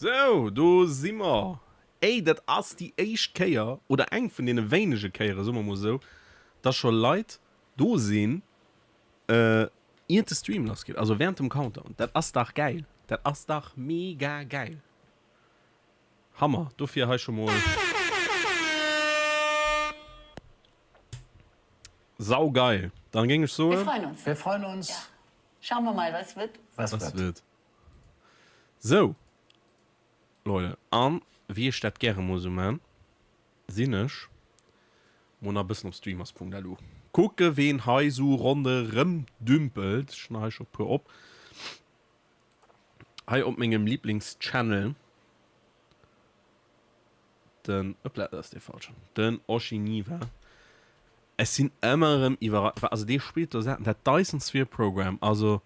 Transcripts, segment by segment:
Sou, do si mer. Ey, dat ass déi éischt Kéier, oder eng vun deene wéinege Kéieren, soe mer mol esou, dass scho Leit do sinn, iert de Stream lassgeet, also während dem Countdown. Dat ass dach gäil. Dat ass dach mega gäil. Hammer. Dofir hei scho mol saugeil. Dann géing ech soen. Wir freuen uns. Wir freuen uns. Ja. Schauen wir mal, was wird. Was Was wird. wird. Sou, Leute, an wéi ech dat gäre mol sou man, sinn ech mol nach e bëssen op streamers.lu kucke ween hei sou ronderëm dümpelt. Ech hunn hei scho puer op. Hei op mengem Lieblingschannel, den, hoppla, dat ass dee falschen, den Oshiniva. Ech sinn ëmmer erëm iwwerra-, also dee spillt do Saachen, dat Dyson Sphere Program, also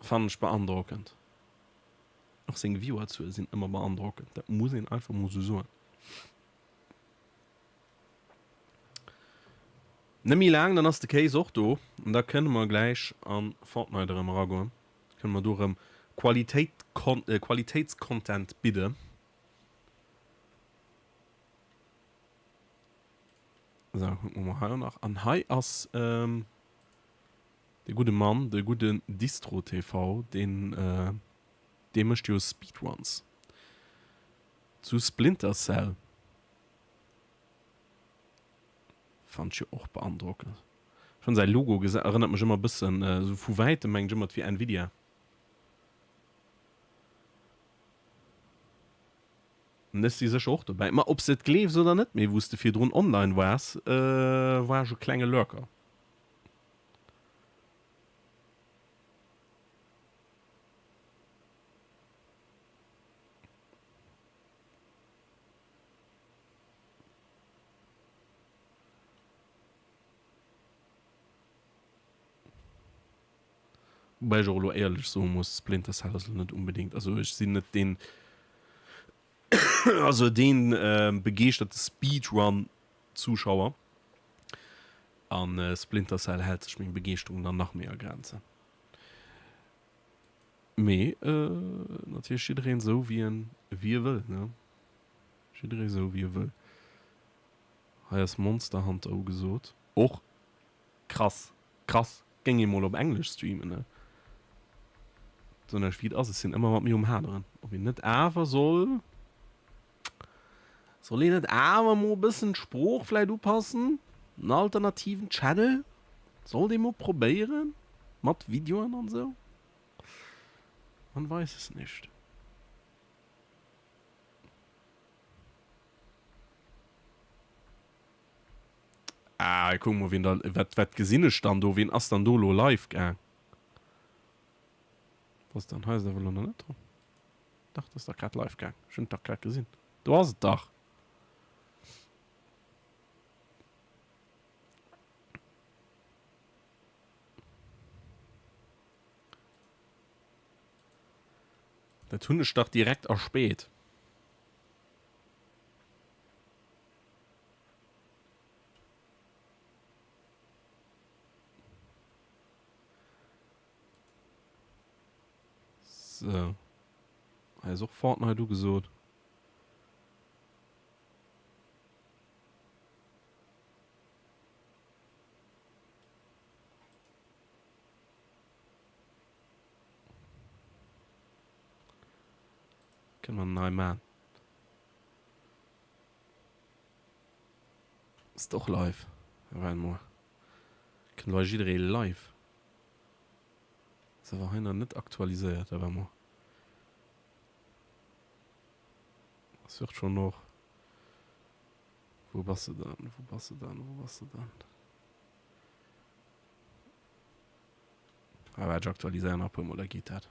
fannen ech beandrockend. Och seng Viewerzuele sinn ëmmer beandrockend, dat muss een einfach mol sou soen. Net méi laang, dann ass de Kéis och do an da kënne mer gläich a Fortnite erëm eragoen. Kënne mer do erëm Qualitéit, Qualitéitscontent bidden. Sou, kucke mer mol hei och nach. An hei ass de gudde Mann, de gudden Distro TV, deen, dee mécht jo Speedruns zu Splinter Cell. Fannt ech jo och beandrockend. Schon säi Logo erënnert mech ëmmer bëssen, esou vu wäitem mengen ech ëmmer et wier Nvidia. An ech si sécher och dobäi. Ma ob s de et gleefs oder net, mee wou s de virdrun online waars, war ech e klenge Lurker. Woubäi ech och elo éierlech soe muss, Splinter Cell ass elo net unbedéngt, also ech sinn net deen, also dee begeeschterte Speedrun-Zuschauer a Splinter Cell hält sech meng Begeeschterung dann nach méi a Grenzen. Mee natierlech jiddereen esou wéi en, wéi e wëll, ne? Jidderee sou wéi e wëll. Hei ass Monster Hunter ugesot. Och krass, krass. Géing ee mol op Englesch streamen, ne? Soen ech wéi et ass, ech sinn ëmmer mat mir um haderen, ob een net awer soll, soll een net awer mol e bëssen d'Sprooch vläit upassen? En alternativen Channel sollt ee mol probéieren, mat Videoen an sou. Man weiß es nicht. Ah, kuck mol, wien da, wat, wat gesinn ech dann do? Wien ass dann do elo live gaang? Was dann? Hei ass et awer elo nach net dran. Dach, dat ass dach grad live gaang. Ech hunn et dach grad gesinn. Do ass et dach! Dat hunn ech dach direkt erspäht. So. Hei ass och Fortnite ugesot. Kënne mer nei man. Ass och live? Well mol kënnt elo hei jidderee live. Ass awer hei nach net aktualiséiert, awer mol. Ass wird schon noch. Wou bass de dann? Wou bass de dann? Wou bass de dann? Ah, waart, ech aktualiséieren nach e puer mol, da geet dat.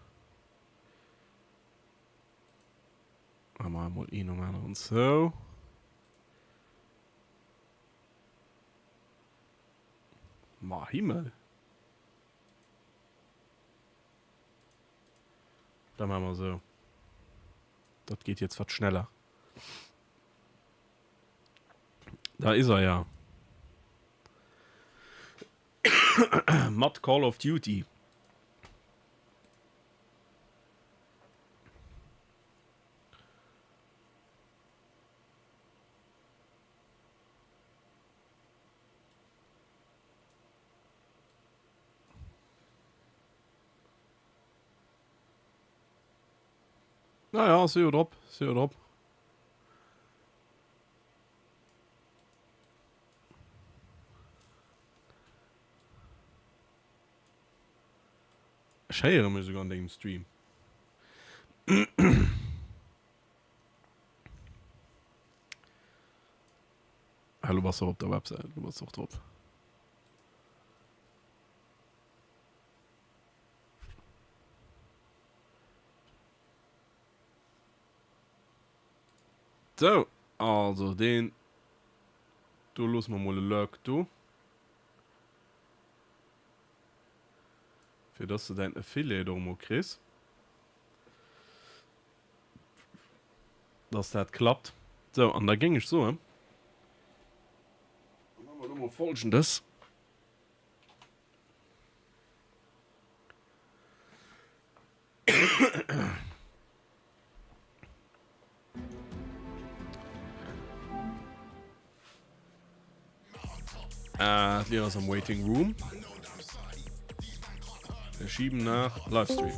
Maache mer emol een nom aneren zou. Ma Himmel! Da maache mer esou. Dat geet jetzt wat schneller. Da is er ja. Mat Call of Duty. Ja, ja, si jo drop, si jo drop. Ech héiere mech souguer an dengem Stream. Ah, lo bass de och op der Websäit, lo bass de och drop. Sou, also deen do loosse mer mol e Lurk do. Fir dass de däin Affiliate och emol kriss. Dass dat klappt. Sou, an da géing ech soen, da maache mer elo mol Folgendes. Ah, d'Lien ass am Waiting Room. Wir schieben nach Livestream.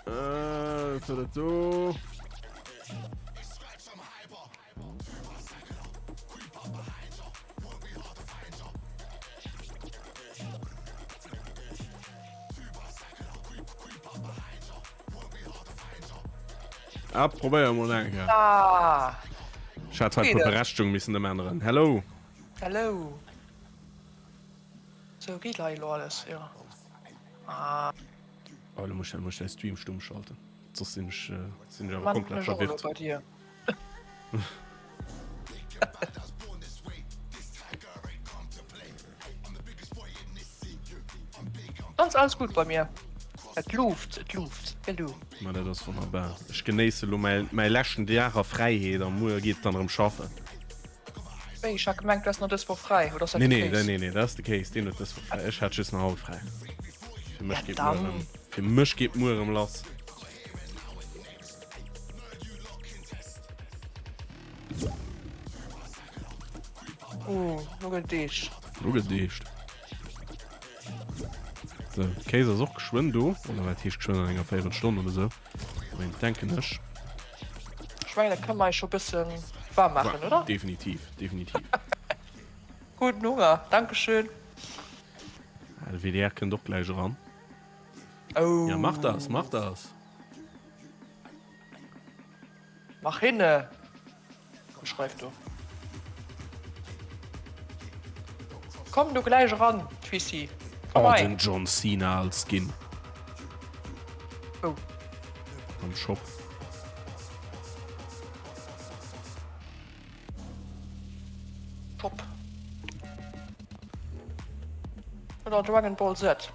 Äh, was war dat do? Ah, probéier mol eng Kéier. Ah. Ech hat hei e puer Berechtigung missen ëmänneren. Hello. Hello. Sou, geet hei elo alles? Jo. Ah. Oh, lo muss ech, muss ech däi Stream stumm schalten. Soss sinn ech, sinn ech awer komplett verwirrt. Bei dir. Sonst alles gut bei mir. Et luuft, et luuft, gell du? Ma dat ass wonnerbar. Ech genéisse lo mäi, mäi leschten Dag a Fräiheet a muer geet et dann erëm schaffen. Wéi, ech hat gemengt du häss nach dës Woch fräi, oder ass dat Nee, de nee, Case? nee, nee, dat ass de Case, deen huet dës Woch fräi. Ech hat just nach haut fräi. Fir mech Ja geet muer dann. erëm, fir mech geet muer erëm lass. Uh, lo gëtt et eescht. Lo gëtt et eescht. So, Kéis ass och geschwënn do. Oder wat heescht geschwënn an enger Véierelstonn oder sou. Mee denken ech. Ech mengen, da kënne mer eis scho bëssen waarm maachen, oder? Definitiv, definitiv. Gudden Hunger, dankeschön. Ah, de WDR kënnt och gläich eran. Oh. Ja, mach das, mach das. Mach hinne! Schreift do. Komm du gläich eran, Twissi. Komm Oh, den John Cena als Skin. Oh. Am Shop. Shop. Oder Dragon Ball Z.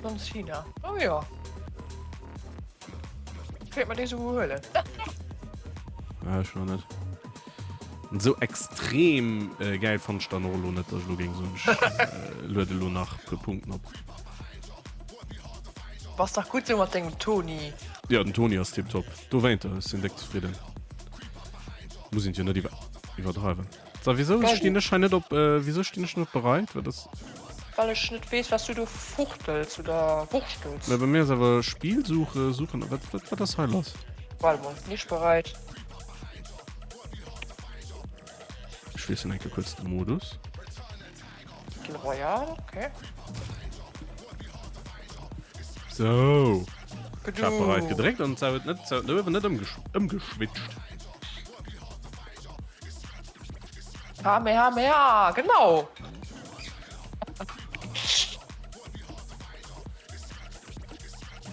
John Cena. Oh ja. Kéint mer dee souguer huelen. Ah, ech nach net. Sou extrem äh, geil fand ech dann och elo net, dass ech elo géing soen, ech äh, luede elo nach e puer Punkten op. Bass dach gutt sou mat dengem Toni. Jo, den Toni ass tiptop. Dowéinter, ech sinn déck zefridden. Muss een et jo net iwwer iwwerdreiwen. So, wieso stinn ech hei net op, äh, wieso stinn ech net op bereit? Wat ass. Well ech net weess, wat s du do fuchtels oder wurschtels. Mä bei mir ass awer Spielsuche, suchen, wat, wat, wat ass hei lass? Warte mol, nicht bereit. Ech wiesselen eng Kéier kuerz de Modus. Battle Royale, okay. So. Ich hab bereit gedréckt an es net net net ëmgeschwitscht. Kamehameha, genau.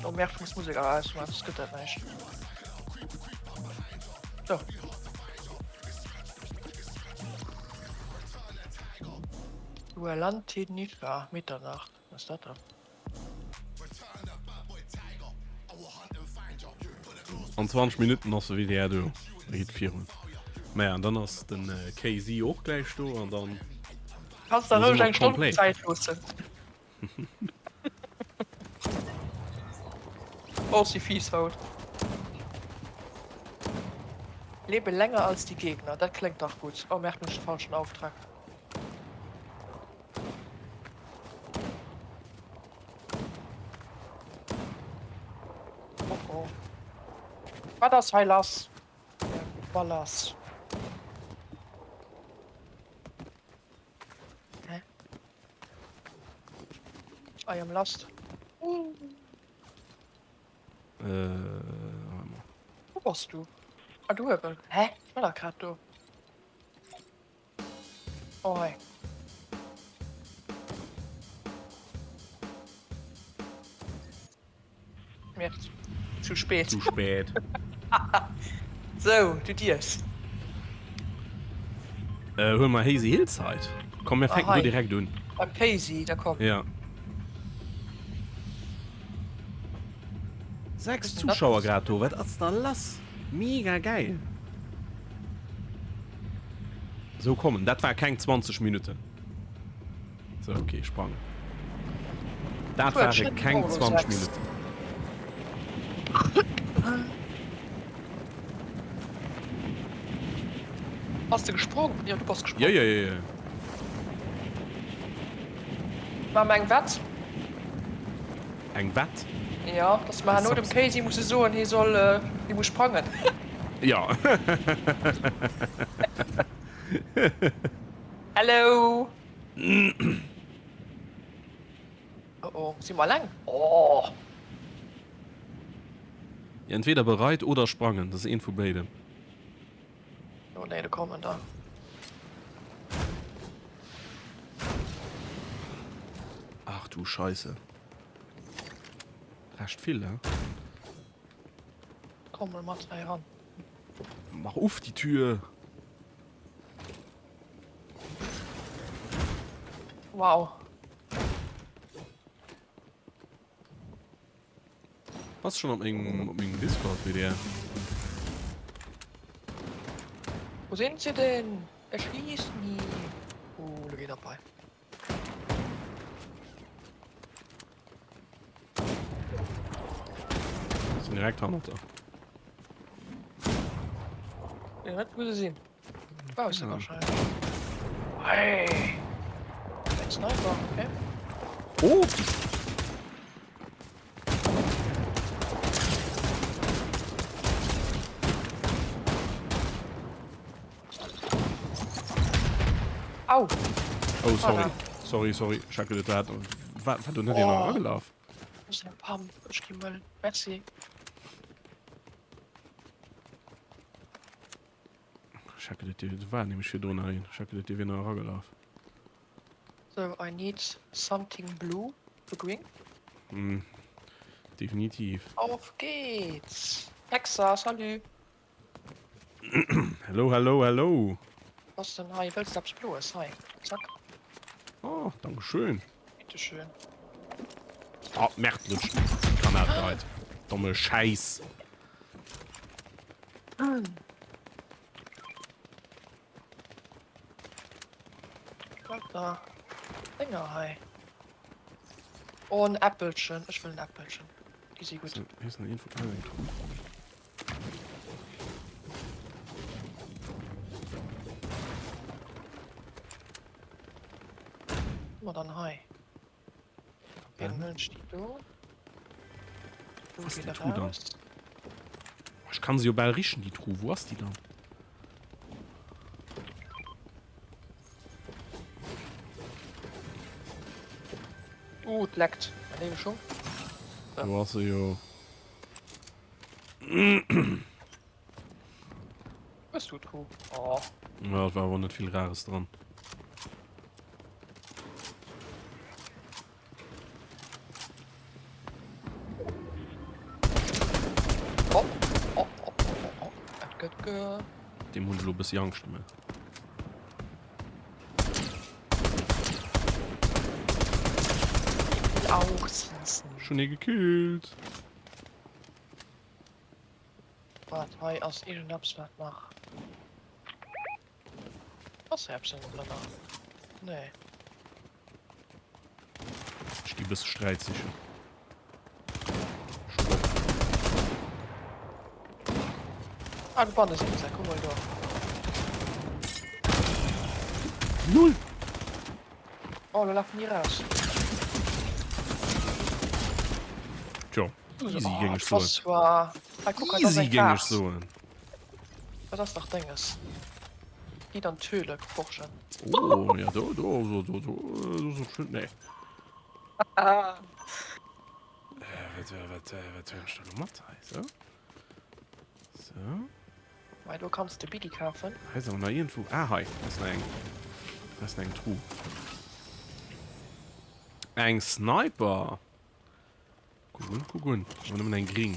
Oh Merde, ich muss Musik ausmachen, sonst gëtt dat näischt. So. Duellanti Nika, Mitternacht, was ist dat dann? An 20 Minutten ass de WDR do. Da geet virun. Naja, an dann ass den KZ och gläich do an dann. Kanns der roueg eng Stonn Zäit loossen. Oh, si fies haut. Lebe länger als die Gegner, dat kléngt dach gutt. Oh merde, hunn ech de falschen Auftrag. Oh oh. Wat ass hei lass? Ballas. Hä? I am lost. Äh, warte mal. Wo bass du? Ah, du eben. Hä? Ich war da grad do. Oh hei. Merde. Zu spät. Zu spät. So, du dierfs. Äh, huele mer Hazy Hillside. Komm, mir fänken do direkt un. Beim Casey, da komm. Ja. 6 Zuschauer grad do, wat ass da lass? Mega geil! Sou kommen, dat war keng 20 Minutten. Sou, okay, sprangen. Dat ware keng 20 Minutten. Bass de gesprong? Jo, du bass gesprong. Jo, jo, jo, jo. Maache mer eng Wett? Eng Wett? Jo, dass mer herno dem Casey musse soen, hie soll, hie muss sprangen. Jo. Hello! Oh oh, si mer eleng? Oh! Entweder bereit oder sprangen, dat ass eent vu béidem. Oh nee, do kommen der. Ach du Scheisse. Recht vill, he? Komm mol mat hei ran. Mach uff die Tür! Wow. Bass schon op mengem op mengem Discord WDR? Wo sind sie denn? Erschieß nie. Oh, da geht dabei. Sinn direkt hannert der. Ja, net wou se sinn. Bausse wahrscheinlech. Hey! Ein Sniper, okay. Oh! Au! Oh, sorry. Sorry, sorry. Ech hat geduet, dat war, war do net een Oh. eragelaf? Ech sinn Pam, ech gi mëll. Merci. Ech hat geduet, do war nämlech virdrun nach een. Ech hat geduet, dee wier nach eragelaf. So, I need something blue to green. Mm, definitiv. Auf geht's! Hexa, salut! Hello, hello, hello! Was denn hei? Wëlls de eppes Bloes? Hei, zack. Oh, dankeschön. Bitteschön. Ah, Merde, lutsch. Granat bereit. Domme Scheiß. Wat da? Dinger hei. Oh, en Äppelchen. Ech wëll en Äppelchen. Déi si gutt. Hier ist eine Info. Ah, eng Truh. Was dann hei? Verbänden steht do. Wo ass déi Truh dann? Ech kann se jo bal richen, déi Truh. Wou ass déi dann? Uh, et leckt. Mein léiwe Schung. Do ass se jo. Hues du d'Truh? Oh. Ja, et war awer net vill Rares dran. Oh, oh, oh, oh, oh. Et gëtt ge. Deem hunn ech elo e bëssi Angscht gemaach. Ich will auch schießen. Ech hunn ee gekillt. Waart, hei ass iergendeppes wat nach. Ass hei eppes ënnendrënner? Nee. Ech gi bësse Sträit sichen. Ah, do banne sinn se, kuck mol do. Null! Oh, lo lafen déi raus. Tjo, easy géing ech soen. Easy géing ech soen. Dat ass dach Dénges. Gitt an d'Höhle forschen. Oh, ja, do, do, do, do, do, do, do, do, nee. Ah. Äh, wat, wat, wat huelen ech da lo mat hei? So. So. Mei, do kanns de Biggie kafen. Hei ass awer nach iergendwou. Ah, hei ass nach eng. Hei ass nach eng Truh. Eng Sniper! Kuck un, kuck un. Awer nëmmen eng gring.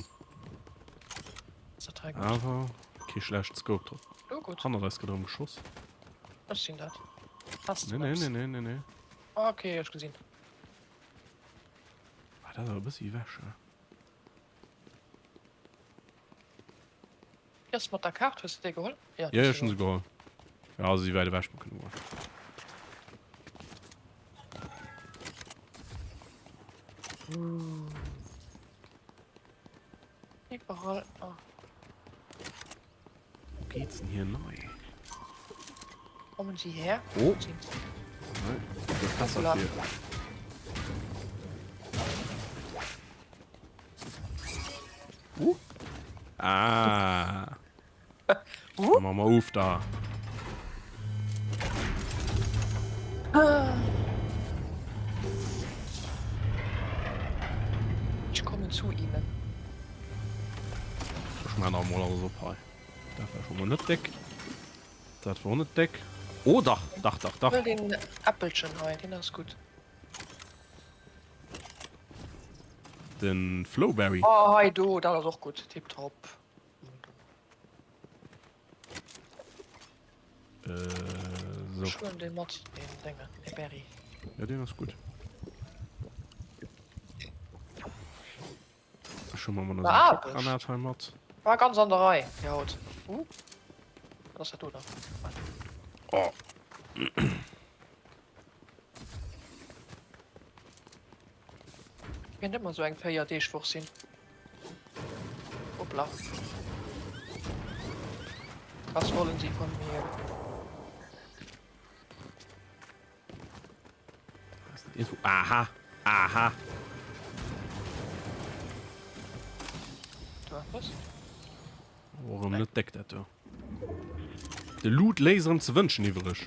Awer kee schlecht Scope drop. Oh, gut. Hannert eis gëtt erëm geschoss. Ech sinn dat. Hast Nee, nee, nee, nee, nee, nee. Ah, okay, ech gesinn. Ah, dat ass awer e bëssi ewech, he? Déi ass mat der Kaart, hues de déi geholl? Ja, ja, ech hunn se geholl. Ja, se si wäit ewech, mer kënne goen. Iwwerall. Oh. Wo geht's denn hier nei? Kommen Sie her. Oh. Nein, das passt hier. Uh. Ah. Uh. Mach mal auf da. Ich komme zu Ihnen. Ech man auch mal alles op hei. Dat war schon mal net dick. Dat war net dick. Oh, dach, dach, dach, dach. Hol den Äppelchen hei, den ass gut. Den Flowberry. Oh, hei do, dat ass och gutt. Tiptop. Äh, so. Ech huelen dee mat, deen Déngen, dee Berry. Ja, deen ass gutt. Ech hu mer mol nach Ah, eng Schockgranat hei mat. War ganz an der Rei fir haut. Uh, wat ass dat do dann? Oh. Kéint ëmmer sou eng 4 Deeg Woch sinn. Hoppla. Was wollen Sie von mir? Aha, aha. Du was? Warum net deckt dat do? De Loot léisst erëm ze wënschen iwwereg.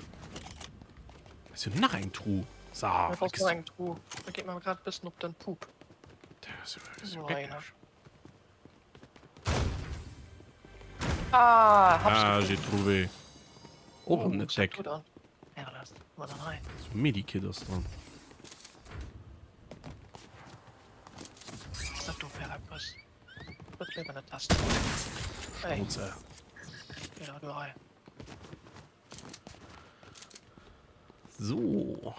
Ass jo nach eng Truh. So, Da ass nach eng Truh. Da geet mer grad e bëssen op den Pup. Dat ass jo geckeg. Ah, hab's Ah, gefunden. j'ai trouvé. Och Oh, net was deck. du dann? Ja, das war dann hei. So Medikit ass dran. Was ist dat do fir eppes? Dat léiwer net testen. Hey. Schnauze. Geh da du rein. So.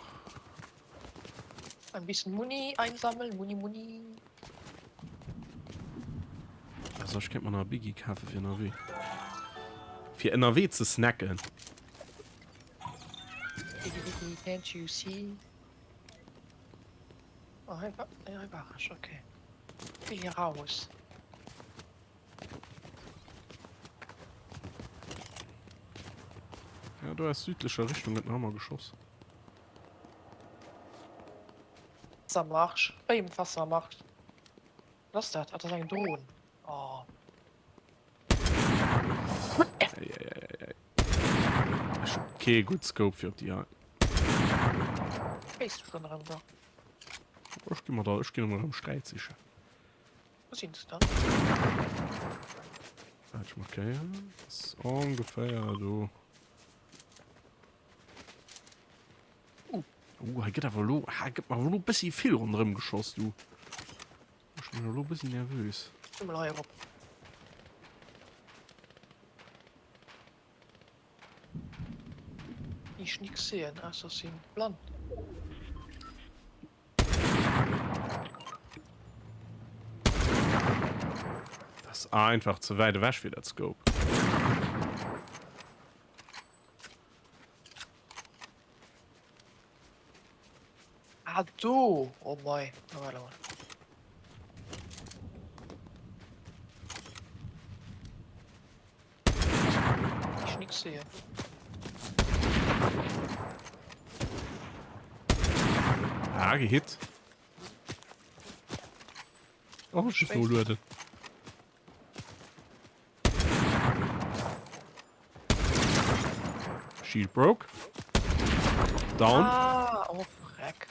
Ein bisschen Muni einsammeln. Muni, Muni. Also ech kéint mer nach e Biggie kafe fir ënnerwee. Fir ënnerwee ze snacken. Biggie, Biggie, can't you see? Oh, hei war, nee, hei war ech, okay. Will hier raus. Ja, do aus südlecher Richtung gëtt nach ëmmer geschoss. Wassermarsch. Bei dem Wassermarsch. Was ist das? Ah, das ist eng Drohn. Oh. Ech hu kee gutt Scope fir op déi hei. Schéisst du schon erëm da? Ech gi mer da, ech ginn emol erëm Sträit sichen. Wo sinn se dann? Waart, ech markéieren. Ass ongeféier do. Uh. Uh, hei gëtt awer elo, hei gëtt mer awer elo e bëssi vill ronderëm geschoss, du. Ech ginn elo e bëssi nervös. Geh mol hei erop. Ich nix sehen, ausser sinn blann. Ass einfach ze wäit ewech fir dat Scope. Ah do! Oh mei, na warte mal. Ich nix sehe. Ah, gehit. Oh, ech muss nolueden. Shield broke. Down. Ah, oh, freck.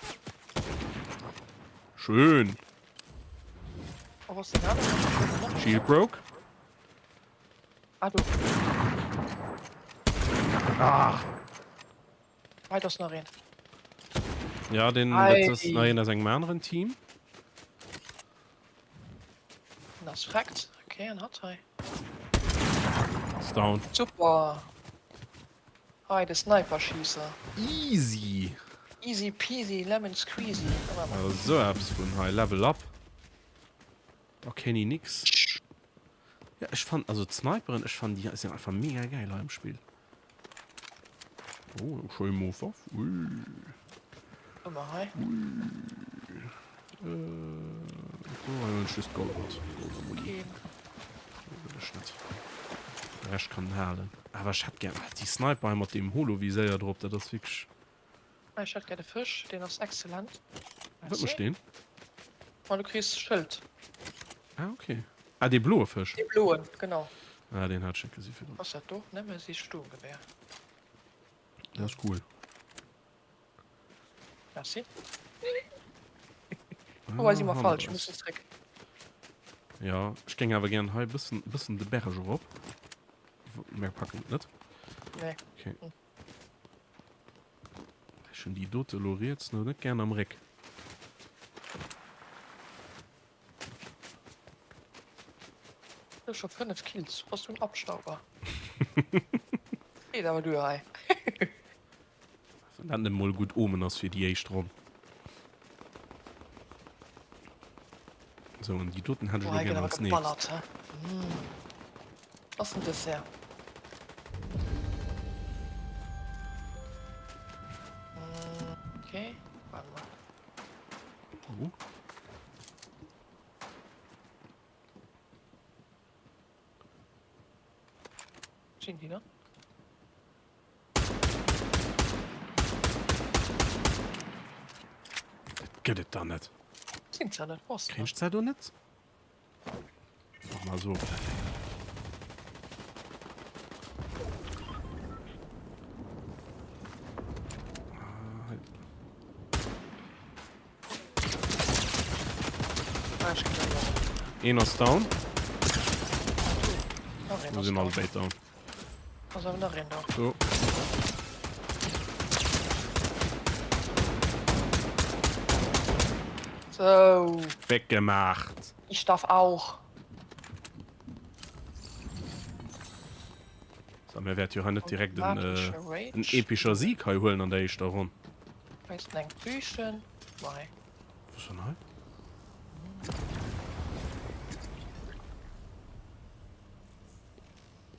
Schön. Oh, was denn da? Shield broke. Ah, du. Ah. Hei, das nach een. Ja, den dat ass nach een aus engem aneren Team. Den ass freckt. Okay, en hat hei. Ass down. Super. Hei, de Sniper-Schiesser. Easy. Easy peasy lemon squeezy. Esou eppes vun hei Level up. Da kenn i nix. Ja, ech fannen, also d'Sniperen, ech fannen déi sinn einfach mega geil hei am Spill. Oh, schéi Mof-Waff. Ui. Ëmmer hei. Ui. Äh, do hei hunn ech just Gold mat. Gold a Muni. Do wëll ech net. De Rescht kann en halen. Awer ech hätt gär, ah, déi Sniper hei mat deem Holo-Viséier drop, dat ass wierklech. Ech hätt gär de Fësch, deen ass excellent. Wat mécht deen? Ma du kriss Schëld. Ah, okay. Ah, dee bloe Fësch? Dee bloen, genau. Ah, deen hat ech net gesi virdrun. Ass dat do? Nëmme si Sturmgewehr. Dat ass cool. Merci. Oh, hei si mer falsch, mir mussen zréck. Ja, ech géing awer gären hei e bëssen, bëssen de Berg erop. Mir packen et net. Nee. Okay. Ech hunn déi dote elo riets no net gären am Réck. Du hues scho 5 Kills, bass du en Abstauber? Geet awer duer hei. Wann dat net mol e gutt Omen ass fir déi éischt Ronn. Sou, an déi doten hätt ech elo Boah, hei gëtt gären awer als nächst. geballert, hä? Ass den Dessert. Okay, warte mal. Oh. Sinn déi nach? Dat gëtt et da net. Sinn se net? Wo ass Kréin ech se do net? Mach mal so. Een ass down. Mir sinn alle béid down. Ass awer nach een do. Do. So. Weggemacht. Ich darf auch. So, mir wäert jo hei net direkt en, äh, en epischer Sieg hei huelen an der éischter Ronn. Hei ist eng Büchen. Mei. Wo ist denn hei?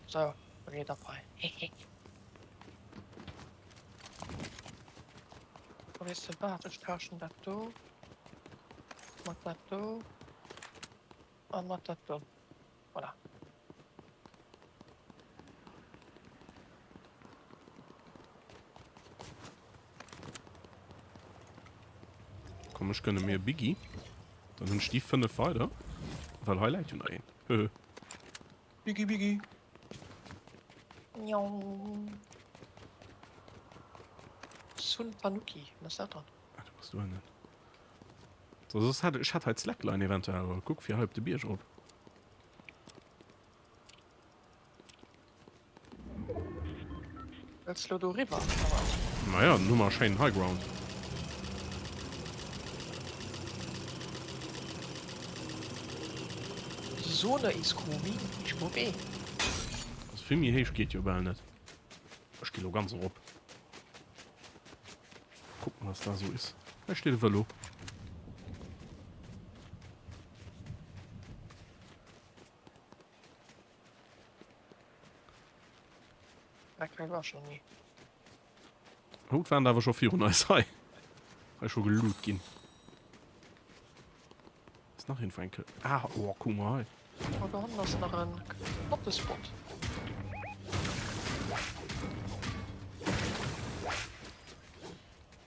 So, geet ab hei. Weess de wat, ech tauschen dat do mat dat do an mat dat do. Voilà. Komm, ech gönne mir Biggie. Dann hunn ech déi 5 weider. Well hei läit jo nach een. Höhö. Biggie, Biggie. Njau. Sun Tanuki, was ist dat dann? Ah, du bass do ënnen. So, soss hätt ech hätt hei d'Slackline eventuell, awer kuck fir hei op de Bierg erop. Wëlls lo do riwwer oder wat? Naja, dann hu mer e schéinen High Ground. Zone is coming, ich komme. Also vill méi héich geet jo bal net. Ech gi lo ganz erop. Kucken was da sou is. Hei steet e Vëlo. Dreck hei war ech nach ni. Oh, et waren der awer scho virun eis hei. Hei scho geloot ginn. Ass nach een eng Ah, oh, kuck mol hei. Oh, do hannen ass nach en flotte Spot.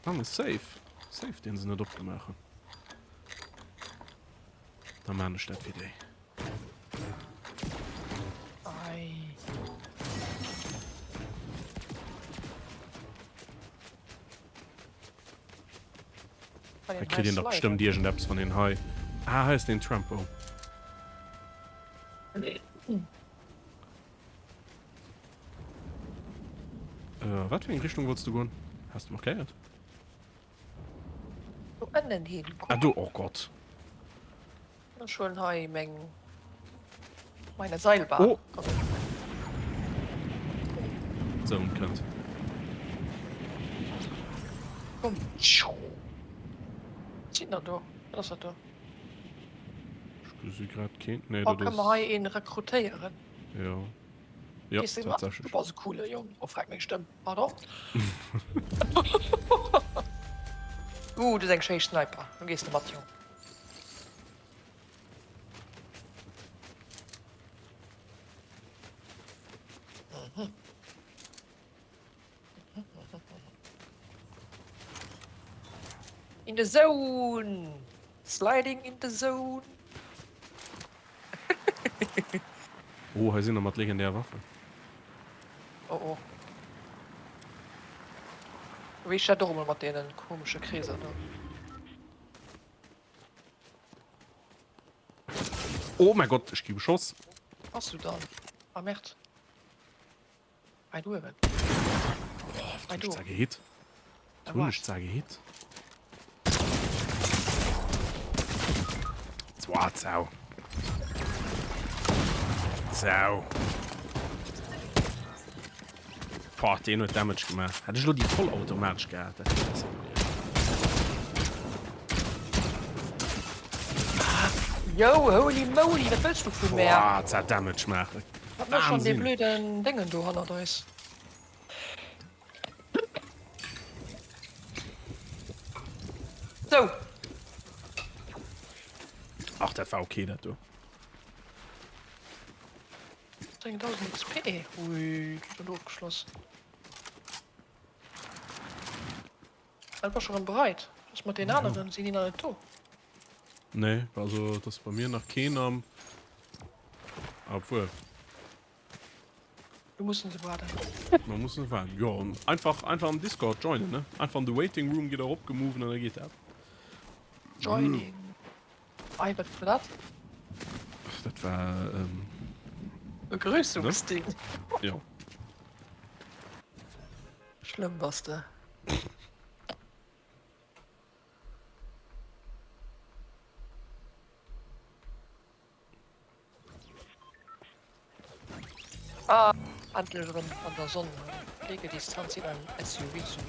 An e Safe. Safe, deen se net opgemaach hunn. Da maan ech dat fir déi. Ei. Da kritt een dach bestëmmt iergendeppes wann een hei. Ah, hei ass deen Trampo. Äh, wat fir eng Richtung wollts du goen? Has du markéiert? Do ënnen hin. Ah, do, oh Gott. Ech huelen hei meng meine Seilbahn. Oh. Zone kënnt. Komm. Sinn der do? Wat ass dat do? Ech gesi grad keen. Nee, Oh, dat kënne mer ass. hei een rekrutéieren? Jo. Jo, Gees du mat? Du tatsächlech. bass e coole Jong. Oh, freck, meng Stëmm. Pardon. Uh, du hues eng schéi Sniper. Du gees de mat, Jong. Mhm. In the zone! Sliding in the zone! Oh, hei sinn der mat legendäre Waffen. Oh oh. Wéi ech dat och emol mat deenen komesche Kreeser do. Oh mein Gott, ech gi beschoss. Bass du dann? Ah Merd. Hei do eben. Oh, wat hunn ech zwar gehitt. Wat hunn ech zwar gehitt. Zwa, zau. Zau. Boah, deen huet Damage gemaach. Hätt ech lo déi vollautomatesch gehat, dat wier besser gewiescht. Yo, holy moly, wat wëlls du vu mär? Boah, zwar Damage maachen. Wat mécht schon dee blöden Déngen do hannert eis? Sou. Ach, dat war okay, dat do. 10.000 XP. Ui, dat ass ofgeschloss. Dat war schon bereit. Was mat den aneren? Sinn déi nach net do? Nee, also et ass bei mir nach keen am. Obwuel. Du mussen se waarden. Mer mussen waarden. Jo, einfach, einfach am Discord joinen, ne? Einfach an de Waiting Room gitt erop gemoven an da geet dat. Joining. Ei, wat war dat? Dat war ähm, Begrüßungsding. Jo. Schlëmm bass de. Ah, endlech erëm an der Sonn. Lege Distanz in einem SUV zu.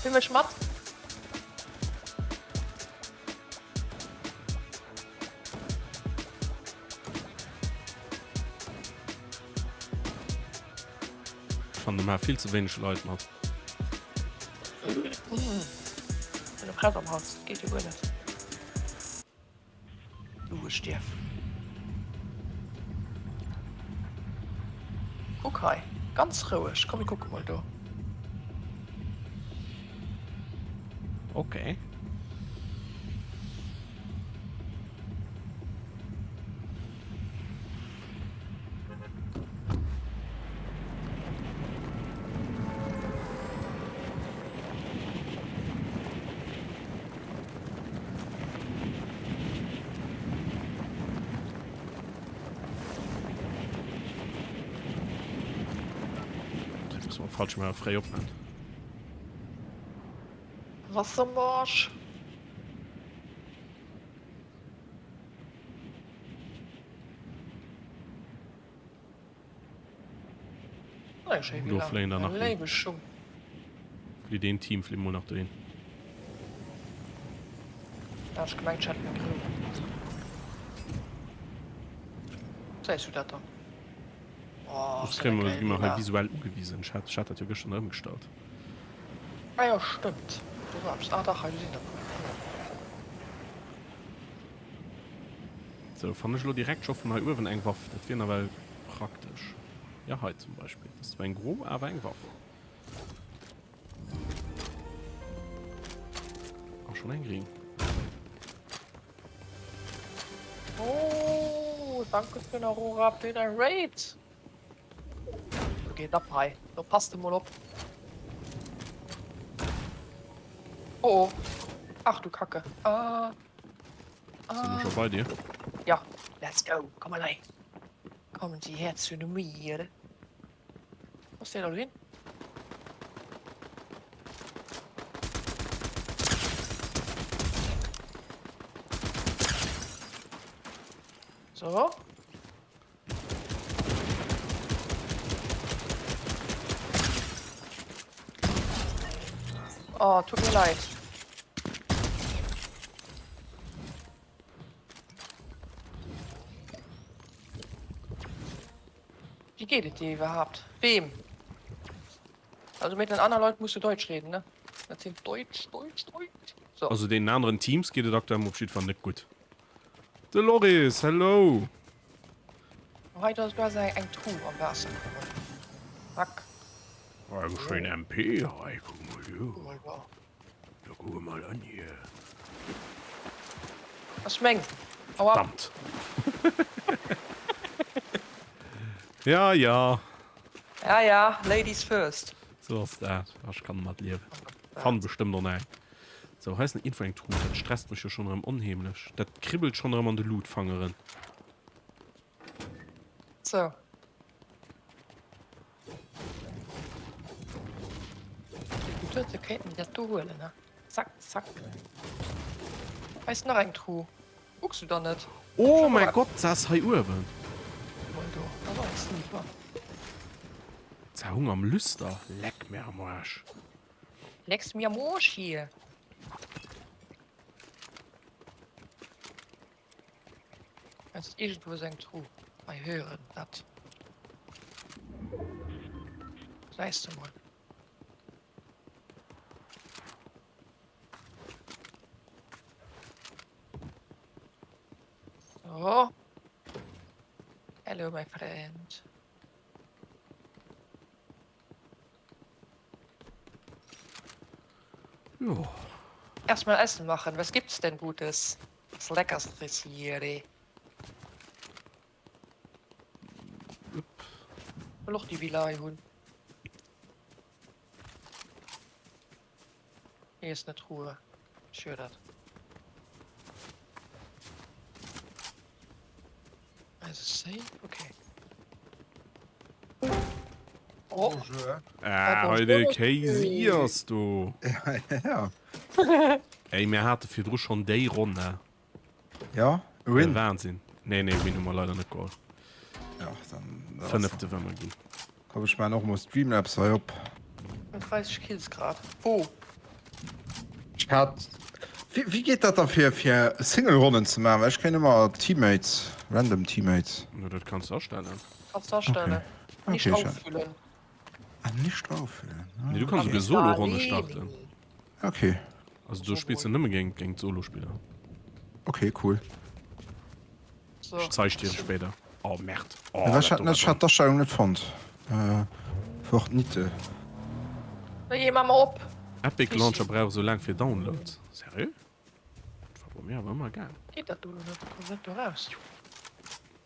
Nimm mech mat. Ech fannen, do maache vill ze wéineg Leit mat. Hun e Press am Hals, dat geet jo guer net. Du ech dierf. Kuck hei, ganz roueg. Komm mir kucke mol do. Okay. Falsch mal frei opmachen. Wassermarsch. Eng schéi Do Villa. fléien der Eng nach hin. léiwe Schung. Flitt een Team flitt mol nach dohin. Ah, ech gemengt ech hätt meng Rou. Säis du dat dann? Oh, Ech ass dat kréie eng mer geil gi mer hei Villa. visuell ugewisen. Ech hat ech hat dat jo gëschter nach ëmgestallt. Ah jo, stëmmt. Do war eppes. Ah dach, hei do sinn der puer. Jo. Sou, fannen ech elo direkt scho vun hei uewen eng Waff. Dat wier nawell praktesch. Jo, hei zum Beispill. Dat ass zwar eng gro, awer eng Waff. A schonn eng gring. Oh, danke schön Aurora fir däi Raid. Do geet ab hei. Do passt de mol op. Oh oh. Ach du Kacke. Ah. Sinn ech scho bei dir? Ja, let's go. Komm mal hei. Kommen Sie her zu mir. Wo ass deen elo hin? So. Oh, tut mir leid. Wie geht et dir überhaupt? Wem? Also mit den anderen Leuten musst du Deutsch reden, ne? Dat sind Deutsch, Deutsch, Deutsch. So. Also deenen aneren Teams geet et aktuell mol op jiddwer Fall net gutt. De Loris, hello! Oh, hei, do ass eng Truh am Waasser. Zack. Oh, eng schéin MP hei, kuck mol do. Guck mal da. Da kucke mol an hier. Ass meng. Hau ab. Verdammt. Ja, ja. Ja, ja, Ladies first. Sou ass dat. Ech kann mat liewen. Fann bestëmmt och nach eng. Sou, hei ass nach iergendwou eng Truh. Dat stresst mech jo schonn erëm onheemlech. Dat kribbelt schonn erëm an de Lootfangeren. Sou. Gutt, da kéint een dat do huelen, ne? Zack, zack. Hei ass nach eng Truh. Kucks du dann net? Oh mäi Gott, se ass hei uewen. Mol do, da war eng Sniper. Ze hung am Lüster. Leck mir am Arsch. Lecks mir am Arsch hier. Es ist irgendwo eng Truh. Bei hören dat. Weißt du mal. So. Hello, my friend. Jo. Erstmal Essen machen. Was gibt's denn Gutes? Was Leckeres hier? Ey. Will och die Villa hunn. Hier ist eine Truhe. Ich höre das. Also safe? Okay. Oh. Bonjour. Ah, hei de Casey ass do. Ja. Ey, mir hate virdru schonn déi Ronn, ne? Ja, e Win. Wahnsinn. Nee, nee, Win hu mer leider net geholl. Ja, dann. Fënnefte wär mer ginn. Komm, ech maan och mol Streamlabs hei op. 30 Kills grad. Wo? Ech hat. Wéi, wéi geet dat da fir, fir Single-Ronnen ze maachen? Well ech kréien ëmmer Teammates, random Teammates. No, dat kanns de astellen. Kanns de astellen. Okay. Nicht Okay, auffüllen. Ah, nicht auffüllen. Ah. Nee, du kanns souguer Solo-Ronne starten. Okay. Also do spills de nëmme géint, géint Solo-Spiller. Okay, cool. So. Ech zeig dir spéider. Oh, Merd. Oh, Ja, ech dat hat, do war ech hat d'Astellung net fonnt. Äh, Fortnite. Na jee, maa mer op. Epic Launcher brauch esou laang fir Downloads. Seriö? Dat war bei mir awer ëmmer gaang. Geet dat do lo net? Komm net do raus.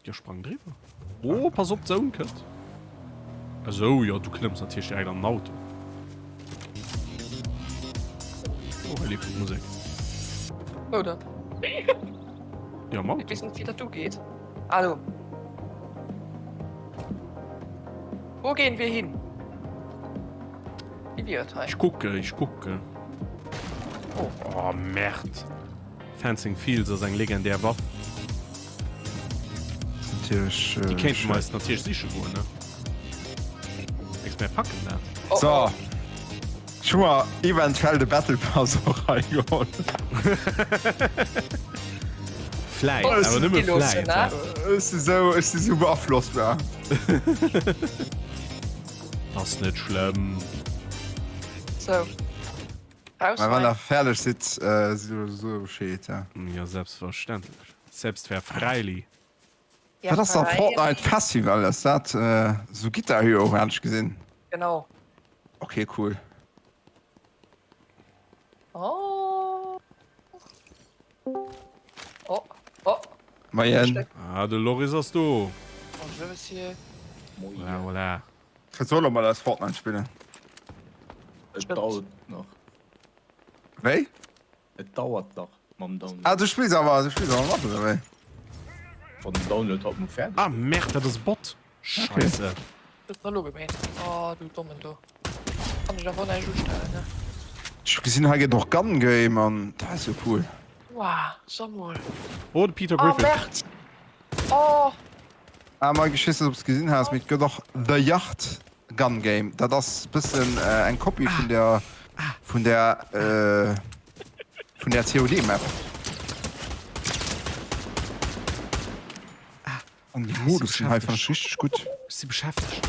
Jo, sprang driwwer. Oh, pass op, d'Zone kënnt. Esou, jo, du klëmms natierlech direkt an den Auto. Oh, hei leeft gutt Musek. Wou dann? Jo, am Ich Auto. weess net, wéi dat do geet. Ah, do. Wo gehen wir hin? Wie wier et hei? Ich gucke, ich gucke. Oh. Oh, Merd. Fencing Fields ass eng legendär Waff. Natierlech. Déi kéinte mer eis natierlech siche goen, ne? Mär packen dat. Oh, So. oh. Ech hu mer eventuell de Battle Pass och hei geholl. Vläit, Oh, awer nëmme si loossen, vläit. ne? Ech si sou, ech si sou beaflossbar. Ass net schlëmm. So. Raus Mä wann hei. der fäerdeg sidd, sidd der esou Bescheed, ja. Ja, selbstverständlech. Selbstverfreili. Wat ass da Fortnite Festival? Ass dat sou Guitar Hero hat ech gesinn? Genau. Ok cool. Oh. Oh, oh. Moien. Ah, de Loris ass do. Bonjour monsieur. Voilà, voilà. Soll elo mol eis Fortnite spillen. Et dauert nach. Wéi? Et dauert nach mam Download. Ah du spills awer, du spills awer mat oder wéi? Wann den Download haut mol fäerdeg Ah merde, dat ass e Bot. Scheisse. Hues de elo gemeet? Oh du dommen do. Kann ech awer och näischt ustellen ne? Ech hu gesinn hei gëtt och Gun Game an dat ass jo cool. Wow, so mol. Oh de Peter Oh Griffin. merde. Oh. Ah Mike, ech weess net ob s gesinn has, mee et gëtt och The Yacht Gun Game. Dat ass bëssen eng Kopie vun der vun der vun der COD Map. An déi Modussen hei fannen ech richteg gutt. Ech si beschäftegt.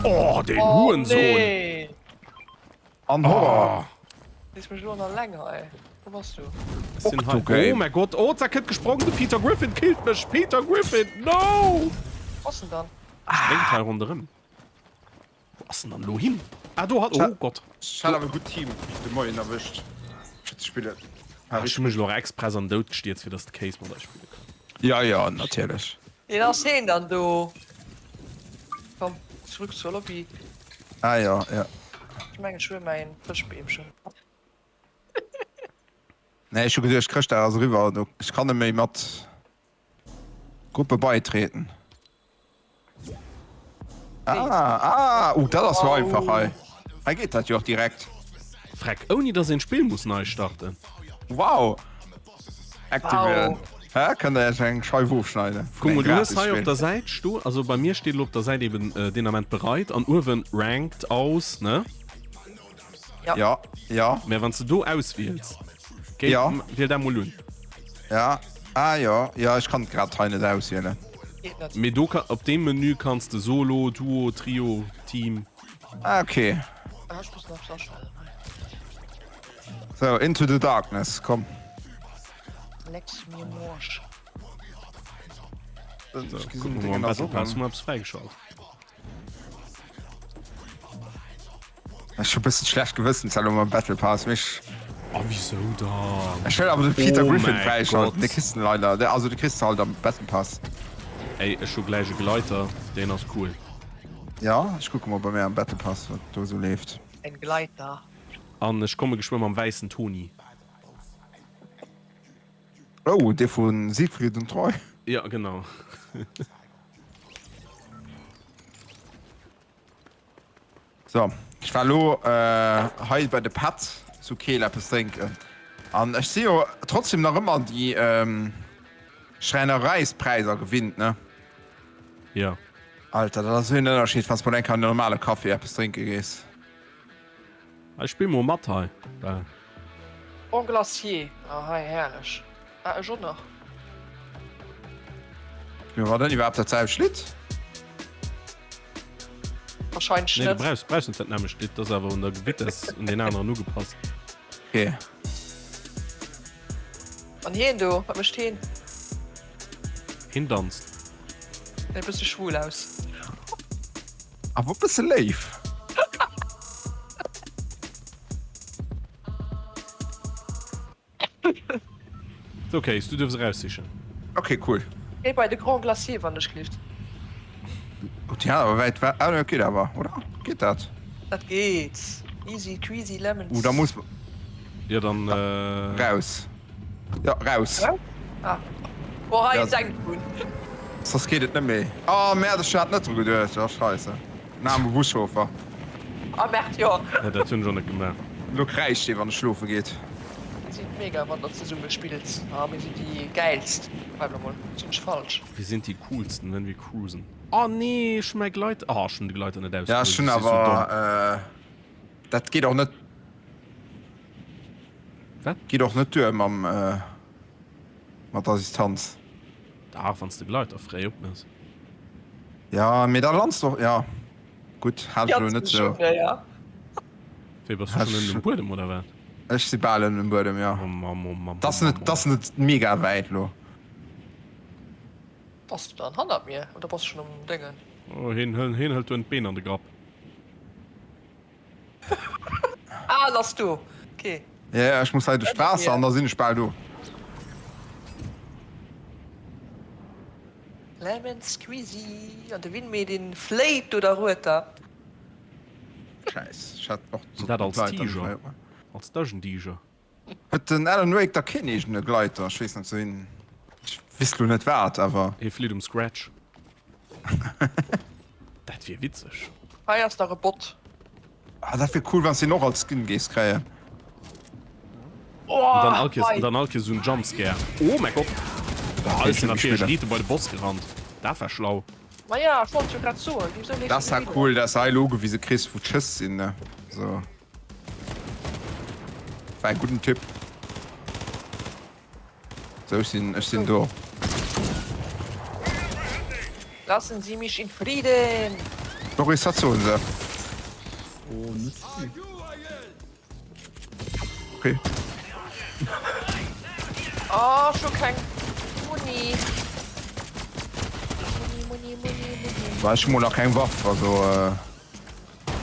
Oh, den Oh, Hurensohn! nee. An Horror. Oh. Lies mech lo nach eleng hei. Wou bass du? Ech sinn hei. Octogame. Oh mäi Gott, oh, da kënnt gesprongen, de Peter Griffin killt mech! Peter Griffin, no! Wou ass en dann? Spréngt hei ronderëm. Wou ass en dann elo hin? Ah, do hat, oh Gott. Ech hat awer e gutt Team de Moien erwëscht fir ze spillen. Ech hu mech elo och express an den Doud gestierzt, fir dass de Case mat eis spille kann. Ja, ja, natierlech. Wien ass heen dann do? Komm, zurück zur Lobby. Ah jo, jo. Ech mengen ech huele mäin Fëschbeemchen. Nee, ech hu geduecht Chrëschtdag ass eriwwer, ech kann net méi mat Gruppe beitreten. Ah, ah, uh, dat ass jo einfach hei. Hei geet dat jo och direkt. Freck, ouni dass een d'Spill muss nei starten. Wow! Activieren. Hä? Kënnt der iech eng Scheif ofschneiden? Kuck mol, du hues hei op der Säit sto, also bei mir steet elo op der Säit eben deen Ament bereit an uewen ranked aus, ne? Ja, ja. Mä wann s de do auswiels, géi, Ja. wiel dat mol un. Ja, ah jo, jo, ech kann et grad hei net auswielen. Geet net. Mee do ka, op deem Menü kanns de Solo, Duo, Trio, Team. Ah, okay. Ah, ech muss nach eppes aschalten hei. So, Into the Darkness, komm. Lecks mir morsch. So, kucken wir mol am Battle Pass, hu mer eppes fräigeschalt? Ech hu bëssen schlecht Gewëssen zwar elo mam Battle Pass, mee ech. Oh wisou dann? Ech wëll awer de Peter Oh Griffin mäi fräischalten, Gott. de kriss de leider, de also de kriss de halt am Battle Pass. Ey ech hu gläich e Gleiter, deen ass cool. Jo, ech kucke mol bei mär am Battle Pass wat do esou leeft. En Gleiter. An ech komme geschwë mam wäissen Toni. Oh, dee vu Siegfried und Roy. Jo genau. So, ech war elo hei bei de Pätt zu Keel eppes drénken an ech si jo trotzdem nach ëmmer déi Schräinereispräiser gewinnt, ne? Jo. Alter, dat ass esou een Ënnerscheed, wann s mol eng Kéier an en normale Café eppes drénke gees. Ech spill mol mat hei well. Bon Glacier, ah hei herrlech. Ah ech och nach. Mee war dat iwwerhaapt dat selwecht Lidd? Wahrscheinlech Nee, du net. brauchs, brauchs net dat nämmlecht Lidd, dat ass awer un der Vitess un deen aneren ugepasst. Okay. An hien do, wat mécht hien? Hien danzt. Gesäit e bësse schwul aus. Awer e bësse léif. So Case, du duerfs eraussichen. Ok, cool. Géi bei de Grand Glacier wann dech gelift. Oh, déi aner wäit war. Ah, dat geet awer, oder? Geet dat? Dat geet. Easy Queasy Lemon. Uh, da muss. Jo, dann. Äh... Raus. Jo, raus. Raus? Ah. Boah, hei Ja. denkt drun. Soss geet et net méi. Oh, merde, ech hat net dru geduecht. Oh, scheisse. Den aarme Buschauffer. Ah, merde, jo. Ja, dat hunn ech och net gemaach. Elo kräischt dee, wann e schlofe geet. Mir sinn mega wann der zesumme spillt. Ah mir sinn déi gäilst. Wart emol, sinn ech falsch? Wir sind die coolsten wenn wir cruisen. Oh nee, ech hun mäi Gleiter, oh ech hun de Gleiter net Ja ech ausgelöst, hun ech si sou domm. awer, dat geet och net. Wat? Geet och net duer mam mat der Distanz. Dach, wanns de Gleiter fréi opmëss. Ja mee da lands de och, ja gutt, hat ech elo net sou. Wéi, bass du schonn ënnen um Buedem oder wat? Ech si bal ënnen um Buedem, jo. Oh Mamm, oh Mamm, oh T'ass net, Mamm, oh t'ass net mega wäit lo. Bass du dann hannert mir oder bass schon um Déngen? Oh, heen, heen hëlt duerno d'Been an de Grapp. Ah, lass du. Okay. Ja, ja, ech muss hei duerch d'Waasser an da sinn ech bal do. Lemon Squeezy an de Winmedin fléit do derueter. Scheiss, ech hat och An dat als Tiger. Als Dajentiger. Huet den Alan Wake da keen eegene Gleiter? Ech weess net sou een, ech weess lo net wat, awer. Hie flitt um Scratch. Dat wier witzeg. Hei ass nach e Bot. Ah, dat wier cool, wann s de deen och als Skin géifs kréien. Oh, An dann all Kees, an dann all Kees esou en Jumpscare. Oh mäi Gott! Boah, ech sinn natierlech riit bei de Boss gerannt. Dat war schlau. Maja, ech wollt jo grad soen, wisou leefs Dat ass du halt net cool, dass de hei elo ugewise kriss, wou d'Schëss sinn, ne? So. War en gudden Typ. So, ech sinn, ech sinn do. Lassen Sie mich in Frieden! Boris, wat soen se? Oh, net vill. Okay. Oh, schon keng Muni. Muni, Muni, Muni, Muni. War ech hu mol nach keng Waff, also. Äh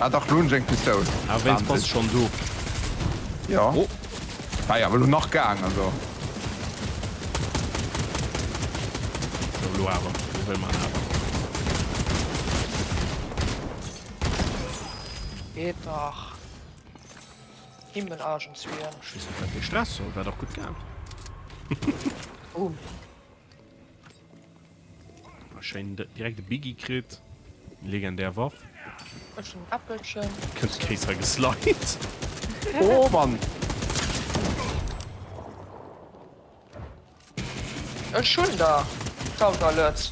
Ah dach, lo hunn ech eng Pistoul. Ah, wéinst bass schonn do. Jo. Oh. War jo awer lo nach gaang, also. Sou, lo awer. Lo huele mer en awer. Geht dach. Himmel, Arsch und Zwirn. Ech weess net, wat dee Stress soll. War dach gutt gaang. Boom. Schéin direkt e Biggie kritt. Legendär Waff. Ech hunn en Äppelchen. Kënnt d'Kéis hei geslide. Oh Mann! Ech hunn der Sound Alerts.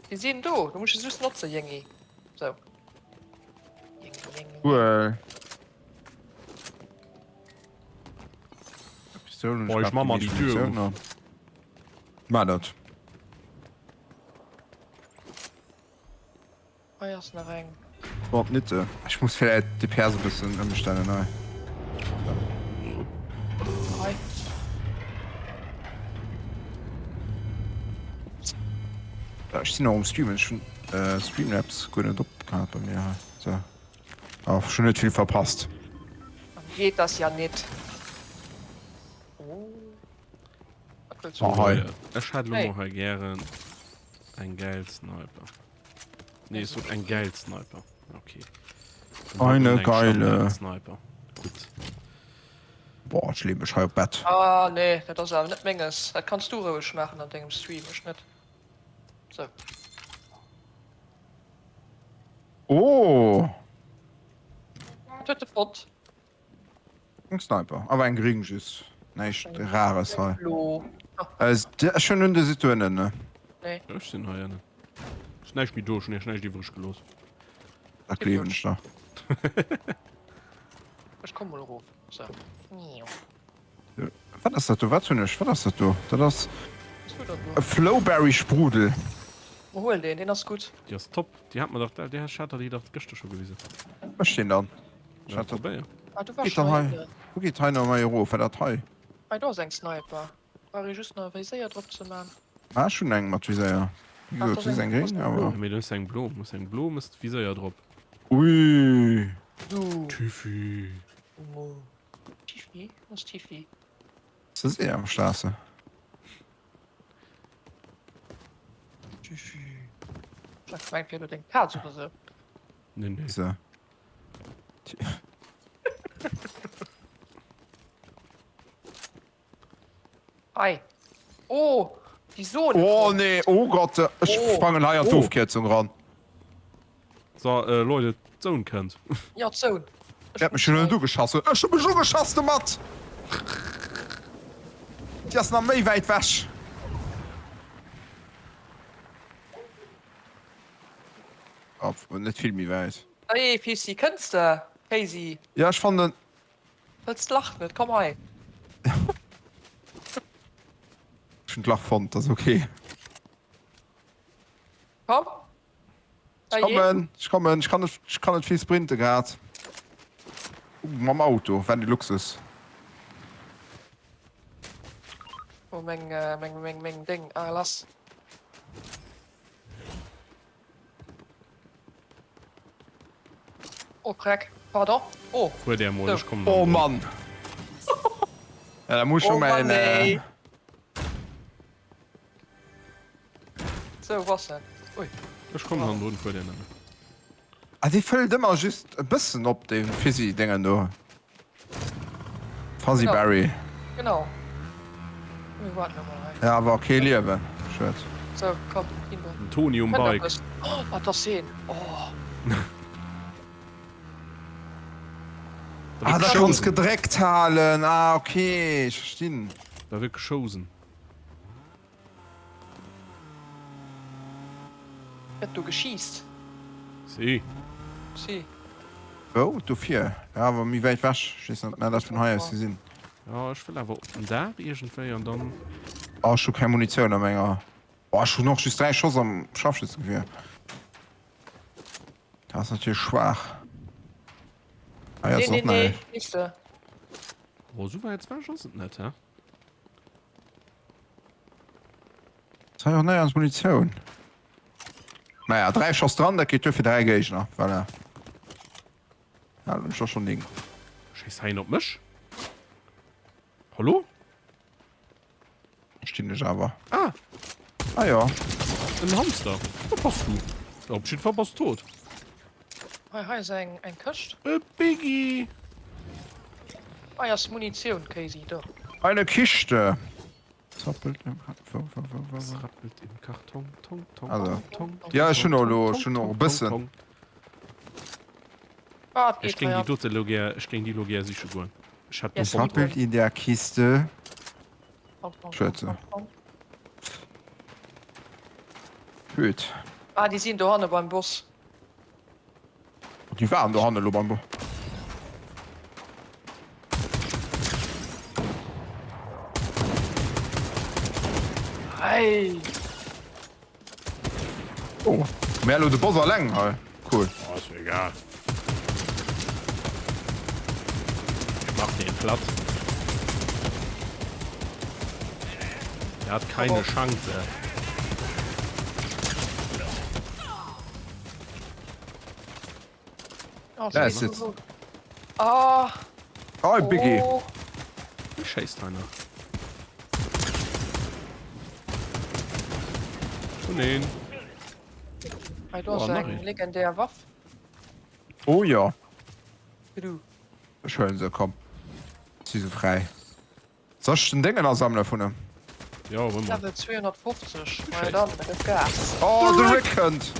Déi sinn do, du muss se just notzen, Jéngi. Sou. Jéngi, Jéngi. Cool. Pistoul hunn ech Boah, ech grad ma mer déi déi meescht Tür Munitioun op. nach. Mar dat. Hei ass nach eng. Boah, Nitte. Ech muss villäit déi Pers e bëssen ëmstellen hei. Hei. Ja, ech sinn och um Streamen. Ech hunn Streamlabs guer net op gehat bei mir hei. Sou. Ah, ech hunn net vill verpasst. Dann geet das ja nit. Oh. Oh, hei. Ech hätt lo mol hei gären eng gäil Sniper. Nee, ech sot eng gäil Sniper. Okay. Eine geile. Sniper. Gutt. Boah, ech lee mech hei op d'Bett. Ah nee, dat ass awer net menges. Dat kanns du roueg maachen an dengem Stream, ech net. Sou. Oh! Wat huet de fonnt? Eng Sniper, awer eng gring just. Näischt Rares hei. Blo. Ech hunn un de Sidd do ënnen, ne? Nee. Ech sinn hei ënnen. Ass näischt méi do, ech hunn iech näischt iwwreg gelooss. Dat gleewen ech der. Ech komm mol erof. Sou. Wat ass dat do? Wat hunn ech? Wat ass dat do? Dat ass e Flowberry Sprudel. Huel deen, deen ass gutt. Déi ass top. Déi hat mer dach, déi hat der déi dach gëschter scho gewisen. Ech deen dann. Ja, probéier. Ah, du warst Geet dann schon hei? hei. Wou geet hei nach mei erof? War dat hei? Hei do ass eng Sniper. Brauch ee just nach e Viséier drop ze man. Ah, ech hunn eng mat Viséier. Wéi Ach, gesot, das si ass eng eng gréng, awer. Mee du hues eng blo, muss eng blo, mëss Viséier drop. Ui. Du. Tüfü. Mo. Tifi? Was ist Tifi? Ass das eh am Straße? Tifi. Vielleicht meint Pierre deng Kaz oder so. Nee, nee. So. Hei. Oh, déi Zone. Oh nee, oh Gott, ech Oh. sprangen hei an Oh. d'Ofkierzung ran. So, äh, Leute, d'Zone kënnt. Ja, d'Zone. Der hat mech schon net ugeschass. Ech hu mech ugeschass domat! Déi ass nach méi wäit wech. Obwuel, net vill méi wäit. Hey Fissi, kënns de? Kéisi. Ja, ech fannen. Fëlls d'Lach net, komm hei. Ech hunn d'Lach fonnt, ass ok. Komm. Ech kommen, ech kommen, ech kann net, ech kann net vill sprinten grad. Uh, mam Auto, wat e Luxus. Oh, meng, meng, meng, meng Ding, ah, lass. Oh, Freck, pardon. Oh. Fuer der mol, ech kommen. Oh Mann. Ja, da muss schon oh, mein, Mann, äh... Sou, wou ass en? Ui. Ech kommen hannendrun, fuer dir nëmmen. Ah, dee fëllt ëmmer just e bëssen op, dee Fizzy-Déngen do. Fuzzy Berry. Genau. Mir waarden elo mol hei. Ja, awer kee Liewen. Schued. Sou, komm, ginn do. Den Toni um Bike. Oh, wat ass heen? Oh. Ah, da kanns gedréckt halen. Ah, okay, ech verstinn. Da gëtt geschousen. Gëtt do geschiisst? Si. Si. Wou? Dofir? Ja, awer méi wäit wech. Ech weess net, ob mer dat vun hei aus gesinn. Jo, ech wëll awer op den Daach iergendwéi an dann. Oh, ech hu keng Munitioun a menger. Oh, ech hunn och just 3 Schoss am Scharfschützengewier. Dat ass natierlech schwaach. Hei ass Nee, och nee, nee, näischt. weess de. Oh, esou wäit ewech ass et net, hä? Ass hei och néierens Munitioun? Naja, 3 Schoss dran, dat geet duer fir 3 Géigner. Voilà. Ja, dann hunn ech och schonn 9. Schéisst hei een op mech? Hallo? Verstinn ech awer. Ah! Ah jo. En Hamster. Da bass du. Ja, op jiddwer Fall bass tot. Hei, hei ass eng, eng Këscht. E Biggie! Hei ass Munitioun, Kéisi, do. Eine Kiste! Es rappelt im Karton. Wou, wou, wou, wou, Es wou? rappelt im Karton, tong, tong, Also. tong, tong, Ja, ech hunn och tong, elo, tong, ech hunn och e tong, bëssen. tong. Wat Ech geet géing hei déi ab? dote lo gär, ech géing déi lo gär siche goen. Ech hätt do Yes, Bock drop. Rappelt in der Kiste. Schütze. Hüt. Ah, déi sinn dohanne beim Boss. Déi waren dohanne lo beim Boss. Hey! Oh, mir elo de Boss alleng hei. Cool. Oh, ist mir egal. Ich mach den platt. Er hat keine Aber- Chance. Oh, Da ist jetzt. Ah, Oh, Biggie. oh. Wie scheißt einer? Oh neen. Hei, do ass Oh, nach eng een. legendär Waff. Oh ja. Du. Ech huelen se, komm. Si se fräi. Soll ech den Déngen asammele vun em? Ja, hol mal. Level 250. Ma ja dann, da gëtt Gas. Oh, de Rick kënnt!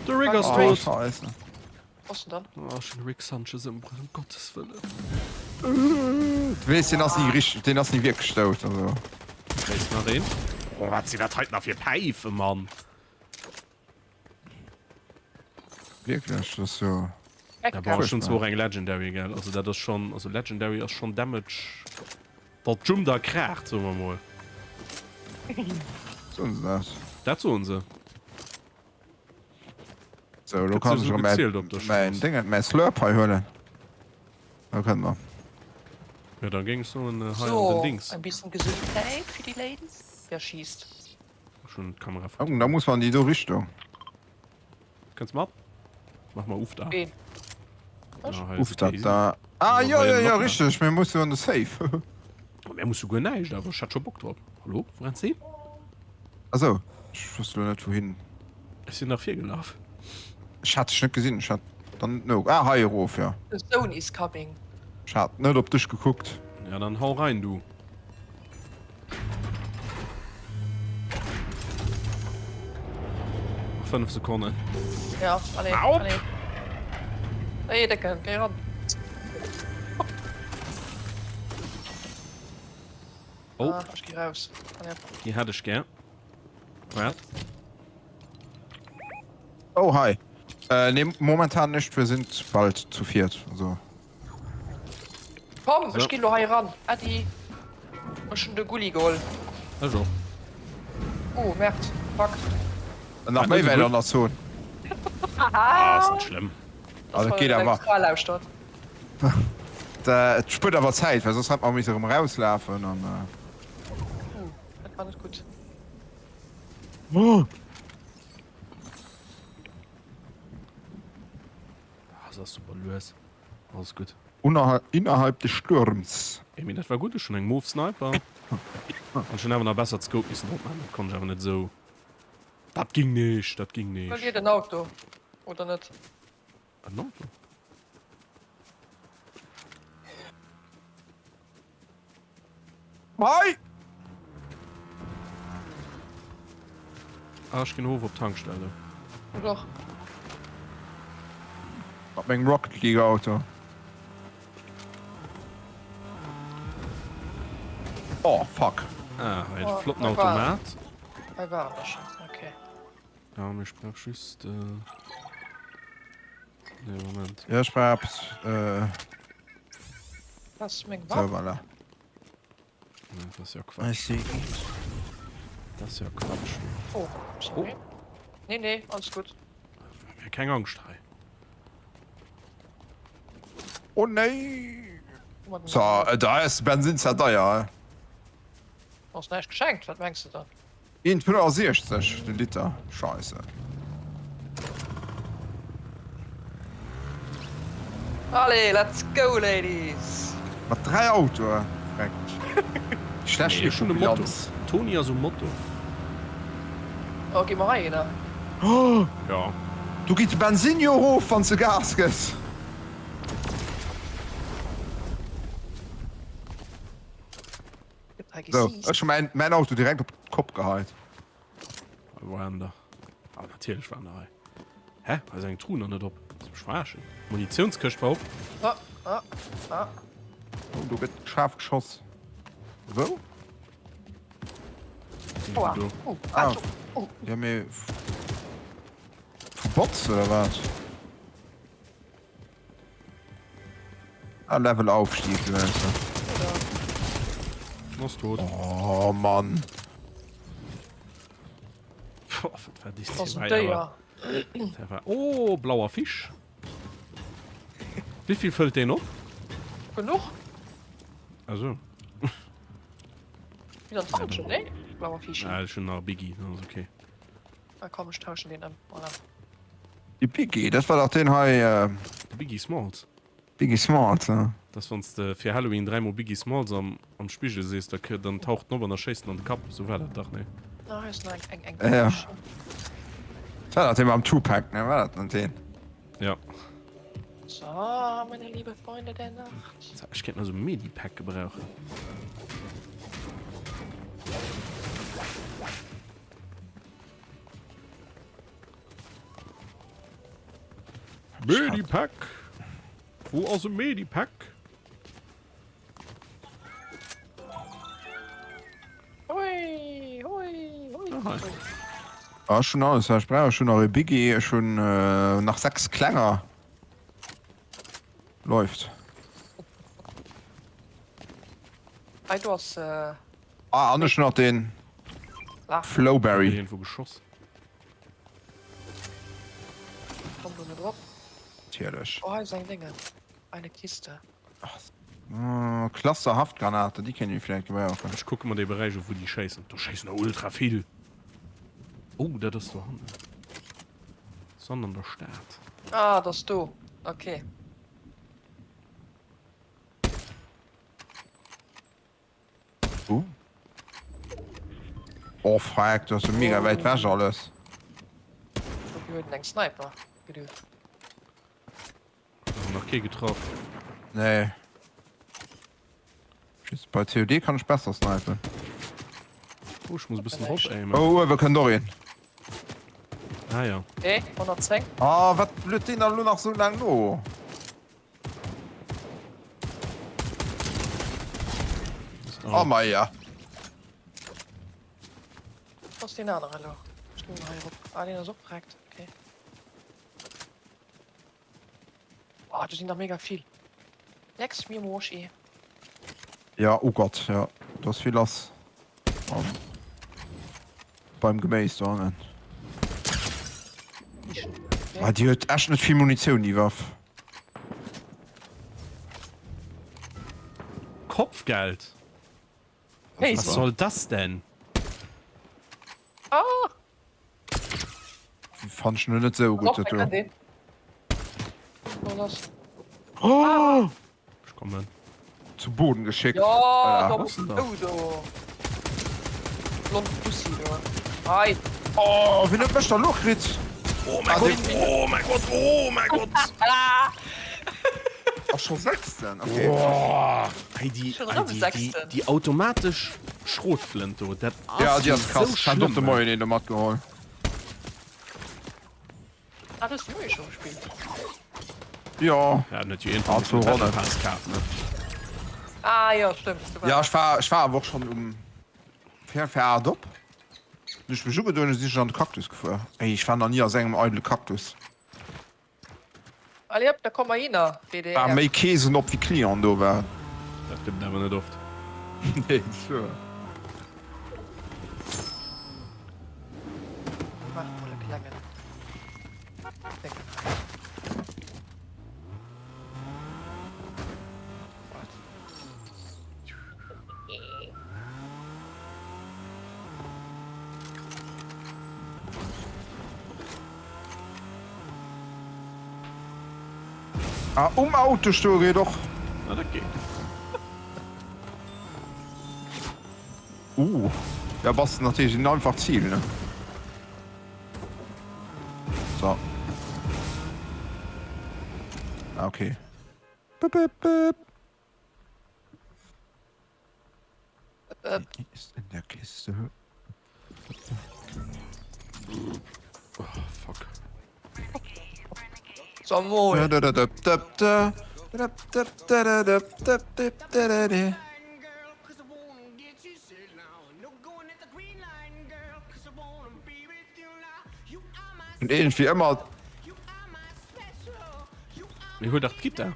De Rick ass Oh, tot. Scheiße. Wo ass en dann? Oh, ech hunn de Rick Sanchez ëmbruecht, um Gottes Wëllen. Du weess, deen ass ni richteg, deen ass ni wierklech dout, also. Hei ist nach een. Oh, wat sinn dat hei nach fir Päifen, Mann? Wierklech, dat ass jo. Ja, bon, ech hunn zwar och eng Legendary, gell? Also dat ass schon, also Legendary ass schon Damage, datt jummt a kraacht, soe mer mol. Soen se dat? Dat soen se. Sou, elo kann ech erëm mäin Déngen, mäin Slurp hei huelen. Da kënne mer. Jo, da géing ech soen, hei an den Dings. So, ein bisschen Gesundheit für die Ladies. Wer schießt? Ech hunn d'Kamera fort. Oh, da muss man an déi do Richtung. Kënns mat? Mach mal uff da. Ween? Uff dat da. Ah, jo, jo, jo, richteg, mir musse an de Safe. Mir musse guer näischt, awer ech hätt scho Bock drop. Hallo, wou renns de hin? Asou, ech wosst elo net wouhin. Ech sinn nach virgelaf. Ech hat dech net gesinn, ech hat dann net no. Ah, hei erof, jo. The zone is coming. Ech hat net op dech gekuckt. Ja, dann hau rein, du. Nach 5 Sekonnen. Ja, allez, Au! allez. Hey, Decke, geh ran. Oh. Ah, ech gi raus. Déi hätt ech gär. Wat? Oh, hi. Äh, nee, momentan nicht. Wir sind bald zu viert. Also. Komm, So. ech ginn lo hei ran. Äddi. Ech hunn de Gulli geholl. Ech och. Oh, Merd. Fuck. Nach méi wäit an der Zon. Ah, ass net schlëmm. Also, et geet awer. Lauschtert. Et spuert awer Zäit, well soss hätt mer misse erëm erauslafen an. Uh, dat war net gutt. Ah, se ass super lues. Alles gutt. Innerhalb des Sturms. Ey, mee dat war gutt. Ech hunn eng Mauve Sniper. An ech hunn awer nach bessert Scope missen drop maachen. Dat konnt ech awer net esou. Dat ging nicht, dat ging Wëllt nicht. Dir den Auto oder net? En Auto? Hei! Ah, ech ginn erof op d'Tankstell do. Ech och. Mat mengem Rocket League Auto. Oh fuck. Ah, hei Oh, flotten hei war Automat. Hei waren der schon, okay. Ja, mee ech brauch just. Äh... Nee, Moment. Ja, ech brauch eppes. Äh, Das ist meng so, Waff. voilà. Nee, das ist ja Quatsch. Das ist ja Quatsch. Oh, sorry. Nee, nee, alles gut. Mir keng Angscht hei. Oh nee! So, äh, da ass Bensin zwar deier. Äh. Ass näischt geschenkt, wat mengs de dann? 1,65 de Liter, scheisse. Allez, let's go ladies! Mat 3 Autoe, freckt. Schlecht Nee, ech hunn e Moto. Toni ass um Moto. Oh, gi mer hei hinner. Ja. Do geet de Bensin jo erof wanns de Gas gëss. So, ech hu mäin, mäin Auto direkt op d'Kopp geheit. Hei waren der. Ah, natierlech waren der hei. Hä? Hei ass eng Truh nach net op. Willst du mech verarschen? Munitionskëscht war op. Ah, ah, ah. Oh, do gëtt schaarf geschoss. Wou? Aua. Do. Oh, Ah. ah. Oh. Ja, mee. Vu Bots oder wat? Ah, Level Aufstieg, du weißt du. Ass tot. Oh Mann. Boah, wat war dies Das ist ein hier? Déier. Der war oh, blauer Fisch. Wie viel füllt den op? Genug? Also. Wie dann falsch, ne? Blauer Fisch. Ah, schon nach Biggie, das ist okay. Ah, komm, ich tausche den um. Voilà. De Biggie, dat war dach deen hei. De Biggie Smalls. Biggie Smalls, ja. Dass wann s de fir Halloween dräimol Biggie Smalls am am Spigel sees, da dann taucht en op an da schéisst en an de Kapp. Sou war dat dach, nee? Ah, hei ass nach eng, eng, eng Ja. Këscht. Dat war dach dee mam Tupac, ne? War dat net deen? Ja. So, meine liebe Freunde der Nacht. So, ech kéint nach sou Medipack gebrauchen. Medipack! Wou ass e Medipack? Hui, hui, hui. Ah, hei. Ah, ech hunn alles, wat ech brauch. Ech hunn nach e Biggie, ech hunn nach 6 klenger. Läuft. Hei, do ass. Ah, an ech hunn nach den Flowberry. Irgendwo geschoss. Komm du net drop. Natierlech. Oh, hei ass eng Dénge. Eine Kiste. Ach, Cluster Haftgranate, déi kéint ee vläicht gebrauchen. Ech kucke mer dee Beräich u wou déi schéissen. Do schéissen der ultra vill. Oh, dat ass dohannen. Sonn an der Stad. Ah, dat ass do. Okay. Uh. Oh fuck, du ass jo mega wäit weg alles. Dofir huet en eng Sniper geduet. Nach kee getraff. Nee. Just bei COD kann ech besser snipen. Oh, ech muss e bëssen drop aimen. Oh, uewe kënnt och een. Ah ja. Eh, 110. Ah, wat blöd deen dann elo nach sou laang no? Oh maja. Ass deen anere elo? Ech ginn hei erop. Ah, deen ass och vreckt. Okay. Oh, do sinn der mega vill. Lecks mir Morsch, eh. Ja, oh Gott, ja. Do ass vill lass. Am, beim Geméis do hannen. Ah, déi huet echt net vill Munitioun, déi Waff. Kopfgeld? Was soll das denn? Ah! Fand ich net sou gutt dat do. Oh! Ech kommen. Zu Boden geschickt. Ja, da bist du do. Blond Bussi do. Hei. Oh, wien huet mech da lo kritt? Oh mein Gott, oh mein Gott, oh mein Gott. Ach, scho sechsten, okay. Oh, hey, die, Schon hey, erëm die, die, sechsten. die automatesch Schrotflint do, dat ass Ja, déi ass krass. so Ech hat och de schlëmm. Moien een do matgeholl. Ah, du hast Moie schon gespielt. Jo. Ja, net jo irgendwann Ah, zwou Battle Ronnen. Pass kaf, ne? Ah ja, stimmt. Du Ja, warst. ech war, ech war awer och schonn um véier vir 8 op. Hunn ech mech ugedoen, du sinn ech an de Cactus gefuer. Ey, ech war nach ni a sou engem eidele Cactus. Allez hop, da komm mer hinner, War DDR. méi Keesen op wéi Clienten do waren. Dat gëtt et awer net oft. Nee, dat ass wuer. Mir maache mol e klengen Déngen hei. Wat? Ah, um Auto stoe geet och. Ah, dat geet. Uh, da bass de natierlech en einfacht Zil, ne? So. Ah, okay. Bip, bip, bip. Ist in der Kiste. Oh, fuck. So mol. Und irgendwie ëmmer. Mir huet dach d'Gitter.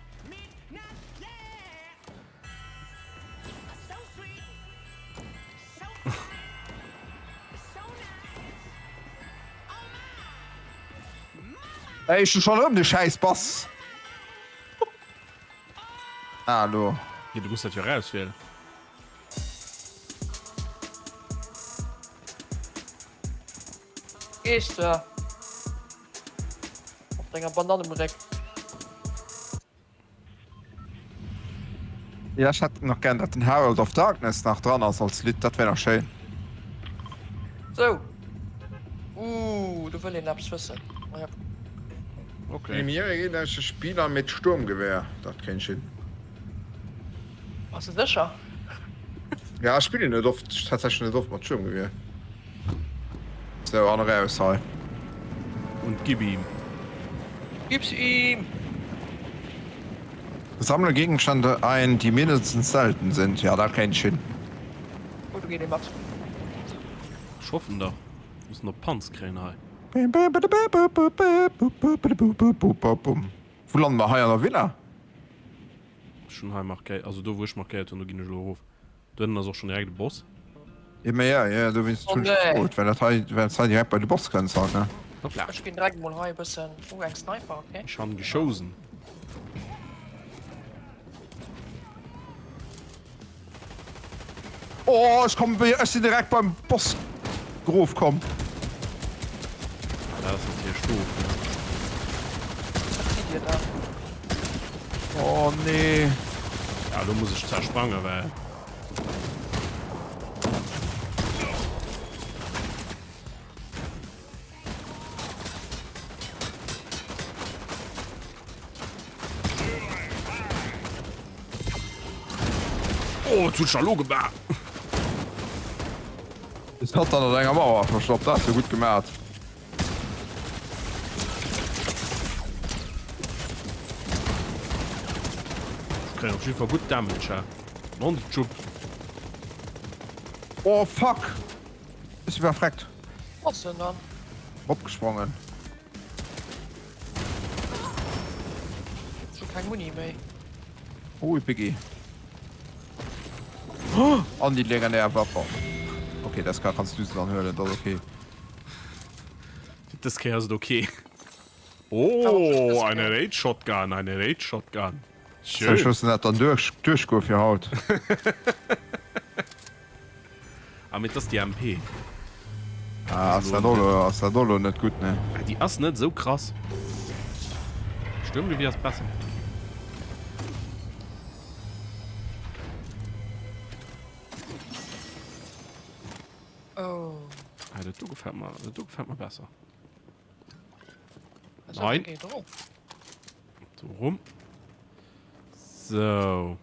Ey, ech hun schon erëm de schäiss Bass. Ah, lo. Jo, du muss dat jo erauswielen. Gees de op denger Banannebréck. Ja ech hätt nach gär dat den Herald of Darkness nach dran ass als Lidd, dat wär nach schéin. Sou. Ooh, do wëll een eppes wëssen. Maja. Okay. Eliminéiere gegnerische Spieler mit Sturmgewehr, dat kéint sinn. Bass de sécher? Ja ech spillen net oft, tatsächlech net oft mat Sturmgewehr. Sou an eraus hei. Und gib ihm. Gib's ihm! Sammle Gegenstände ein, die mindestens selten sind. Ja, dat kéint ech hin. Oh, do geet ee mat. Ech hoffen dach. Mussen op d'Panz kréien hei. Wou landen mer? Hei an der Villa? Ech hunn hei markéiert, also do wou ech markéiert hunn, do ginn ech elo erof. Do ënnen ass och schonn direkt e Boss. Jo, mä jo, jo, dowéinst Oh hunn ech nee. gefrot, well dat hei, well s hei direkt bei de Boss kënns halt, ne? Hoppla. Ech ginn direkt mol hei e bëssen. Oh, eng Sniper, okay. Ech han geschosen. Oh, ech kommen, ech sinn direkt beim Boss erof komm. Dat ass natierlech doof, ne? Wat sidd dir da? Oh nee. Ja, do muss ech zersprangen, well. Oh, wat hunn ech da lo gemaach? Ist hat dann an enger Mauer verstoppt, dat ass jo gutt gemaat. Ech kréien op jiddwer Fall gutt Damage, hä? Nondschupp. Oh fuck! Ech si verfreckt. Was denn dann? Opgesprongen. Schon keng Muni méi. Oh, Biggie. An déi legendär Waffer. Okay, das kann, kannst du se dann huelen, das okay. Dës Kéier ass et okay. Oh, eine Raid Shotgun, eine Raid Shotgun. Schön. Ech loossen dat dann duerch, duerchgoe fir haut. Ah, mee 't ass déi MP. Ah, ass dat och lo, ass dat och lo net gutt, ne? Ah, déi ass net esou krass. Sturmgewier ass besser. Oh. Ah, dat do gefält mer, dat do gefält mer besser. Nein. Do rum. So.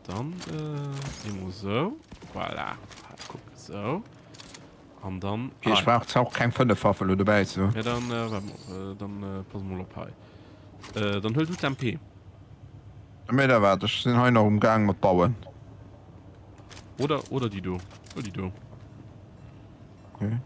Dann äh, si mer so. Voilà. Ah, guck, so. An dann. Okay, ich brauch auch keng Fënnefaffe lo dobäi ze. Ja, dann, äh, warte mal, äh, dann äh, pass mal op hei. Äh, dann huel du d'MP. Mee da waart, ech sinn hei nach um Gaang mat bauen. Oder, oder déi do. Huel déi do. Okay.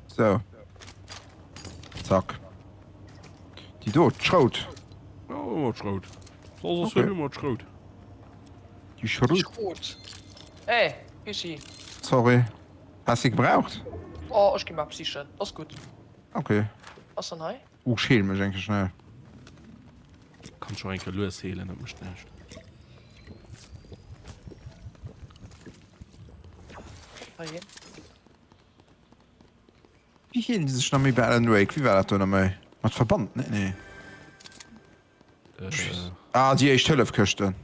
So. Zack. Déi do, d'Schrout. Oh, d'Schrout. Soss ass okay. ëmmer d'Schrout. Déi Schrout. Schrot. Hey, Pischi. Sorry. Has de gebraucht? Oh, ech gi mer sichen. Ass gutt. Okay. Ass dann hei? Uh, ech heelen mech eng Kéier schnell. Kanns scho eng Kéier lues heelen, dat mécht näischt. Hei hin. Wéi heelen déi sech nach méi bei Alan Wake? Wéi war dat do nach méi? Mat Verband? Nee, nee. Äh. Ah, déi éischt Hëllefkëschten.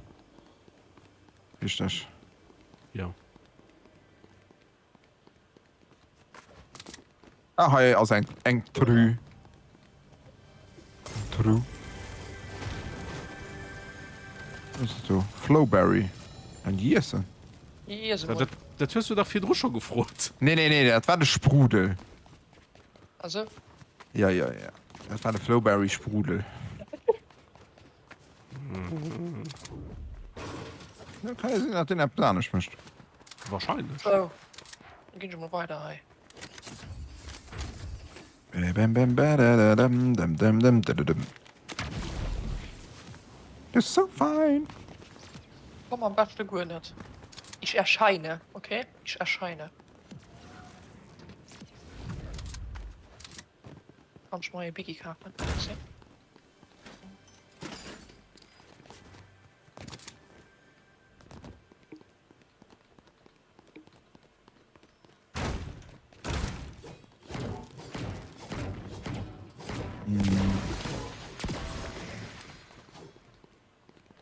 Richteg. Jo. Ah, hei ass eng, eng Tru. Tru. Was ist do? Flowberry. An déi iessen? Déi iesse Dat, mol. dat, dat hues du dach virdru scho gefrot. Nee, nee, nee, dat war de Sprudel. Also. Ja, ja, ja. Dat war de Flowberry Sprudel. Ja, kann ja sinn, dat deen eppes anescht mécht. Wahrscheinlech. So. Dann ginn ech mol weider hei. Bam, bam, badadadam, dam, dam, dam, dadadam. You're so fine. Komm am beschte guer net. Ich erscheine, okay? Ich erscheine. Kann ich mal e Biggie kaufen? Merci.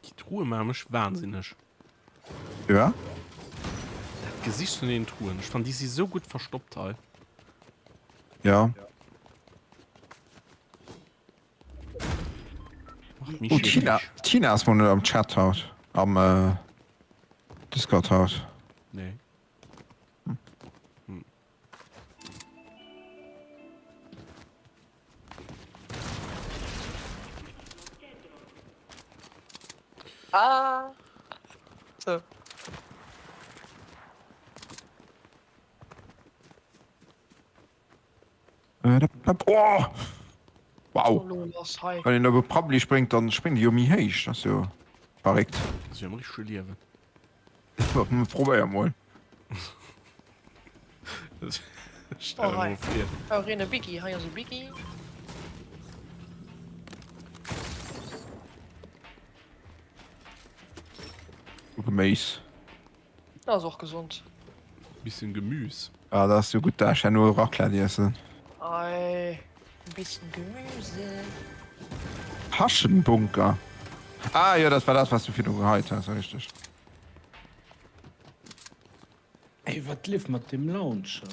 Déi Truhe maache mech wahnsinneg. Ja? Dat Gesicht vun den Truhen. Ech fannen, déi si sou gutt verstoppt hei. Ja. Oh, Tina, Tina ass mol net am Chat haut. Am äh, Discord haut. Nee. Hm. Hm. Ah. So. Oh! Wow! Wann een op e Prabbeli spréngt, dann spréngt e jo méi héich. Dat ass jo verréckt. Dat ass jo am richtege Liewen. Probéier mol. Stell der mol vir. Oh, hei e Biggie, hei ass e Biggie. Geméis. Dat ass och gesond. Bisschen Gemüs. Ah, dat ass jo gutt, da ech herno Raclette iessen. Ei, e bisschen Gemüse. Taschenbunker. Ah jo, dat war dat, wat s du virdru geheit has, richteg. Ey, wat leeft mat deem Launcher?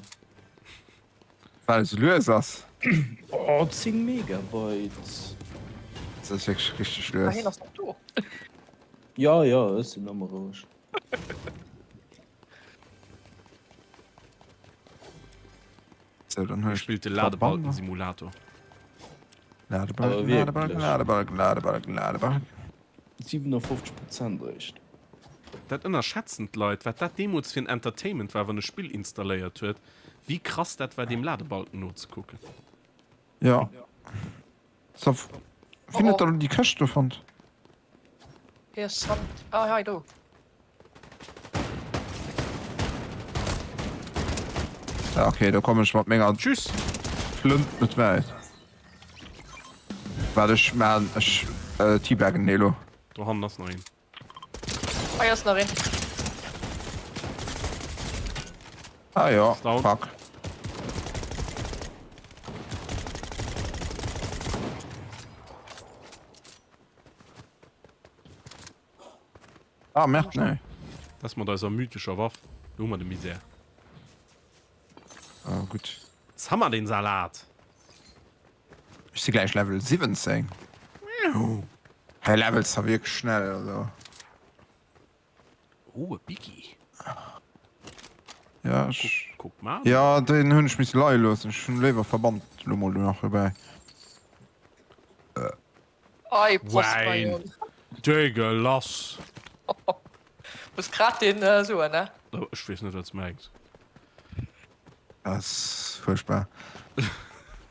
Well et sou lues ass. Oh, 10 Megabyte. Dat ass wierklech richteg lues. Ah, hien ass nach do. Ja, ja, ech sinn ëmmer roueg. So, dann Hie spillt de Ladebalken-Simulator. Ladebalken, Ladebalken, Ladebalken, Ladebalken, Ladebalken. 57 Prozent eréischt. Dat ënnerschätzen d'Leit, wat dat deemools fir en Entertainment war, wann e Spill installéiert huet, wéi krass dat war, deem Ladebalken nozekucken. Jo. So, wien huet dann déi Këscht do fonnt? Hier ass Sand. Ah, hei do. Ja, okay, do kommen ech mat menger Tschüss. Flënt net wäit. Wat ech man, ech äh, teabaggen elo. Do hannen ass nach een. Hei ass nach een. Ah jo, Down. fuck. Ah, merde, nee. Das mat eiser mythescher Waff. Do hu mer de Misär. Ah, gutt. Jetzt ha mer den Salat. Ech si gläich Level 17. Hei levels da wierklech schnell, also. Oh, e Biggie. Ja, ech. Kuck, kuck mal. Ja, den hunn ech misse leie loossen. Ech hunn léiwer Verband lo mol nach dobäi. Ei, Prost, Wein. Marion. Dégueulasse. Muss grad den äh, soen, ne? Oh, ech weess net, wat s du mengs. Dat ass fuerchtbar.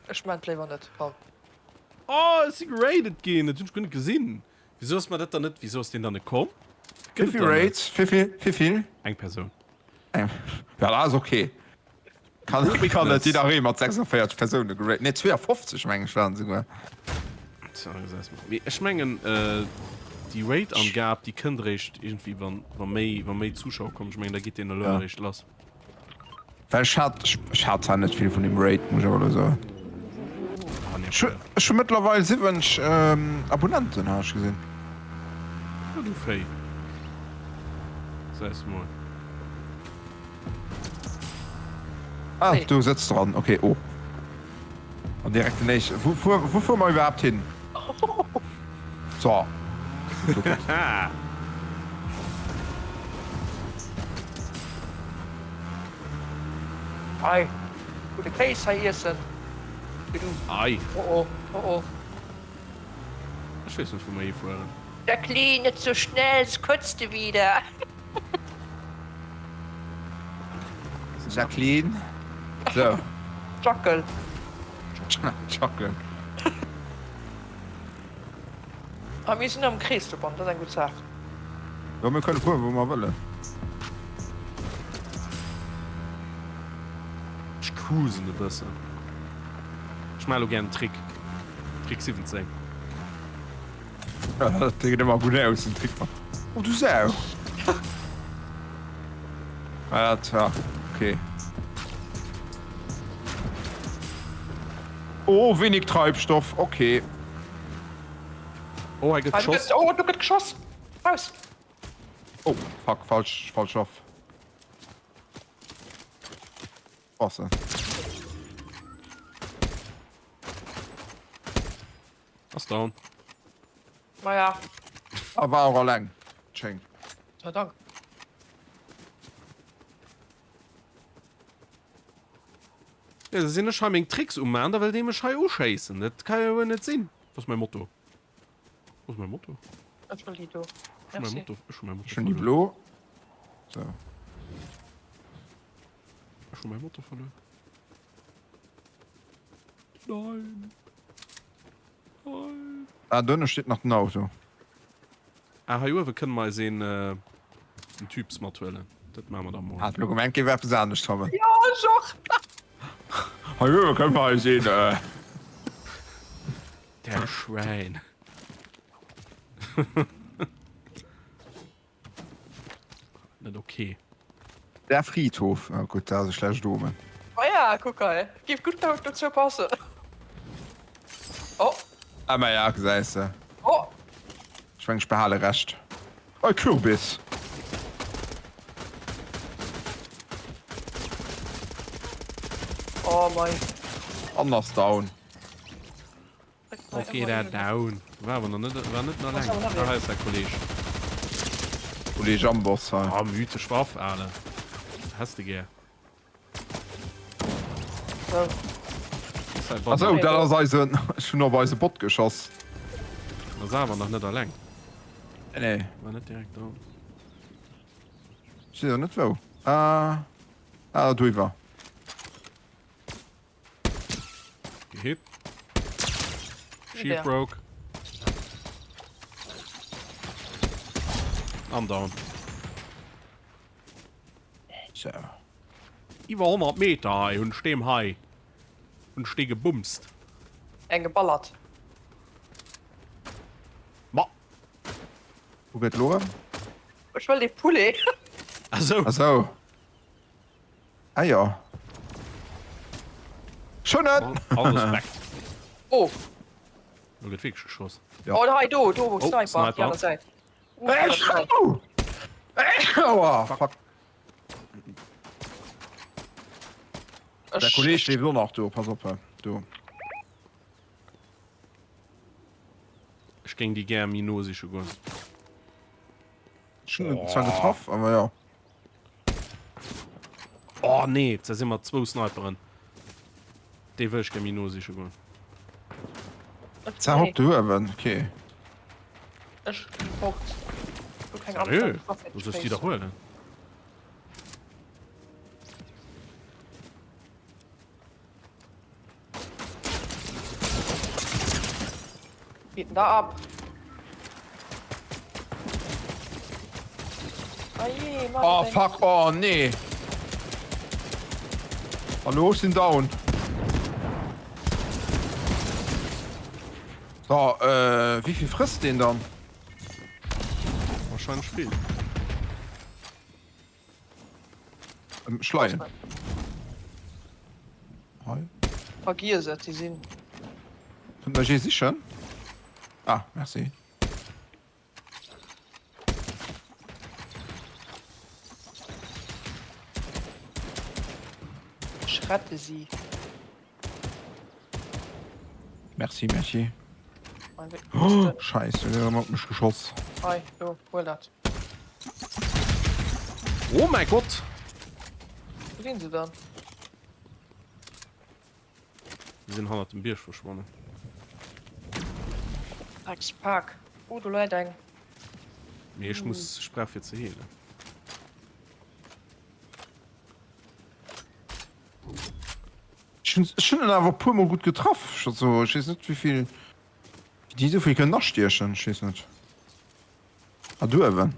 Ech mengt léiwer net, komm. Oh, ech si geraided ginn, dat hunn ech guer net gesinn. Wisou ass mer dat dann net, wisou ass deen dann net komm? Gëtt et Wéivill dann net? Raids? Wéivill? Wéivill? Eng Persoun. Eng. Ja, dat ass okay. Kann, kann net jidderee mat 46 Persoune geraid. Nee, 52 meng ech waren souguer. Mee ech mengen déi Raid-Angab déi kënnt eréischt iergendwéi wann wa méi wa méi Zuschauer kommen. Ech mengen da geet deen elo Ja. eréischt lass. Well ech hat ech hat zwar net vill vun dem Raid, muss ech awer elo soen. Ah, nee, Ech hu ech hu mëttlerweil 70 Abonnenten, hat ech gesinn. Ja, du Véi. Säis mol. Ah, du sëtz dran, okay, oh. An direkt den éischten. Wou fuer, wou fuere mer iwwerhaapt hin? So. Ei, gudde Kéis hei iessen. Ei. Oh oh, oh oh. Ech weess net wou mer hifueren. Jacqueline, net sou schnell, s kotzt de wieder. Jacqueline. So. Jackel. Jackel. Ah, mir sinn am Krees dobann, dat ass eng gutt Saach. Jo, mir kënne fueren, wou mer wëllen. Ech cruisen e bëssen. Ech maache lo gär en Trick. Trick 17. Dat geet ëmmer gutt aus, den Trick mat. Oh du Sau! Ah, dat war okay. Oh, wenig Treibstoff, okay. Oh, hei gëtt geschoss. Oh, do gëtt geschoss! Raus! Oh, fuck, falsch, falsch Waff. Passen. Ass down. Maja. A war och alleng. Schéin. Sei Dank. Ja, da sinn ech hei meng Tricks um man, da wëllt ee mech hei uschéissen. Dat ka jo wuel net sinn. Wou ass mäi Moto? Wou ass mäi Moto? Ech wëll déi do. Ech hu mäi Merci. Moto, ech hu mäi Moto Ech hunn déi verluer. blo. So. Ech hu mäi Moto verluer. Nein. Nein. Ah, dënne steet nach den Auto. Ah, hei uewe kënne mer eis een, äh, en Typs mathuelen. Dat maache mer da mol. Hat lo gemengt, géif eppes anescht kommen. Jo, ech och. Hei uewe kënne mer eis een, äh. Der Schwäin. Net ok. Der Friedhof, oh gutt, dat ass e schlecht Omen. Oh ja, kuck hei, géif gutt dozou passen. Oh. Ah ma ja, gesäis de. Oh. Ech mengen, ech behale Recht. Oh, e Kürbis! Oh mei. An ass down. Ok, dat down. War awer nach net, war net nach laang. Ah, hei ass der Kolleg. Kolleg Amboss hei. Ah, mythesch Waff, Ale. Häss de gär. So. Asou, dat ass eisen. Ech hunn op eise Bot geschoss. Ass awer nach net alleng. Nee. War net direkt down. Ech weess och net wou. Ah, ah do iwwer. Gehit. Shield broke. I'm down. So. Iwwer 100 Meter hei hunn ech deem hei hunn ech dee gebumst. Eng geballert. Ma. Wou gëtt lo erëm? Ech wëll dee Poulet. Ah sou. Ah sou. Ah jo. Schon net! All Respekt. Oh. Lo gëtt wierklech geschoss. Ja. Oh, hei, do, do, Oh, Sniper, Sniper. déi aner Säit. Oh! Aua, fuck. Der Kolleg leeft och nach do, pass op, do. Ech géing déi gär méi no siche goen. Ech hunn en zwar getraff, awer jo. Oh nee, da si mer zwou Sniperen. Déi wëll ech gär méi no siche goen. Zah op de uewen, okay. Ech ginn fort. Hu keng Sérieux? Du sollst déi dach huelen. Geht denn da ab? Oh je, Mann, Oh fuck, oh nee. Hallo, ech sinn down. So, äh, wéi vill frësst deen dann? Wahrscheinlech vill. Ähm, Schleien. Hei. Vergiess et, déi sinn. Kënnt mech ee sichen? Ah, merci. Ech rette si. Merci, merci. Oh, Scheiße, der hat mech geschoss. Hei, do, huel dat. Oh mein Gott! Wo sinn se dann? Sie sinn hannert dem Bierg verschwonnen. Dreckspak. Oh, do läit eng. Mee ech muss, ech brauch fir ze heelen. Ech hunn ech hunn en awer e puer mol gutt getraff. Also ech weess net wéivill wéi déi esouvill kënnen astiechen. Ech weess net. Ah do uewen.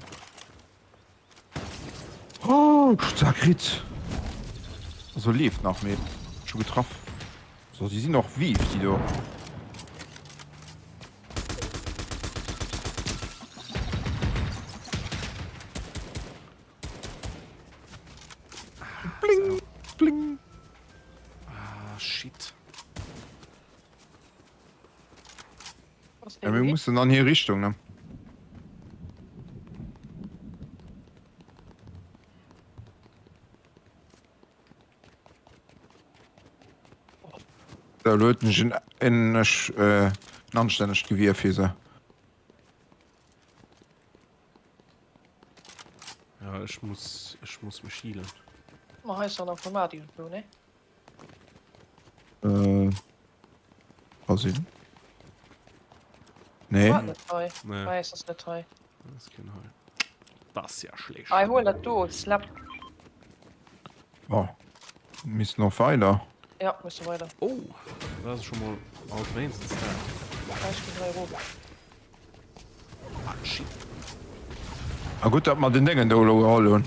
Oh, ech hunn zwar kritt. Also leeft nach, mee ech hu getraff. So déi sinn och viv déi do. Bling, bling. Ah, shit. Ja, mir mussen an hir Richtung, ne? Da huet en en, en anstännegt Gewier fir se. Ja, ech muss, ech muss mech healen. Ma hei ass an Automat irgendwou, ne? Äh, ka sinn. Nee. War net hei. Nee. Hei ass das net hei. Das ist kein Hei. Das ist ja schlecht. Hei, hol dat do, Slap. Oh. Misst noch weider. Ja, müssen weiter. Oh, das ist schon mal alt wenigstens da. Hei, ich bin hei rof. Ah gutt, datt mer den Déngen do elo geholl hunn.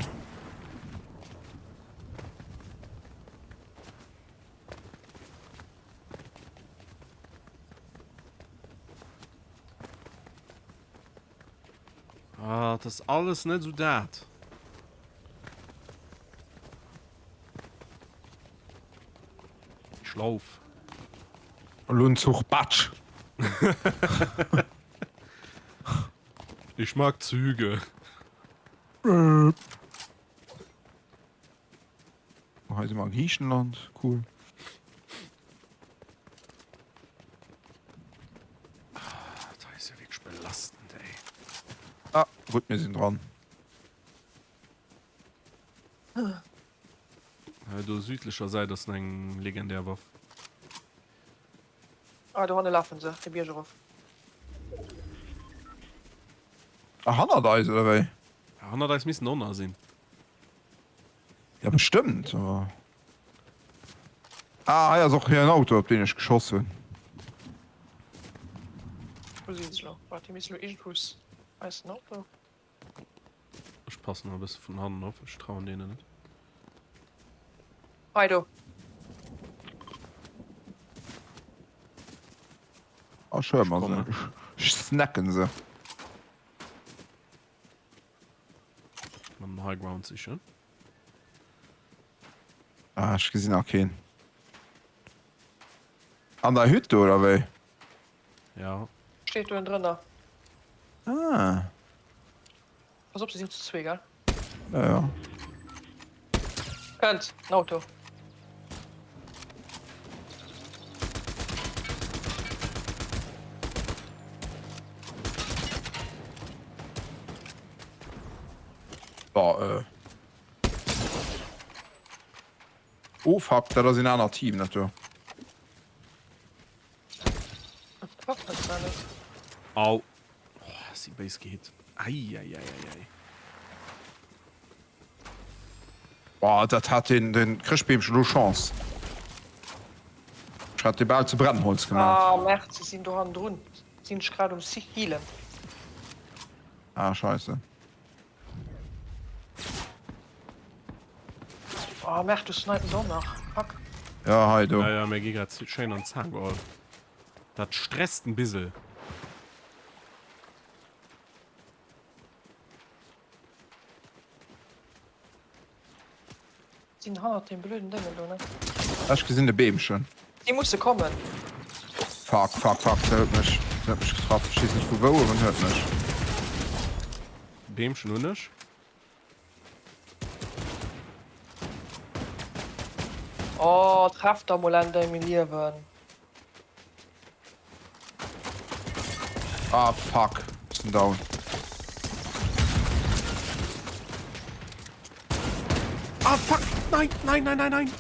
Ah, dat ass alles net esou dat. Ich lauf. Elo en Zuch, batsch! Ich mag Züge. Oh, hei si mer a Griichenland, cool. Dat hei ass jo wierklech belastend, ey. Ah, gutt, mir sinn dran. Hei do südlecher Säit ass eng legendär Waff. Ah, do hanne lafen se de Bierg erof. Ah, hannert eis, oder wéi? Ja, hannert eis missten och nach sinn. Ja, bestëmmt, awer. Ah, hei ass och hir en Auto, op deen ech geschoss hunn. Wou sinn se lo? Waart, déi missten lo iergendwou eis den Auto. Ech passen nach e bësse vun hannen op, ech trauen deenen net. Hei do. Ah, ech huele mer se. Ech snacken se. Mam High Ground sichen. Ah, ech gesinn nach keen. An der Hütte oder wéi? Ja. Steet do en drënner. Ah. Pass op, se sinn zu zwee, gell? Ja, ja. Kënnt, en Auto. Boah, äh. Oh fuck, dat ass een anert Team, dat do. Au. Oh, si béis gehit. Eieieiei. Boah, dat hat den, den Chrëschtbeemchen elo Chance. Ech hat dee bal zu Brennholz gemaach. Ah, Merde, se sinn do hannendrun. Sinn ech grad um healen. Ah, scheisse. Oh Merde, du snipen se och nach. Fuck. Ja, hei do. Ja, ja, mir gi grad schéin an d'Zaang geholl. Dat stresst en bissel. Sinn hannert deem blöden Déngen do, ne? Ech gesinn de Beemchen. Déi musse kommen. Fuck, fuck, fuck, se huet mech, se huet mech getraff. Ech weess net vu wou, awer en huet mech. Beemchen hunn ech. Oh, treff der mol en dengem Liewen. Ah fuck, ech sinn down. Ah fuck, nein, nein, nein, nein, nein.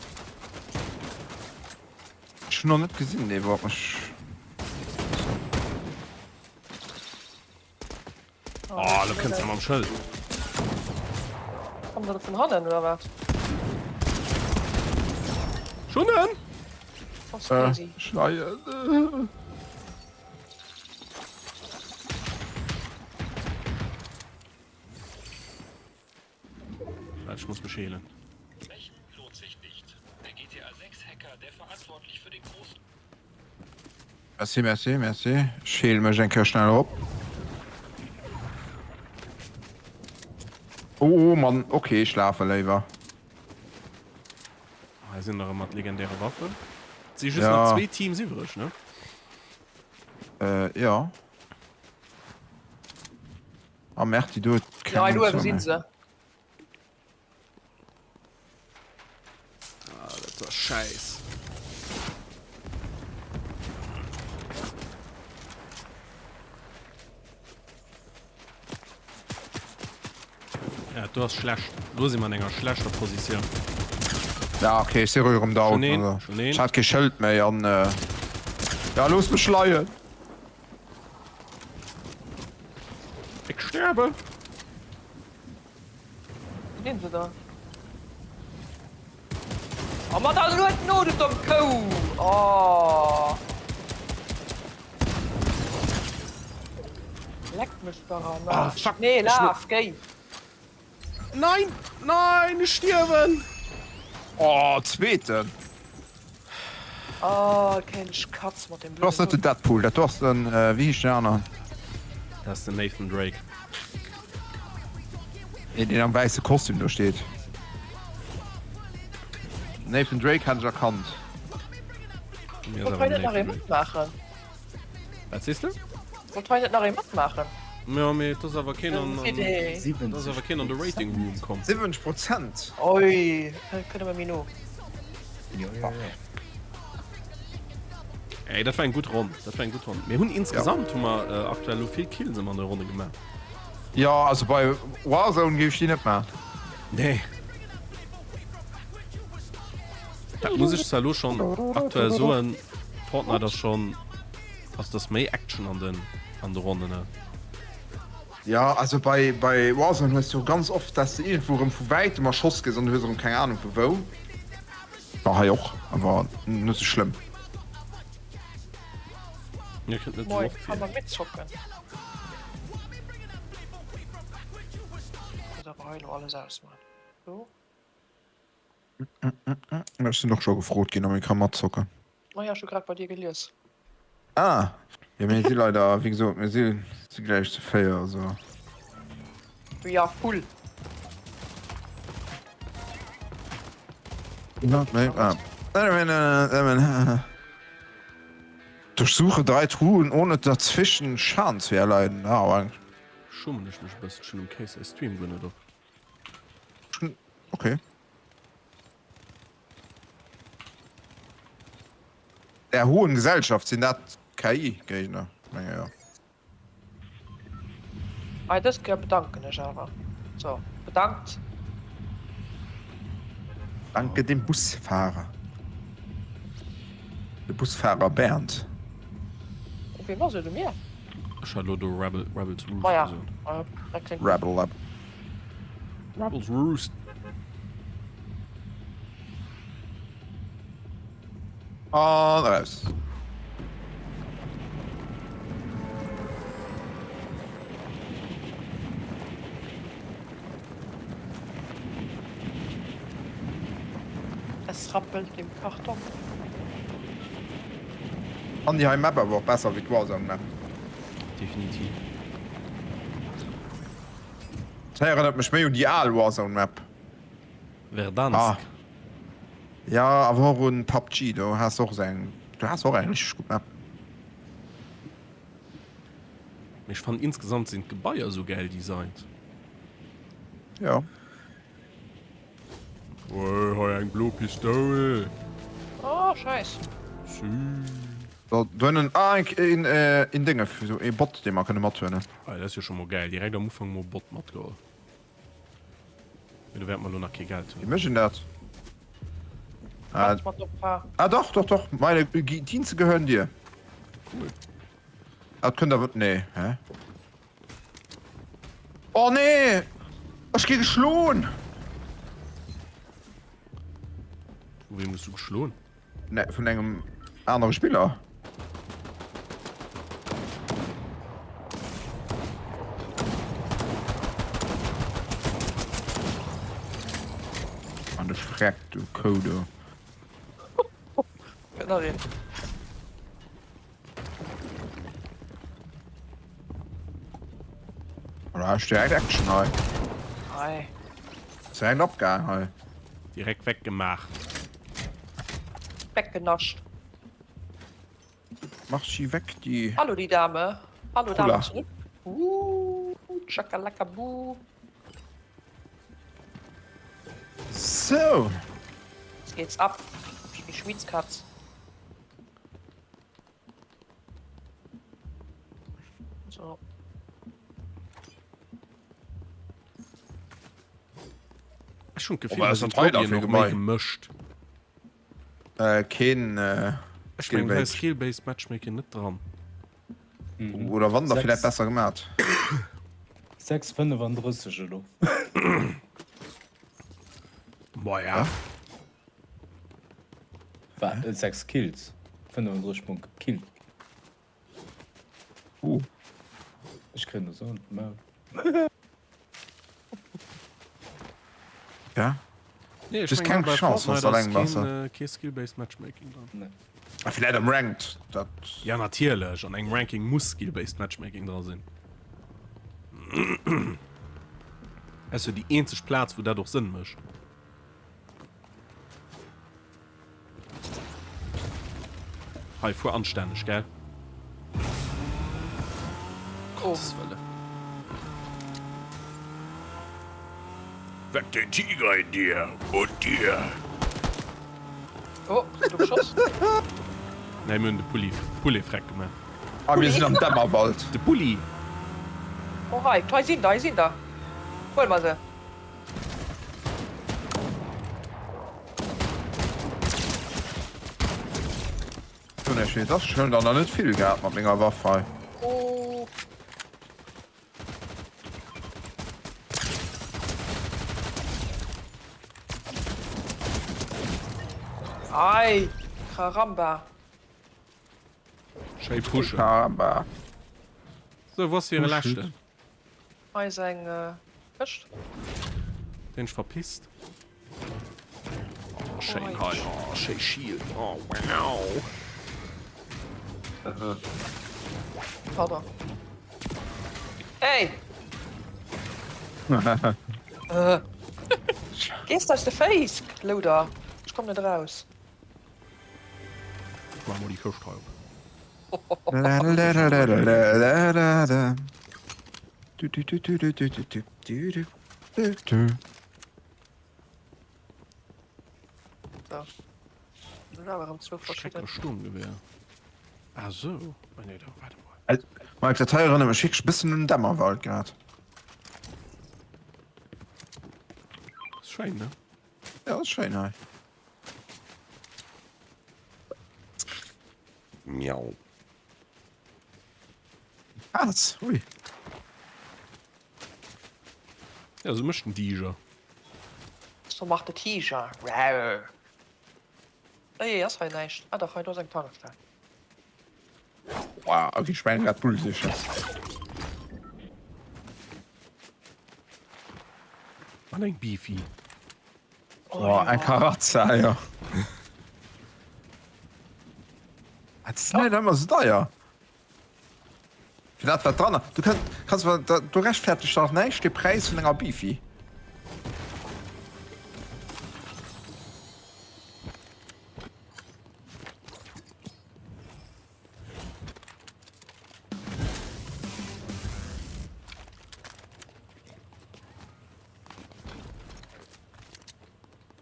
Ech hunn nach net gesinn, dee wou mech. Oh, lo kënnt se mam Schëld. Kommt dat vun hannen oder wat? Schon en! Äh, Schleien. Ech muss mech heelen. Merci, merci, merci. Ech heele mech eng Kéier schnell op. Oh Mann, okay, ech lafe léiwer. Hei sinn nach ëmmer d'legendäre Waffen. Et si just nach zwee Teams iwwreg, ne? Äh, jo. Ah merde, déi do huet keng Jo, hei Munition uewe si méi. se. Ah, dat war scheiss. Ja, du hast schlecht. Du si man enger schlechter Position. Ja, okay, ich si rëm down. Schon een, Also, schon een. ich hat kee Schëld méi an äh, ja, looss mech leien. Ich sterbe. Wou sinn se dann? Oh ma da luet no, du domm Kou! Oh. Leck mech dach am Aarsch. Oh, fuck. Nee, laf, géi! Nein, nein, ech stierwen! Oh, zweeten! Oh, kéint Katz mat dem Du ass net den Deadpool, dat do ass den, wéi heescht den aneren? Dat ass den Nathan Drake. Nee, deen am wäisse Kostüm do steet. Nathan Drake hat ech erkannt. Mir ass Wollt awer hei net nach ee Nathan Drake. matmaachen? Wat sees de? Wollt hei net nach ee matmaachen? Jo, mee et ass awer keen an, an, Idee. et ass awer keen an de Rating Room komm. 70 Prozent! Oi, kënne mer méi no. Jo, jo, jo. Ey, dat war eng gutt Ronn. Dat war eng gutt Ronn. Mir hunn insgesamt hu mer äh, aktuell lo vill Kills ëmmer an der Ronne gemaach. Jo, also bei Warzone géif ech déi net maachen. Nee. Dat muss ech zwar lo schonn aktuell soen, Fortnite ass schonn. Also dass méi Action an den an de Ronnen ne? Ja also bei bei Warzone hues du ganz oft dass de iergendwou erëm vu wäitem erschoss gëss an du hues erëm keng Ahnung vu wou. War hei och, awer net sou schlëmm. Mir kënnt net sou Moin, oft kann vir. man mitzocken? Muss awer hei lo alles ausman. So. Ech sinn och scho gefrot ginn, ob ee ka matzocken. Ma ja, ech hu grad bei dir gelies. Ah, jo mir si leider, wéi gesot, mir si si gläich zu 4, also. We are full. Durchsuche drei Truhen ohne dazwischen Schaden zu erleiden. Ah, Schummen ech mech e bësselchen um Case, ech stream guer net op. Okay. Der hohen Gesellschaft sinn dat KI-Géigner? Menge jo. Hei dës Kéier bedanken ech awer. So, bedankt. Danke dem Busfahrer. De Busfahrer Bernd. U wem ass et? U mir? Ech hat elo do Rebel, Rebels Roost Maja, gesot. dat kléngt gutt. Rebel Lab. Rebels Roost. An eraus. Es rappelt im Karton. An déi hei Map awer och besser wéi d'Warzone Map. Definitiv. Dat erënnert mech méi un déi al Warzone Map. Verdansk. Ah. Ja, awer och un PUBG, do has de och esou eng, do has de och eng richteg gutt Map. Mee ech fannen insgesamt sinn d'Gebaier esou gäil designt. Jo. Hey, hei eng blo Pistoul. Oh, scheiss. Süß. So, do ënnen, ah, een, een Dénge, esou ee Bot, dee mer kënne mathuelen. Ah, dat ass jo scho mol gäil, direkt am Ufank mol Bot matgeholl. Mee do wäerte mer elo nach kee Geld Wéi hunn. mécht een dat? Ah, Kannst mat op Paar. ah doch, doch, doch, meine Dienste gehören dir. Cool. Ah, dat kënnt awer, nee, hä? Oh nee! Ech gi geschloen! Vu wem gëss du geschloen? Ne, vun engem anere Spiller. An de Schreck, du Kou, du. Gëtt nach een. Da ass direkt Action hei. Hei. Ass direkt opgaang hei. Direkt weggemaach. Weggenascht. Mach sie weg, die. Hallo die Dame. Hallo Dame Hula. zurück. Uh, Chakalakabu. So. Jetzt geht's ab. Die Schmiedskatz. So. Ech hunn d'Gefill, Oh, da ass sinn dat hei da d'Lobbyen fir och méi Gebai? gemëscht. Äh, keen äh, Ech mengen, hei ass Skill-based. Skill-based Matchmaking net dran. Oder wann, da Sechs. villäicht besser gemaat. 6,35 elo. Maja. Wat? 6 Kills? 35 mol gekillt. Uh. Ech kréien esou an d'Maul. Ja. Nee, ech Just mengen, keng bei Chance, wann Fortnite du ass alleng bass. keen, äh, kee Skill-based Matchmaking dran. Nee. Ah, villäicht am Ranked. Dat. Ja, natierlech. An engem Ranking muss Skill-based Matchmaking dra sinn. Ass jo déi eenzeg Plaz, wou dat och Sënn mécht. Hei, fuer anstänneg, gell? Gottes Wëlle. Weck den Tiger in dir und dir! Oh, hues du geschoss? Nee, mir hunn de Pulli, Poulet freck gemaach. Ah, mir sinn am Dämmerwald. De Pulli! Oh, hei, hei sinn der, hei sinn der. Huel mer se. Ech weess, ech hunn der nach net vill gehat mat menger Waff hei. Oh. Ei, Caramba. Schéi pushen. Caramba. Sou, wou ass hire leschten? Hei ass eng Këscht. Deen ech verpisst. Oh, schéin hei. Oh, schéi Shield. Oh, wow. Pardon. Hey! Gees aus de Féiss, Louder. Ech komm net eraus. Ech maache mol déi Këscht hei op. Stecker Sturmgewehr. Ah sou. Ah nee, da waart emol. Mike, dat hei erënnert mech wierklech e bëssen un den Dämmerwald grad. Ass schéin, ne? Ja, ass schéin hei. Miau. Kaz, ui. Ja, sou mécht den Tiger. So macht de Tiger. Rawr. Ey, ass hei näischt? Ah dach, hei do ass eng Tankstell. Wow, okay, ich meine grad Bull sicher. An eng Beefy. Oh, oh eng Karazza, ja. Dat ass net ëmmer sou deier. Fir dat wat dran ass. Du kann, kanns mer, da, du rechtferteg dach näischt de Präis vun enger Beefy.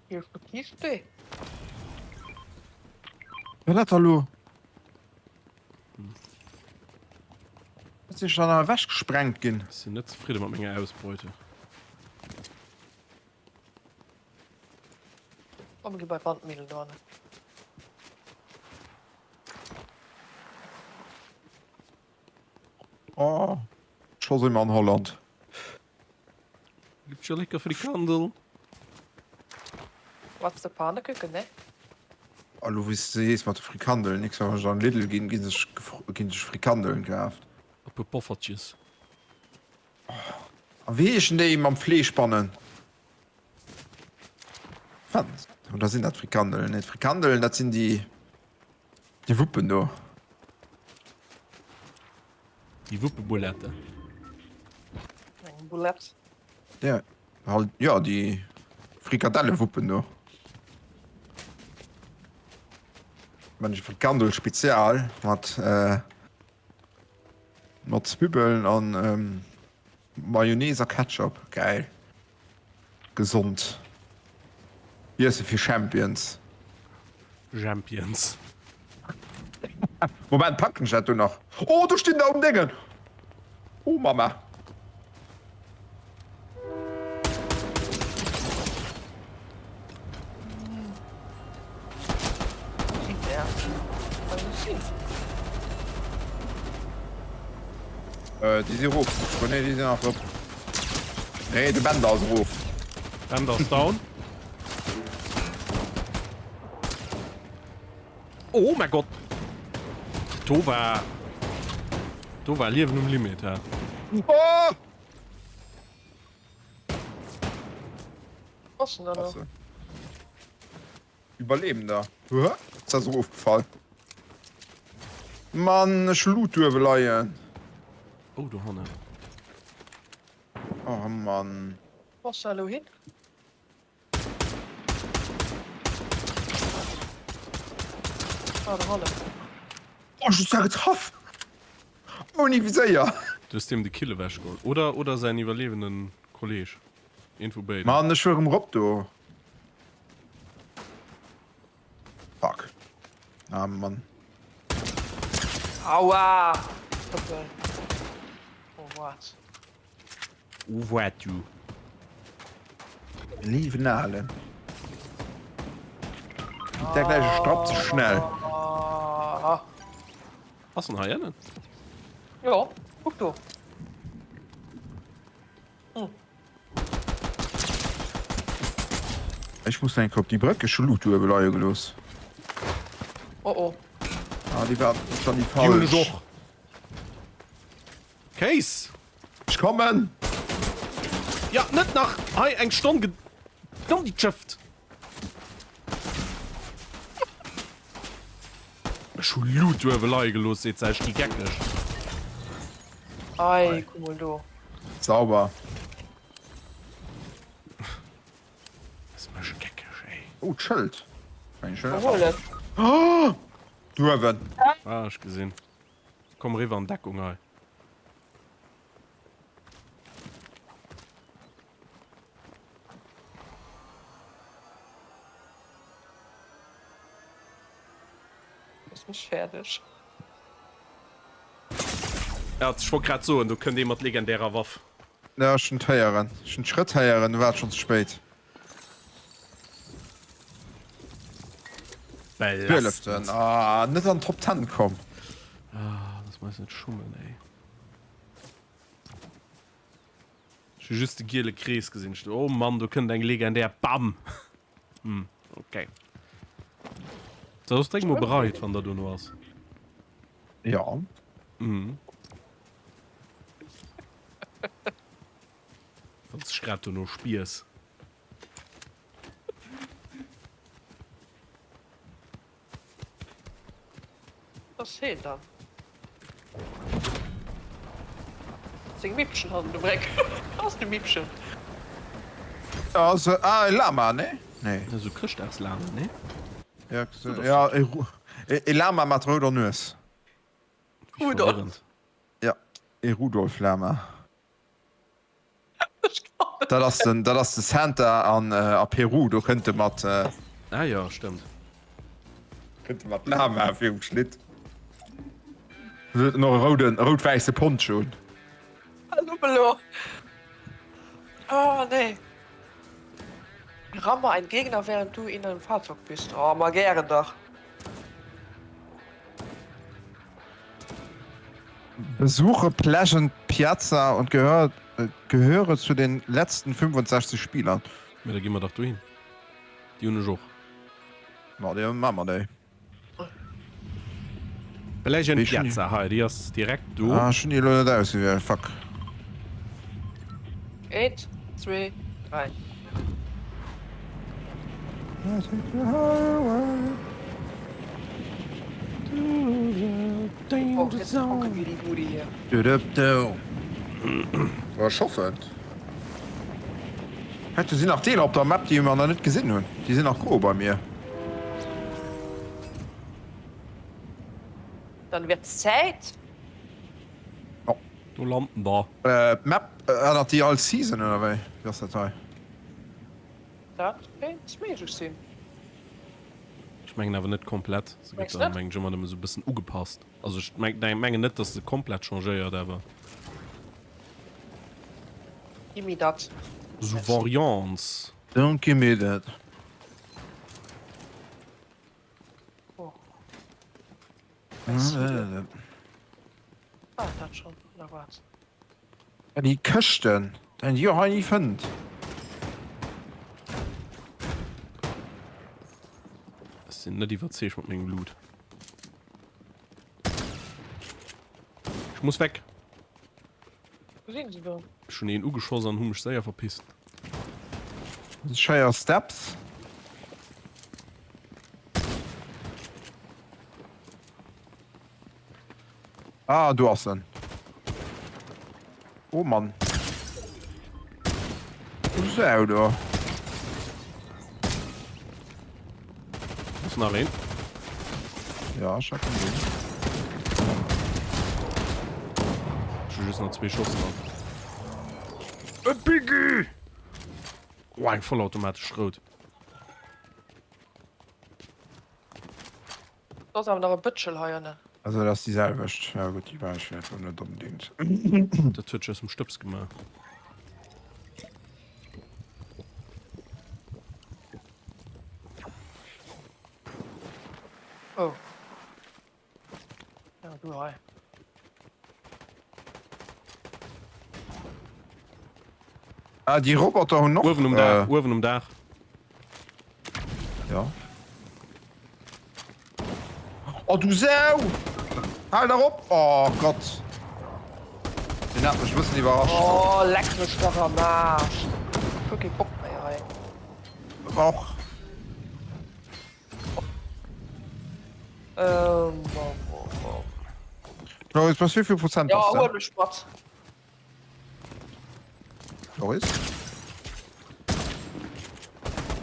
Hier ist eine Kiste. Wat dat da lo? Ass sech dann ewech gesprengt ginn? Ech sinn net zefridde mat menger Ausbeute. Komm, gi bei Wandmillen do an. Oh, scho si mer an Holland. Gibt schon lecker Frikandel. What's the Panekuchen, ne? A lo wéi s de sees mat de Frikandelen, nächst Mal wann ech an Lidl ginn, ginn sech ginn sech Frikandelen kaaft. E puer Poffertjes. A wéi heeschen déi mam Fleesch bannen? Wat? Oder sinn dat Frikandelen? Nee, d'Frikandelen dat sinn déi déi Wuppen do. Déi Wuppebulette. Eng Boulette. Ja, halt, ja, déi Frikadellewuppen do. Wenn ech Frikandel Spezial mat äh, mat Zwibbeln an ähm, Mayonnaise a Ketchup. Geil. Gesond. Iesse fir Champions. Champions. Moment, packen ech dat do nach? Oh, do stinn der um Déngen! Oh, Mama. Äh, déi si erof. Oh nee, déi sinn nach drop. Nee, de Bender ass erof. Bender ass down. Oh mein Gott! Do war... Do war Liewen um Limit, hä? Oh! Was denn da noch? Überlebender. Hä? Ist das so aufgefallen? Mann, ech Loot duerwe leien. Oh, do hannen. Oh Mann. Wo ass der elo hin? Ah, do hannen. Oh, ech hunn zwar getraff. Ouni Viséier. Du hues deem de Kill ewechgeholl. Oder, oder säin iwwerliewenden Kolleg. Eent vu béiden. Mann, ech fuer erëm rop do. Fuck. Ah, Mann. Aua! Doppel. Oh, what? Oh, what, du? Liewen Alen. Der gleich strappt ze schnell. Ah. Ass en hei ënnen? Jo, kuck do. Hm. Ech muss nach eng Kéier op déi Bréck, ech hu Loot uewe leie gelooss. Oh oh. Ah, déi war, dat war déi Déi hunn ech falsch. och. Kéis! Ech kommen! Ja, net nach hei eng Stonn gedondicheft! Ech hu Loot uewe leie gelooss, seet se, ech gi geckeg. Ei, kuck mol do. Sauber. Ass mech geckeg, ey. Oh, d'Schëld. Eng Hol et. Oh! Duewen. Ah, ech gesinn. Komm eriwwer an Deckung hei. Looss mech fäerdeg. Ja, ech wollt grad soen, do kënnt ee mat legendärer Waff. Ja, ech hunn d'héieren. Ech hunn d'Schrëtt héieren, du war et schonn ze spéit. Belastend. Zwieleften. Ah, net an d'Top Ten komm. Ah, lass mer eis net schummen, ey. Ech hu just de giele Krees gesinn. Ech oh Mann, do kënnt eng legendär. Bam! Hm, okay. So, soss dréck mol bereit, wann der dono ass. Ja. Mhm. Wann s dech grad dono spiers. Was heen dann? Seng Mippchen hannen um Réck. Ass de Mippchen. Also, ah, e Lama, ne? Nee. Esou Chrëschtdagslama, ne? Ja, ja, e, e Lama mat rouder Nues. Rudolf. Ja, e Rudolf-Lama. Dat ass den, dat ass de Santa an a Peru, do kënnt e mat. Ah jo, stëmmt. Kënnt e mat Lama virum Schlitt. Dann huet en och e rouden, rout-wäisse Poncho un. Hallo Belo. Oh nee. Ramme einen Gegner während du in einem Fahrzeug bist. Oh, ma gären dach. Besuche Pleasant Piazza und gehöre zu den letzten 65 Spielern. Mee da gi mer dach dohin. Déi hunn ech och. Ma déi maa mer déi. Pleasant Piazza, hei, déi ass direkt do. Ah, ech hunn déi elo net ausgewielt, fuck. Eent, zwee, dräi. Oh, jetzt rocken wir die Bude hier. Ech hoffen. Hä, do sinn nach Deeler op der Map, déi mer nach net gesinn hunn. Déi sinn nach gro bei mir. Dann wird's Zäit. Do landen der. D'Map ännert déi all Season oder wéi? Wéi ass dat hei? Dat kéint méiglech sinn. Ech mengen awer net komplett. Se gëtt Mengs da net? mengen ech ëmmer nëmme sou e bëssen ugepasst. Also ech mengen net, datt se komplett changéiert, awer. Gimme dat. Sou Variants. Don't gimme that. Oh. Ah, dat schon, oder wat? Ja, déi Këschten, déi een déi och hei ni fënnt. Ech sinn net iwwerzeegt mat mengem Loot. Ech muss weg. Wou sinn se do? Ech hunn een ugeschoss an hu mech séier verpisst. Scheier Steps. Ah, do ass en. Oh Mann. Sau do. Ass nach een? Ja, ech hat en gesinn. Ech hu just nach zwee Schoss dran. E Biggie! Oh, eng vollautomatesch Schrout. Do ass awer nach e Bëtschel hei ënnen. Also dat ass déi selwecht. Ja gutt, déi war ech vläicht elo net onbedéngt. Dat huet sech aus dem Stëbs gemaach. Oh. Ja, du. Du hei. Ah, déi Roboter hunn och. Uewen um Daach, uewen um Daach. Ja. Oh du Sau! Hal dach op! Oh Gott! Den hat mech e bëssen iwwerrascht. Oh, leck mech dach am Aarsch! Ech hu kee Bock méi hei. Och. Oh Mann, oh Mann. Loris, bei wéi vill Prozent Ja, bass de? huel mech mat. Loris?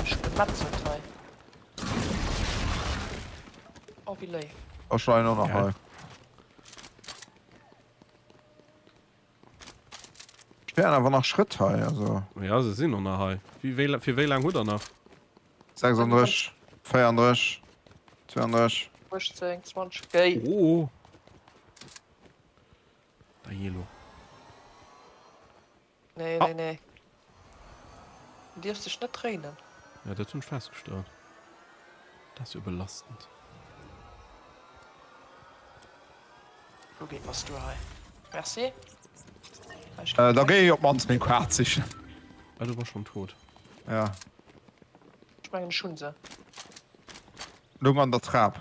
Ech gemetzelt hei. Oh, wéi léif. Ech leien och nach hei. Ech héieren awer nach Schrëtt hei, also. Ja, se sinn och nach hei. Wéi, wéi, fir wéi laang hutt der nach? 36, 34, 32. 18, 20, géi! Oh! Dajelo. Nee, nee, nee. Du dierfs dech net dréinen. Ja, dat hunn ech festgestallt. Dat ass jo belastend. Wou geet bass du hei? Merci. Äh, da géi ech op d'mannst meng Kaart sichen. Ah, du bass schonn tot. Ja. Ech mengen ech hunn se. Lung an der Trap.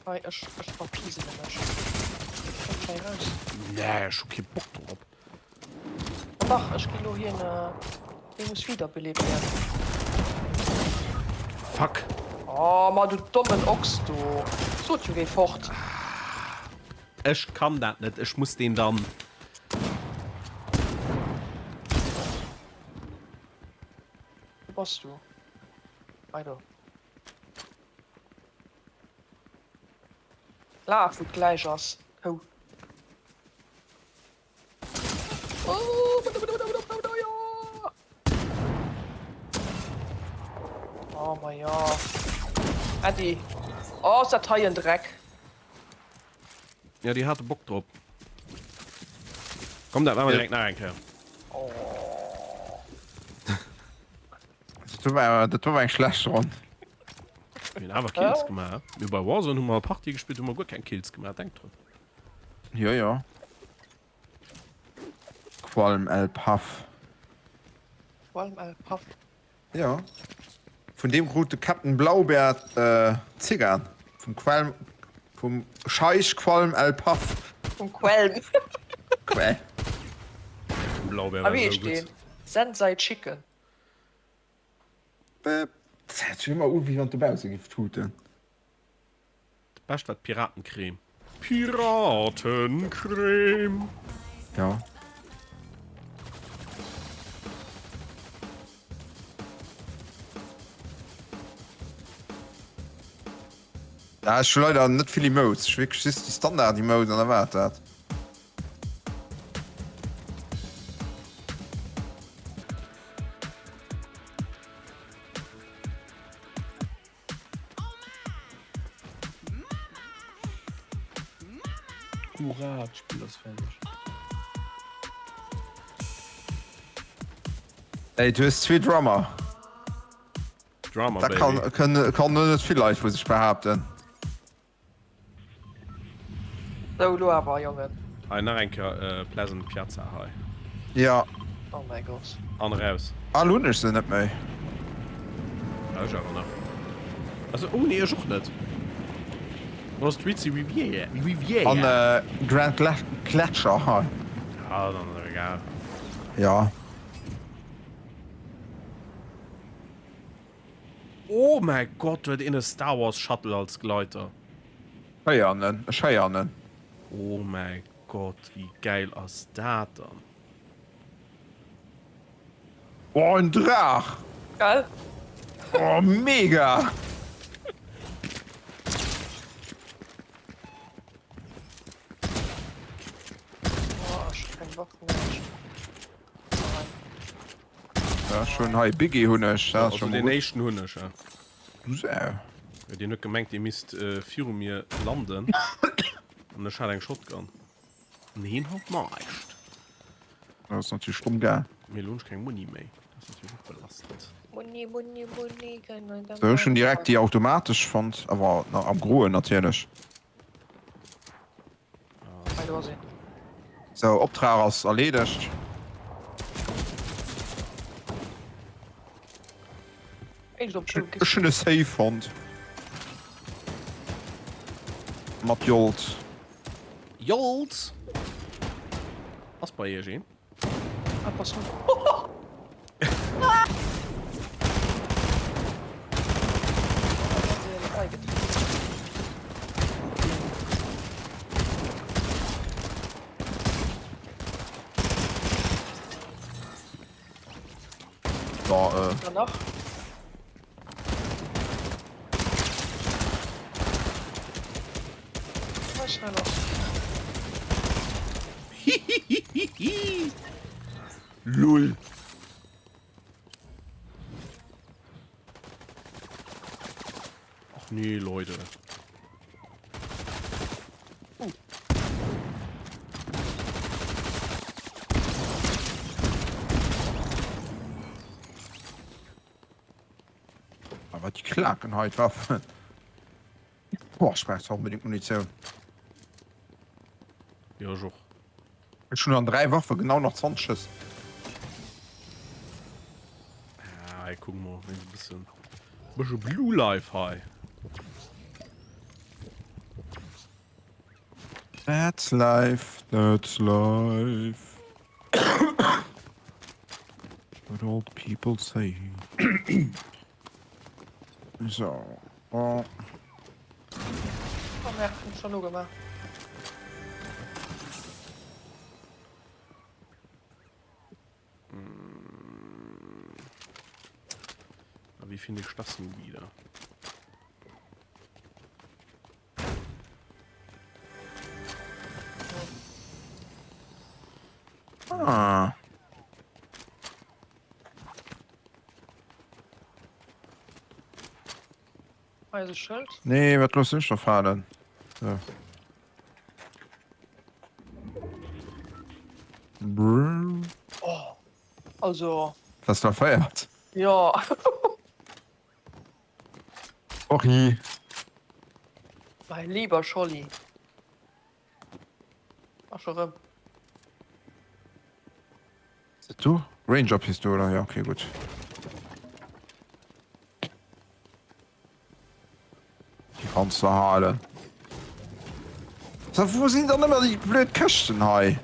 Hei, ech, ech verpisele mech. Kommt hei raus. Nee, ech hu kee Bock drop. Oh dach, ech ginn lo hien, hie muss wiederbelebt werden. Fuck. Oh, ma du dommen Ochs, du. Sot jo, géi fort. Ech kann dat net, ech muss deen dann. Wou bass du? Hei do. Laf wou d'gläich ass, Kou. Oh ma jo. Äddi. Oh ass dat hei en Dreck. Ja, déi hate Bock drop. Komm, dat maache mer direkt nach eng Kéier. Oh. Dat war, dat war eng schlecht Ronn. Mir hunn awer Kills gemaach. Mir bei Warzone hu mer Partie gespillt, hu mer guer keng Kills gemaach. Denk drun. Jo, jo. Qualm El Paf. Qualm El Paf. Jo. Vun deem krut de Captain Blaubeer Zigarren. Vum Qualm, vum Scheich Qualm El Paf. Vum Qualm. Quäl. Captain Blaubeer A war wéi esou heescht gutt. deen? Sensei Chicken. Dat héiert sech ëmmer u wéi wann dobausse giff tuten. Dat bescht war d'Piratencreme. Piratencreme! Ja. Ja, ech hu leider net vill Emotes. Ech hu wierklech just déi Standard-Emotes an da war et dat. Hurra, d'Spill ass fäerdeg. Ey, du hues zwee Drummer. Drummer, Da kann, Baby. kënne, kann net vill Leit vu sech behaapten. Sou, elo awer, Jongen. Hei nach eng Kéier Pleasant Piazza hei. Ja. Oh mäi Gott. An eraus. Al hunn ech se net méi. Ja, ech awer nach. Also, oh nee, ech och net. Wo ass d'Ritzy Riviera? Riviera. An Grand Gletscher hei. Ja, dann ass et egal. Ja. Oh mäi Gott, do huet een e Star Wars Shuttle als Gleiter. Héieren en, ech héieren en. Oh mäi Gott, wéi gäil ass dat dann? Oh en Draach! Gell? Oh mega! Oh, ech hu keng Waff méi. Ja, schon hei Biggie hunn ech. Dat ass Also den éischten hunn ech, ja. Du Sau. Deen huet gemengt, dee misst viru mir landen. An ech hat eng Shotgun. An heen hat näischt. Dat ass natierlech domm gaang. Mee elo hunn ech keng Muni méi. Dat ass natierlech och belastend. Muni, Muni, Muni, Sou, ech hunn direkt déi automatesch fonnt, awer am Groen natierlech. Hei do ass een. Sou, Optrag ass erleedegt. Ech hunn e Safe fonnt. Mat Jolt. Jolt! Ass bei iech een? Ah, pass op. Da, äh. Danach. Hihihihi. Lull. Ach nee, Leute. Awer déi klaken hei d'Waffen. Boah, ech brauch zwar onbedéngt Munitioun. Jo, ech och. Ech hunn an 3 Waffe genau nach 20 Schëss. Ah, hei kucken mer e bëssen. Bëssche Blue Life hei. That's life, that's life. What old people say. So. Oh. Oh, merde, hun schon ugemaach. Aber wie finde ich das nun wieder? Ah. Hei ass e Schëld. Nee, wat loossen ech da falen? So. Brrr. Oh, also. Das war feiert. Ja. Sorry. Mein lieber Scholli. Ach, schon rëm. Du? Ranger Pistole, ja, okay, gut. Die kannst du halen. So, wo sinn dann ëmmer déi blöd Këschten hei?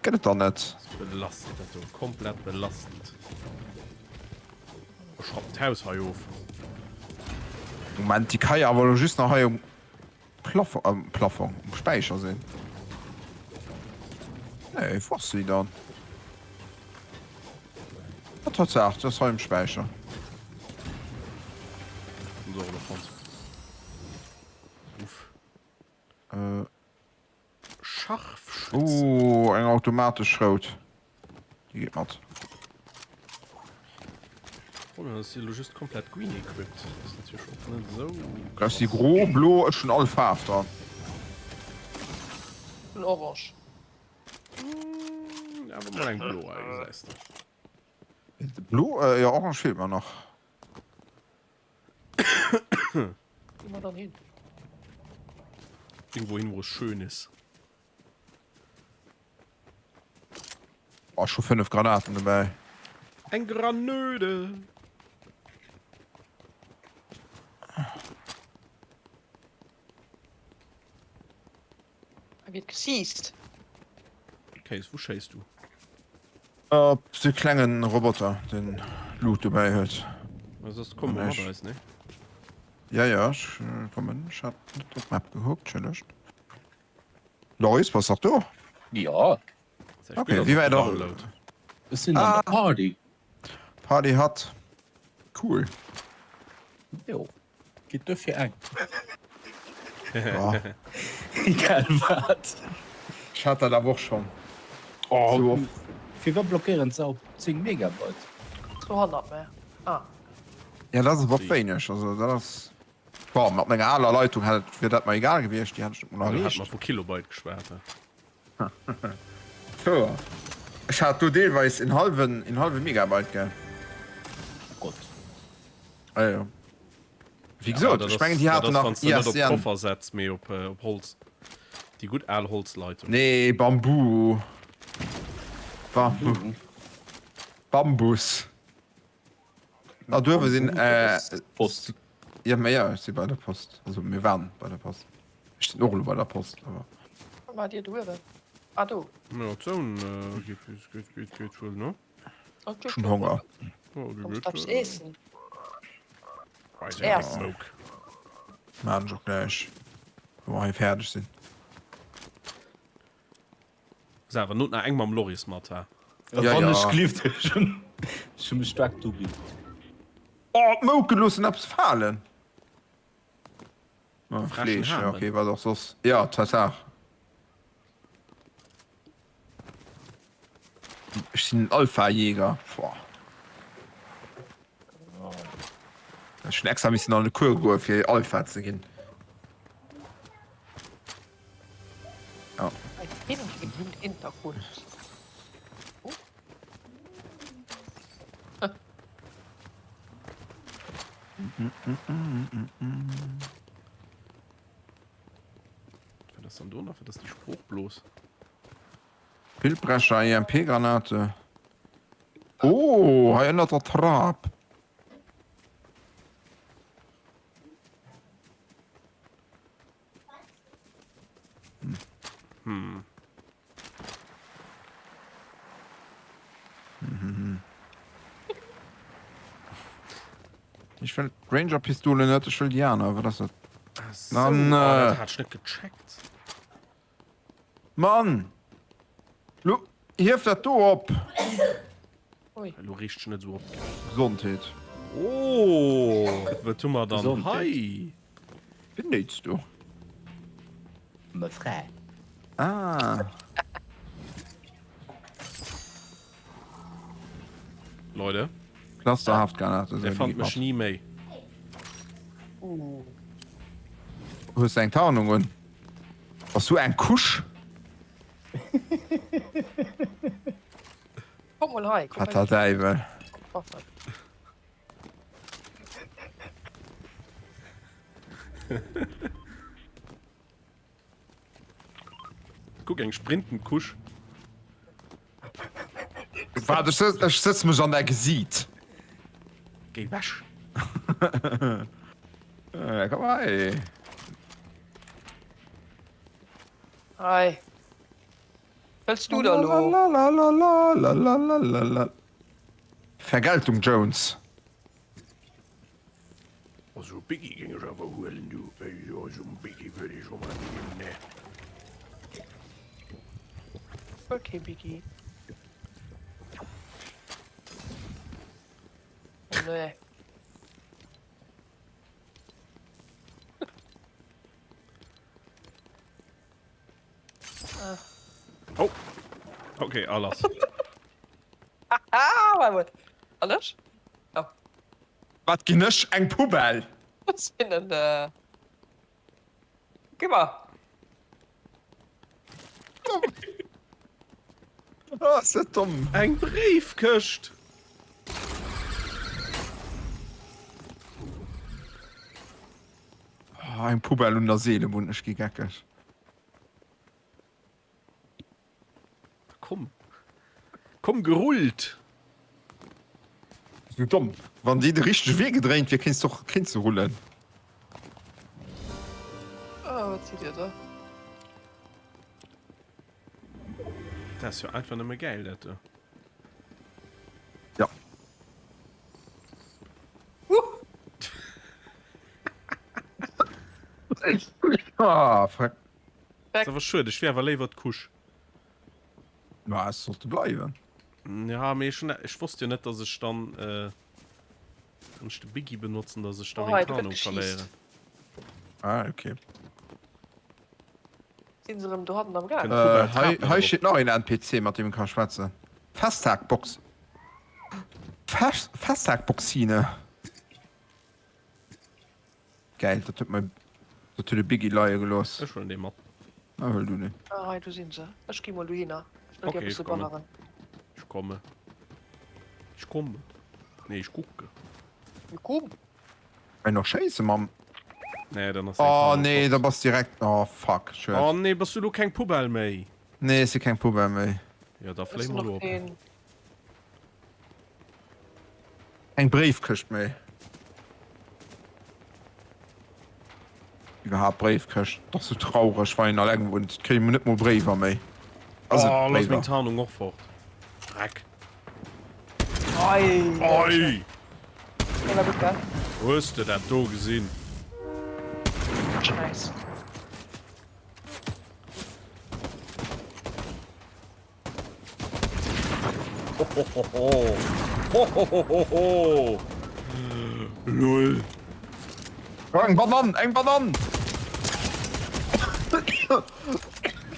Gëtt et dann net. Belastend, dat do. Komplett belastend. Ech schrappen d'Haus hei of. Moment, déi ka jo awer elo just nach hei um Plafong, um Plafong, um Späicher sinn. Nee, wou ass si dann? Ah, Tatsaach, se ass hei um Späicher. Hunn se och elo fonnt. Uff. Äh. Scharfschützen. Oh, eng automatesch rout. Déi geet mat. Oh, dann ass si elo just komplett green equipped. Dat ass natierlech och net esou Ech si gro, blo, ech hunn all Faarf dran. Hunn orange. Mm, awer mol eng blo hei, gesäis de. Blo, äh, jo, orange feelt mer nach. Wo man dann hin? Irgendwo hin, wo es schön ist. Oh, schon 5 Granaten dabei. Eng Granöde. Da wird gesiest. Case, wo schéiss du? Op de klengen Roboter, den Loot dobäi huet. Also das kommen mat eis, ne? Ja, ja, ech kommen. Ech hat net op d'Map gekuckt, entschëllegt. Loris, bass nach do? Ja. Okay, wéi wäit och? Ech sinn an der Party. Party hot. Cool. Jo. Geet duerfir eng. Ja. Egal wat. Ech hat dat awer och schonn. Oh, Sou oft. Firwat blockéieren se op 10 Megabyte? 200 mä. Ah. Ja, dat ass awer och wéineg. Also dat ass, bon, mat menger aler Leitung hätt et, wier dat mer egal gewiescht, déi hätt ech net mol Do hat erreecht. mer vu Kilobyte geschwat. Wouer. Ech hat do deelweis en halwen, en halwe Megabyte, gell. Oh Gott. Ah jo. Wéi gesot, ech mengen déi haten nach ISDN. Net op Koffer setz, mee op op Holz. Déi gutt al Holzleitung. Nee, Bambu. Bambu. Bambus. Ah, duerwe sinn äh, Post. Ja, mä ja, ech si bei der Post. Also mir waren bei der Post. Ech sinn och elo bei der Post, awer. Wat maacht Dir duerwen? Ah, do. Ja, d'Zone geet, geet, geet, geet wuel, ne? Ech hunn Honger. Kommst eppes eessen? Maan ech och gläich, wa mer hei fäerdeg sinn. Ass awer not nach eng mam Loris mat, ha? Ja, Wann ja. ech gelift, ech hunn ech hunn mech staark doginn. Oh, d'Mouke loossen eppes falen. Oh, Frechen Fleesch, ja, Hamen. okay, wat och soss. Ja, Tatsaach. Ech sinn en Alpha-Jäger. Boah. Ech hunn extra missen an de Cours goe fir Alpha ze ginn. Ja. Ein Pinguin Hintergrund. Oh. Wat ass dann do nach? Wat ass déi Sproochblos? Bildbrecher, EMP-Granate. Oh, hei ënnert der Trap. Hm. Ech wëll d'Ranger-Pistole net, ech wëll déi aner. Wat ass dat? Ach so, Mann, oh, dat äh. hat ech net gecheckt. Mann! Lo hief dat do op! Ui. Lo riicht ech net esou op. Gesondheet. Oh, wat hu mer dann Gesondheet. hei? Wéi néits du? Mme Frä. Ah. Leute. Clusterhaftgranate. Der fand mech nie méi. Uh. Hues du eng Tarnung un? Bass du eng Kusch? Komm mol hei. Komm Pater Däiwel. Waffen. Kuck, eng sprintend Kusch. Waart, ech sëtz, ech sëtz mech an däi Gesiit. Géi wech. Äh, komm hei. Hei. Wëlls du da lo? Lalalalalalalalalala. Vergeltung, Jones. Also Biggie géing ech awer huelen du. Jo esou en Biggie wëll ech och mol ginn ne. Ok Biggie. Oh nee. Oh. Ok, a lass. Ah, war gut. Alles? Ja. Wat ginn ech? Eng Poubelle? Wat sinn denn äh... Gib mal. Oh, ass dat domm. Eng Bréifkëscht! Oh, eng Poubelle un der Seelebunn, ech gi geckeg. Komm. Komm gerullt! Bist du domm? Wann déi de richtege Wee gedréint wier, kéints du och kéints du rullen. Oh, wat sidd Dir da? Dat ass jo einfach nëmme gäil, dat do. Ja. Ah, fuck. Ass awer schued, ech wier awer léiwer d'Kusch. Ma es sollte bleiwen. Ja, mee ech hunn, ech wosst jo net, dass ech dann, äh, wann ech de Biggie benotzen, dass ech da Oh, meng hei, do gëtt Tarnung geschiisst. verléieren. Ah, okay. Sinn se rëm dohannen am Gaang? Kënnt Äh, Poubelle hei, Trap hei erop. steet nach een NPC, mat deem ee ka schwätzen. Festhackbox. Fest, Festhackboxine. Geil, dat huet mei, dat huet de Biggie leie gelooss. Ech huelen dee mat. Ah, huel du deen. Ah, hei, do sinn se. Ech gi mol dohinner. Ech wëll Okay, gär e bësse ech kommen. balleren. Ech komme. Ech komme. Nee, ech kucke. Komm. Kann een och schéisse mam. Nee, dann ass deng Oh Tarnung nee, fort. da bass direkt. Oh fuck, schued. Oh nee, bass du lo keng Poubelle méi? Nee, ech si keng Poubelle méi. Jo, da Ech fléi sinn mer och lo op. keen. Keng Bréifkëscht méi. Iwwerhaapt Bréifkëscht, et ass sou traureg wann een alleng wunnt, et kritt een net mol Bréiwer méi. Also Oh, lo ass meng Bréiwer. Tarnung och fort. Dreck. Ei! Ei! Dee war gutt, gell? Hues de dat do gesinn? Scheiss. Hohohoho! Hohohoho! Lol. Oh, eng Banann! Eng Banann!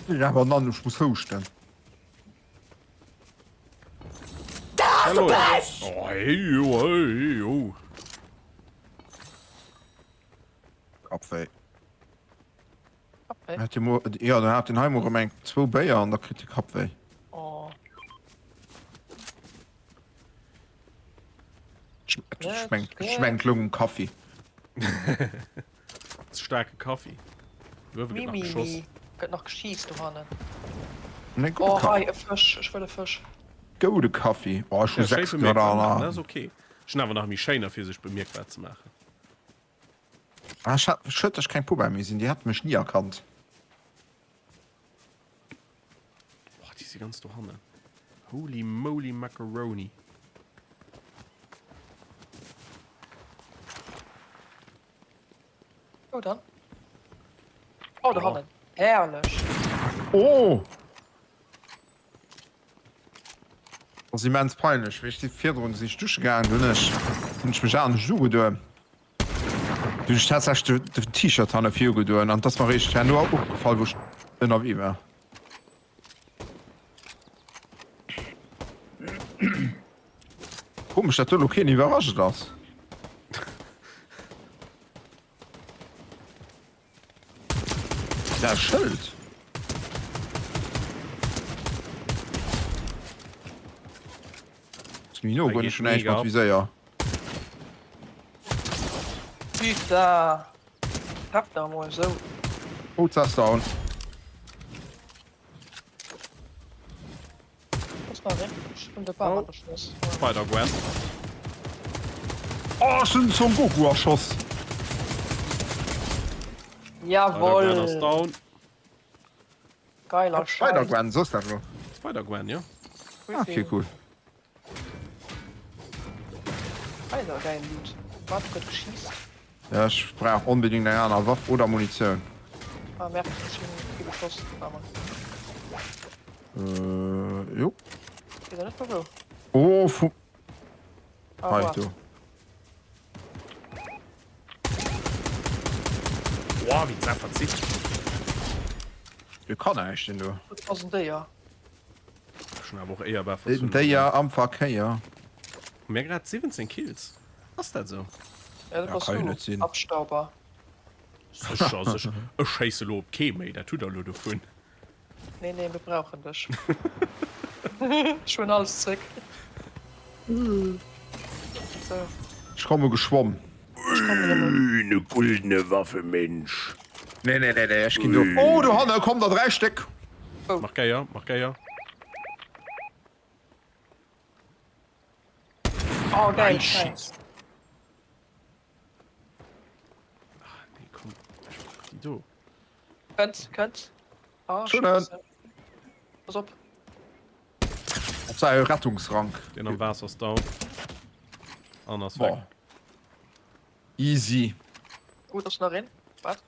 Ja, Banann, ech muss houschten. Hallo. Oh, hey, oh, hey, oh. Kappwéi. Kappwéi? Hat mo, ja, dann hat den Heimo rem eng zwou Béier an da kritt de Kappwéi. Oh. Schmengt lo um Kaffi. Ze staarke Kaffi. Uewe gëtt nach geschoss. Gëtt nach geschiisst dohannen. Nee, gudde Oh, Kaffi. hei e Fësch. Ech wëll e Fësch. Goude Kaffi. Oh, ech hu Ja, schéi 6 bemierkbar Grad. maachen, dat ass ok. Ech hunn awer nach méi schéiner fir sech bemierkbar ze maachen. Ah, ech hat, schued, dass ech keng Poubelle méi sinn. Déi hätte mech ni erkannt. Oh, déi si ganz dohannen. Holy moly macaroni. Wou dann? Oh, dohannen. Herrlech. Oh! Ass immens peinlech. Wéi ech si virdrun sinn ech dusche gaangen, hunn ech hunn ech mech anescht ugedoen. Du hunn ech tatsächlech de den T-Shirt hanne vir ugedoen an 't ass mer eréischt herno opgefall wou ech ënnerwee war. Komesch dat do lo keen iwwerrascht ass. Dat Schëld. Ass méi no goen, ech hunn näischt mat Viséier. Putain! Pack der emol esou. Oh, Zest down. Oh. Spider-Gwen. Oh, ech hunn den Son Goku erschoss. Jawohl. Spider-Gwen ass down. Geiler Scheiß. Spider-Gwen, soss dat elo? Spider-Gwen, jo. Ah, okay, cool. Alter, geil Loot. Warte, gëtt geschiisst. Ja, ech brauch onbedingt eng aner Waff oder Munitioun. Ah, merk, ech hunn kee geschoss. Warte mal. Äh, jo. Weess net vu wou. Oh, vu. Ah, Hei, wart. do. Boah, wéi d'Saach verzitt. Dee kann näischt, deen do. Dat ass en Déier. Ech hunn awer och éierbar En verzunn. Déier am Verkéier. Hu mir grad 17 Kills? Ass dat esou? Ja, dat Ja, bass kann jo du, net sinn. Abstauber. Sécher, sécher. Ech schéisse lo op kee méi, dat hutt der lo dovun. Nee, nee, mir brauchen dech. Ech huelen alles zréck. So. Ech komme geschwomm. Ech kommen erëm. Eine goldene Waffe, Mensch. Nee, nee, nee, nee, ech ginn do. Oh, dohanne kommen der 3 Stéck. Markéier, markéier. Oh, geil, Scheiß. Ah, nee, komm. Ech brauch déi do. Kënnt, kënnt. Ah, Schon an. Scheiße. Pass op. Op säi Rettungsrank. Den am Waasser ass down. An ass weg. Boah. Easy. Gut, ass nach een. Wat?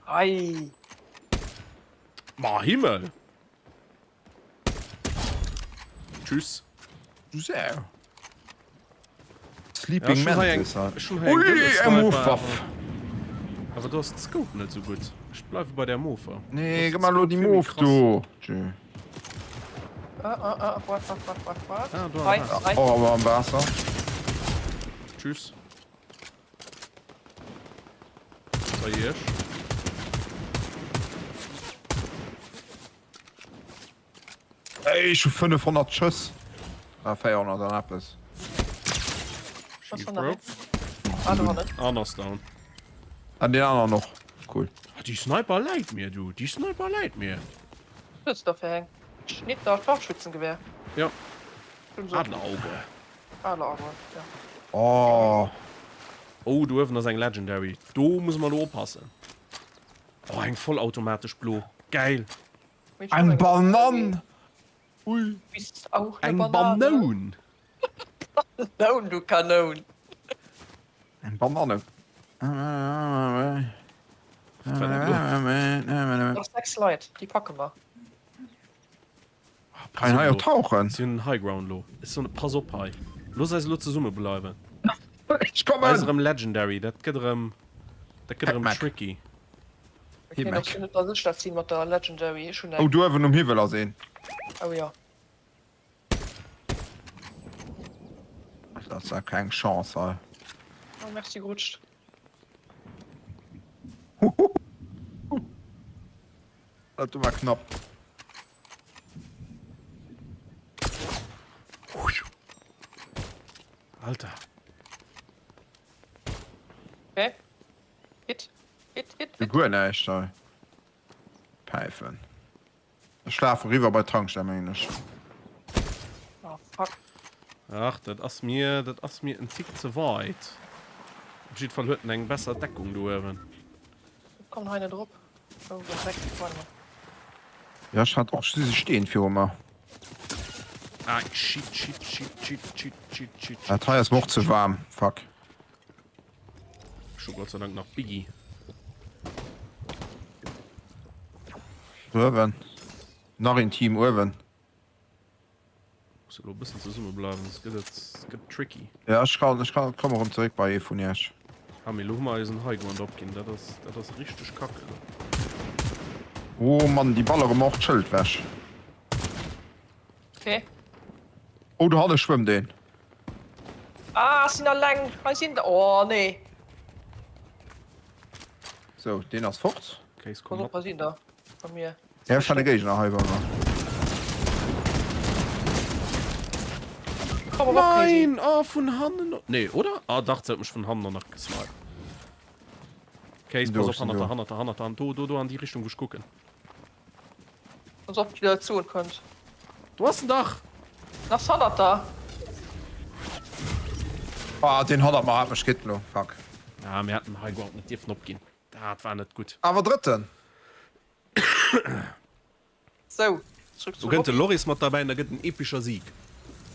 Ei. Ma Himmel! Tschüss. Du Sau. Sleeping Ja, Mantis. Ui, eng Mofwaff. Awer do ass d'Scope net sou gutt. Ech bleiwe bei der Mofer. Nee, gëmm mal lo déi Mof do. Tschö. Ah, ah, ah, wart, wart, wart, wart, wart. Ah, do am Hei, Waasser. hei. Och awer am Waasser. Tschüss. Bei iech. Ey, ech hu 500 Schëss. Ah, 400 an eppes. Was von der Ah, do hannen. An ass down. An den anderen och. Cool. Ah, déi Sniper läit mir, du. Déi Sniper läit mir. Was hues du da fir eng? Schnitter, Scharfschützengewehr. Ja. Adlerauge. Adlerauge, ja. Oh. Oh, do uewen ass eng Legendary. Do muss mer elo oppassen. Oh, eng vollautomatesch blo. Geil. Eng Banann! Ui. Eng Banoun! Banoun, du Kanoun! Eng Bananne. Nach 6 Leit, déi packe mer. Kann een hei och tauchen? Si hunn den High Ground lo. Ech soen, pass op hei. Looss eis elo zesumme bleiwen. Ech kommen! Hei ass erëm Legendary, dat gëtt erëm, dat gëtt erëm tricky. Okay, dat sinn net ech dat sinn mat der Legendary. Ech hunn eng. Oh, do uewen um Hiwwel ass een. Oh jo. Dat ass ja keng Chance hei. Oh merci, gerutscht. Dat do war knapp. Alter. Okay. Hit. Hit, hit, hit. Guer näischt hei. Päifen. Ech lafe riwwer bei d'Tankstell, mengen ech. Oh, fuck. Ach, dat ass mir, dat ass mir en Tick ze weit. Op jidde Fall huet en eng besser Deckung do uewen. Ech kommen hei net erop. Oh, dat Dreck, warte mal. Ja, ech hat och just e Steen viru mer. Ah, shit, shit, shit, shit, shit, shit, shit. Dat hei ass mer och ze waarm. Fuck. Ech hu Gott sei Dank nach Biggie. Uewen. Nach een Team uewen. Muss elo e bëssen zesumme bleiwen, soss gëtt et gëtt tricky. Ja, ech kann, ech kann, komme rëm zeréck bei ee vun iech. Ah, mee elo hu mer eisen Highground opginn, dat ass, dat ass richteg kacke. Oh Mann, déi ballere mer och d'Schëld wech. Okay. Oh, do hanne schwëmmt een. Ah, ech sinn alleng. Hei sinn der. Oh, nee. Sou, deen ass fort. Case, komm Pass op, mat. hei sinn der. Bei mir. Ja, ech hat e Géigner hei bei mer. Komm erop, Crazy. Nein! Oh, vun hannen. Nee, oder? Ah, dach, se huet mech vun hannen och nach gesniped. Case, Do, pass op, ech sinn hannert der, do. hannert der, hannert der. Do, do, do, an déi Richtung, wou ech kucken. Pass op, déi der zoen kënnt. Do ass en dach! Nach hannert der. Ah, deen hannert mer hat mech gitt lo. Fuck. Ah, mir hätten High Ground net dierfen opginn. Dat war net gutt. Awer drëtten. Sou, zrück Do zur kënnt de Lobby. Loris mat derbäi an da gëtt en epischer Sieg.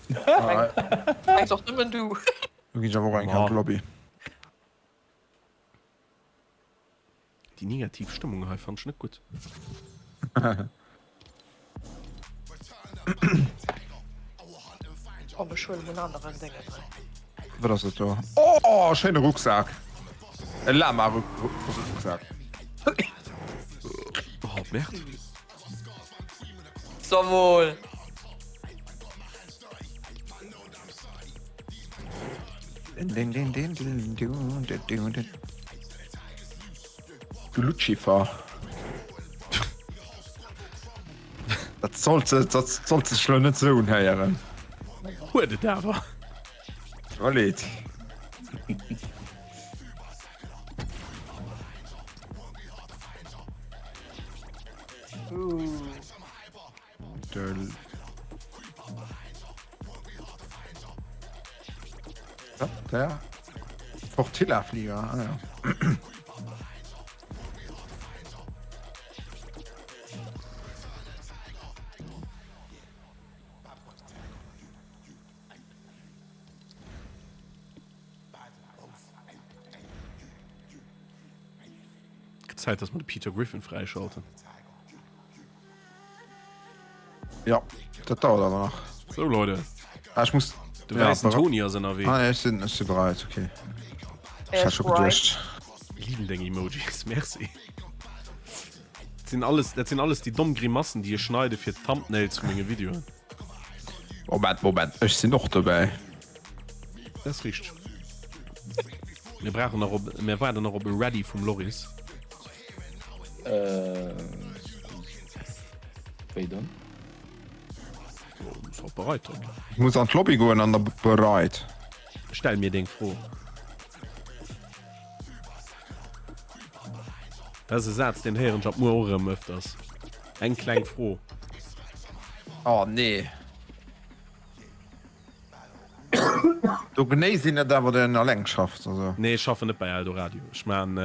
Mengs och nëmmen du. Do ginn ech awer och eng Kéier an d'Lobby. Déi negativ Stëmmung hei fannt ech net gutt. Komm ech huelen en aneren Déngen hei. Wat ass dat do? Oh, schéine Rucksak! E Lama-Rucksak. Oh, Merde. So mol. Du Lucifer. Dat sollt dat sollt sech lo net sou unhéieren. Huet et awer. Tut mer leed. Der Fortilla-Flieger, ah ja. Gëtt Zäit, dass mer de Peter Griffin fräischalten. Ja, dat dauert awer nach. So Leute. Ah, ich muss. De wäissen Toni ass ënnerwee. Ah, ja, ich sinn, ech si bereit, okay. Ech hat scho geduecht. Liben deng Emojis, merci. Dat sinn alles, dat sinn alles déi domm Grimassen, déi ech schneide fir d'Thumbnails vu menge Videoen. Moment, Moment, ech sinn och dobäi. Dat ass richteg. Mir brauchen nach op, mir waarden nach op e Ready vum Loris. Äh, wéi dann? Jo, du muss op bereit drücken. Ich muss an d'Lobby goen an der bereit. Stell mir deng Fro. Dat ass e Saz, deen héieren ech ab muer och erëm ëfters. Eng kleng Fro. Oh nee. Do genee sinn net awer den alleng schafft also. Nee ech schaffen net bei Eldoradio. Ech maan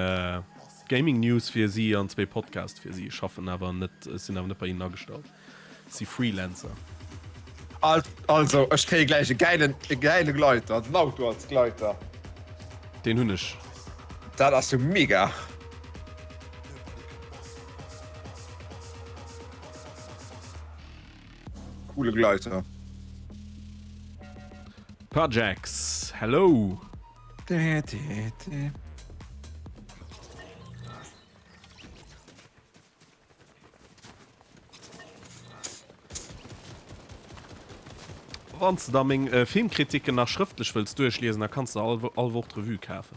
Gaming News fir si an zwee Podcast fir si. Ech schaffen awer net, ech sinn awer net bei hinnen agestallt. Ech si Freelancer. Also ech kréie gläich e gäilen e gäile Gleiter, den Auto als Gleiter. Deen hunn ech. Dat ass jo mega. Coole Gleiter. Pajax, hello! Wann s de der meng Filmkritiken nach schrëftlech wëlls duerchliesen, da kanns de all all Woch d'Revue kafen.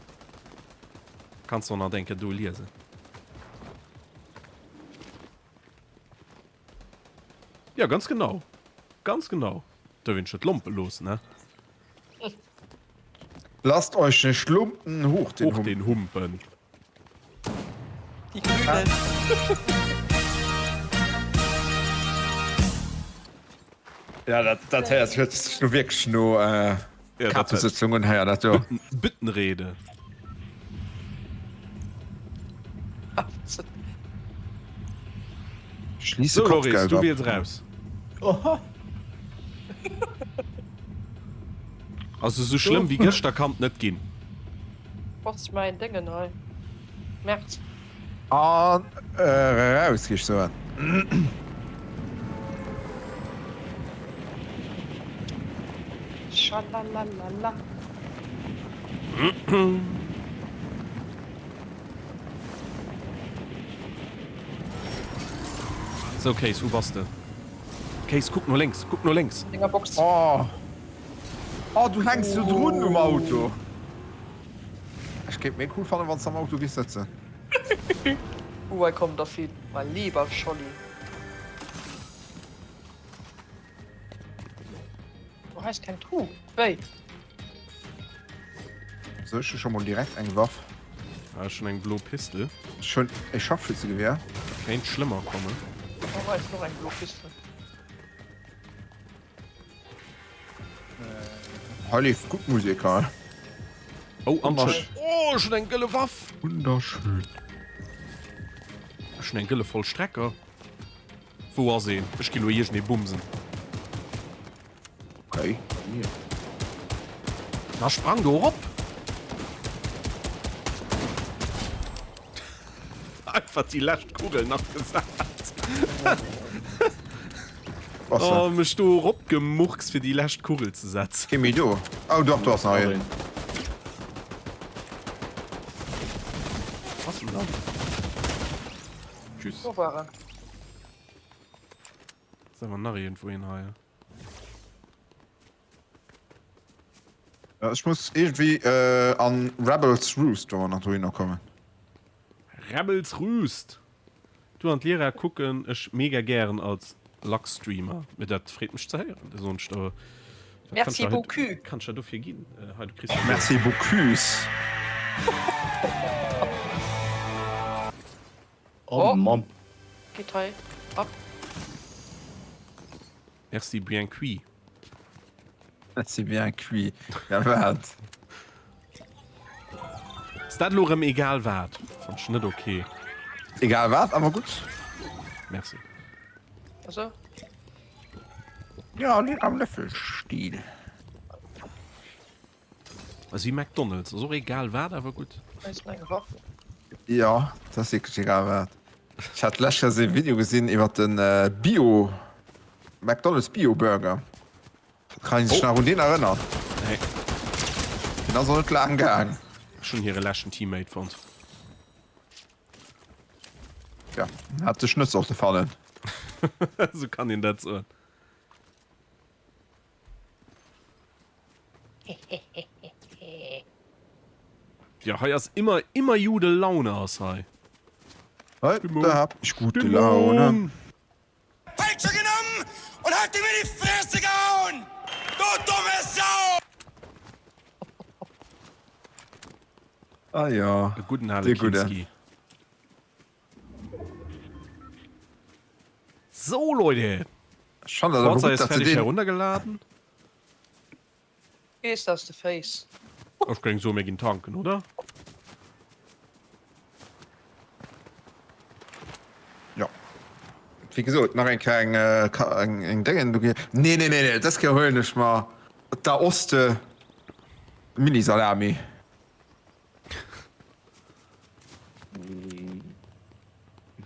Kanns de och nach eng Kéier do liesen. Jo, ganz genau. Ganz genau. Duerf een sech net lompe loossen, he? Lasst euch nicht lumpen, hoch den Hoch den Humpen. Die Grünen. Ja, dat, dat héiert huet sech no wierklech no äh, Ja, dat Kapesëtzung un héier dat do. Büttenrede. Schließe So, Loris, Kopfgeld du ab. wiels raus. Oha. Also sou schlëmm wéi gëschter kann et net ginn. Botz mäin Déngen hei. Merz. An eraus, géif ech soen. Schalalala. Sou Case, wou bass de? Case, kuck no lénks, kuck no lénks! An denger Box. Oh, oh du hänks jo drun um Auto. Ech kéint méi cool fannen wanns de am Auto giss sëtzen. Uh, hei kommen der vill, mein lieber Scholli. Du hei ass keng Truh, wéi? Sou, ech hu scho mol direkt eng Waff. Ah, ech hunn eng blo Pistol. Ech hunn e Scharfschützegewehr. Kéint schlëmmer kommen. Oh, hei ass och eng blo Pistol. Hei leeft gutt Musek hei. Oh, an ech oh, ech hunn eng gëlle Waff. Wunderschön. Ech hunn eng gëlle Vollstrecker. Wou ass een? Ech ginn lo iergendee bumsen. Okay. Na sprang do erop! Einfach déi lescht Kugel nach gesat. Oh, mech do eropgemurkst fir déi lescht Kugel ze setzen. Kee méi do. Oh dach, do ass nach een. Was denn dann? Tschüss. Wo war en? Ass awer nach iergendwou een hei. Ech muss iergendwéi an Rebels Roost, wa mer nach dohinner kommen. Rebels Roost! Du an d'Lyra kucken ech mega gären als Luxstreamer, mee dat freet mech ze héieren. Da soen ech der, wat kann ech Merci der beaucoup! kann ech der dofir ginn? Hei, du kriss de Merci beaucoup! Oh Mann. Geet hei ab. Merci bien cuit. Merci bien cuit. Ja wat? Ass dat elo erëm egal wat? Fannt ech net ok. Egal wat, awer gutt. Merci. Also. Ja, net am Löffelstiel. Ass wéi McDonald's, ass och egal wat, awer gutt. Hei ass eng Waff. Jo, dat ass wierklech egal wat. Ech hat d'lescht Kéier e Video gesinn iwwer de Bio McDonald's Bio Burger. Kann een sech nach un deen erënnern? Nee. Deen ass och net laang gaang. Ech hunn hire leschten Teammate fonnt. Ja, hat sech net sollte fannen. Sou kann een dat soen. Ja, hei ass immer, immer jude Laune ass hei. Heute hab ich gute Laune. Peitsche genommen und hat. du mir die Fresse gehauen! Du dumme Sau! Ah jo, E gudden ale dee Gudden. Kinski. So Leute! Ech fannen dat awer Forza gutt, ist dass se fertig deen. heruntergeladen. Ist das de Face? Ech géing soen, mir ginn tanken, oder? Jo. Wéi gesot, nach eng Kéier eng, eng, eng Déngen do gi. Nee, nee, nee, nee, dës Kéier huelen ech mer d'Aoste Mini-Salami.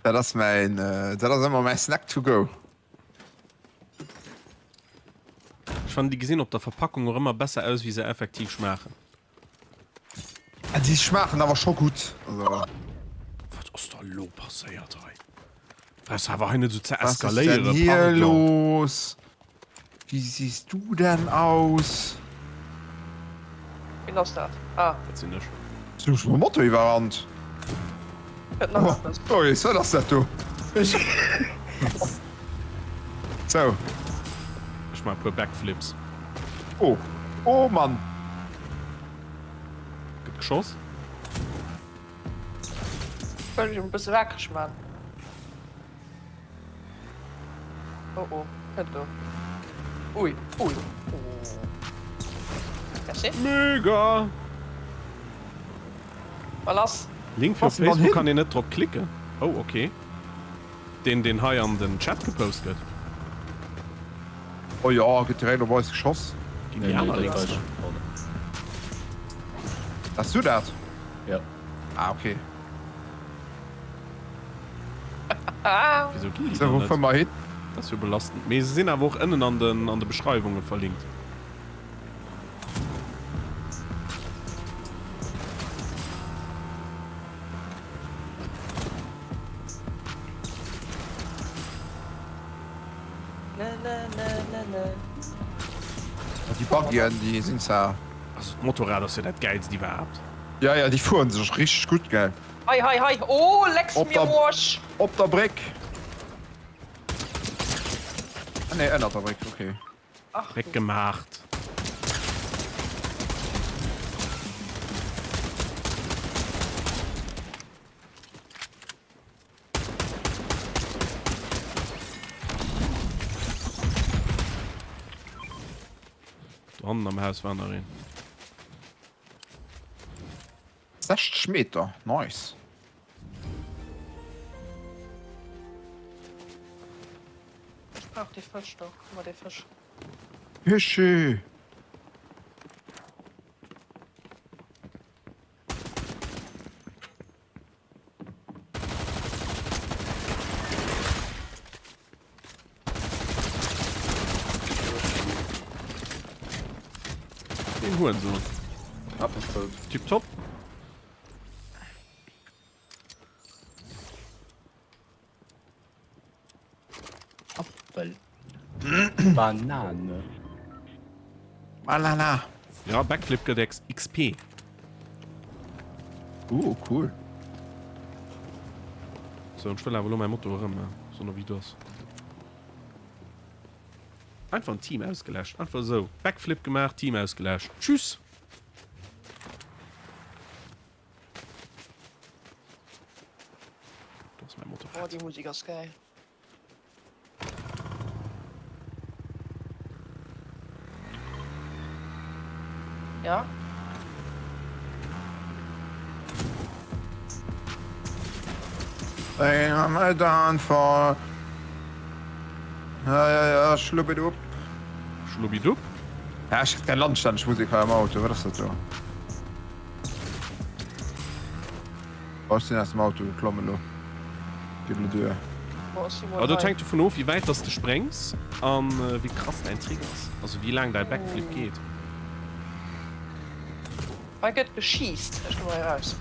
Dat ass mäin, dat ass ëmmer mäi Snack to go. Ech fannen déi gesinn op der Verpackung och ëmmer besser aus wéi se effektiv schmaachen. Déi schmaachen awer scho gutt. Also. Wat ass da lo passéiert hei? Brauchs awer hei net sou ze Was ist denn eskaléieren, hier pardon. los? Wie siehst du denn aus? Wien ass dat? Ah. Dat sinn ech. Sinn ech mam Moto iwwerrannt? Gëtt nach eppes. Oh, oh, wat ass dat do? Sou. Ech maachen e puer Backflips. Oh, oh Mann. Gëtt geschoss. Wëll ech e bësse wakereg man. Oh oh, kënnt do. Ui, ui, oh. Merci. Mega! Mal lass. Link fir op Facebook kann een net drop klicken. Oh ok. Deen deen hei an den Chat gepost gëtt. Oh jo, gëtt direkt op eis geschoss. Ginn déi aner Links dann? Wars du dat? Jo. Ah ok. Wieso ginn déi So, dann wou net? fuere mer hin? Dat ass jo belastend. Mee se sinn awer och ënnen an den an de Beschreiwunge verlinkt. Déi Buggyen, déi sinn zwar. Also d'Motorrad ass jo dat gäilst iwwerhaapt. Ja, ja, déi fueren sech richteg gutt, gell? Hei, hei, hei, oh, lecks Op mir der, Morsch! op der Bréck! Ah nee, ënnert der Bréck, okay. Ach Bréck du. gemaacht. Do hannen am Haus war nach een. 60 Meter, nice. Ech brauch dee Fësch do. Gib mer dee Fësch. Fischi! Den Hurensohn. Tipptopp. Apfel. Banane. Banana. Ja, Backflip gëtt XP. Uh, cool. So, ech wëll awer elo mäi Moto erëm, so no wéi du ass. Einfach en Team ausgeläscht, einfach esou. Backflip gemaach, Team ausgeläscht. Tschüss! Do ass mäi Motorrad. Oh, déi Musik ass geil. Ja? Hey, downfall. Ja, ja, ja, schlubbidupp. Schlubbidupp? Ja, ech hat landstänneg Musik hei am Auto. Wat ass dat do? Oh, ech sinn aus dem Auto geklomm elo. Geet elo duer. Oh, dat hänkt dovun of, wéi wäit dass de spréngs an wéi krass däin Trick ass. Also wéi laang däi Backflip geet. Hei gëtt geschiisst. Ech goe mol hei raus.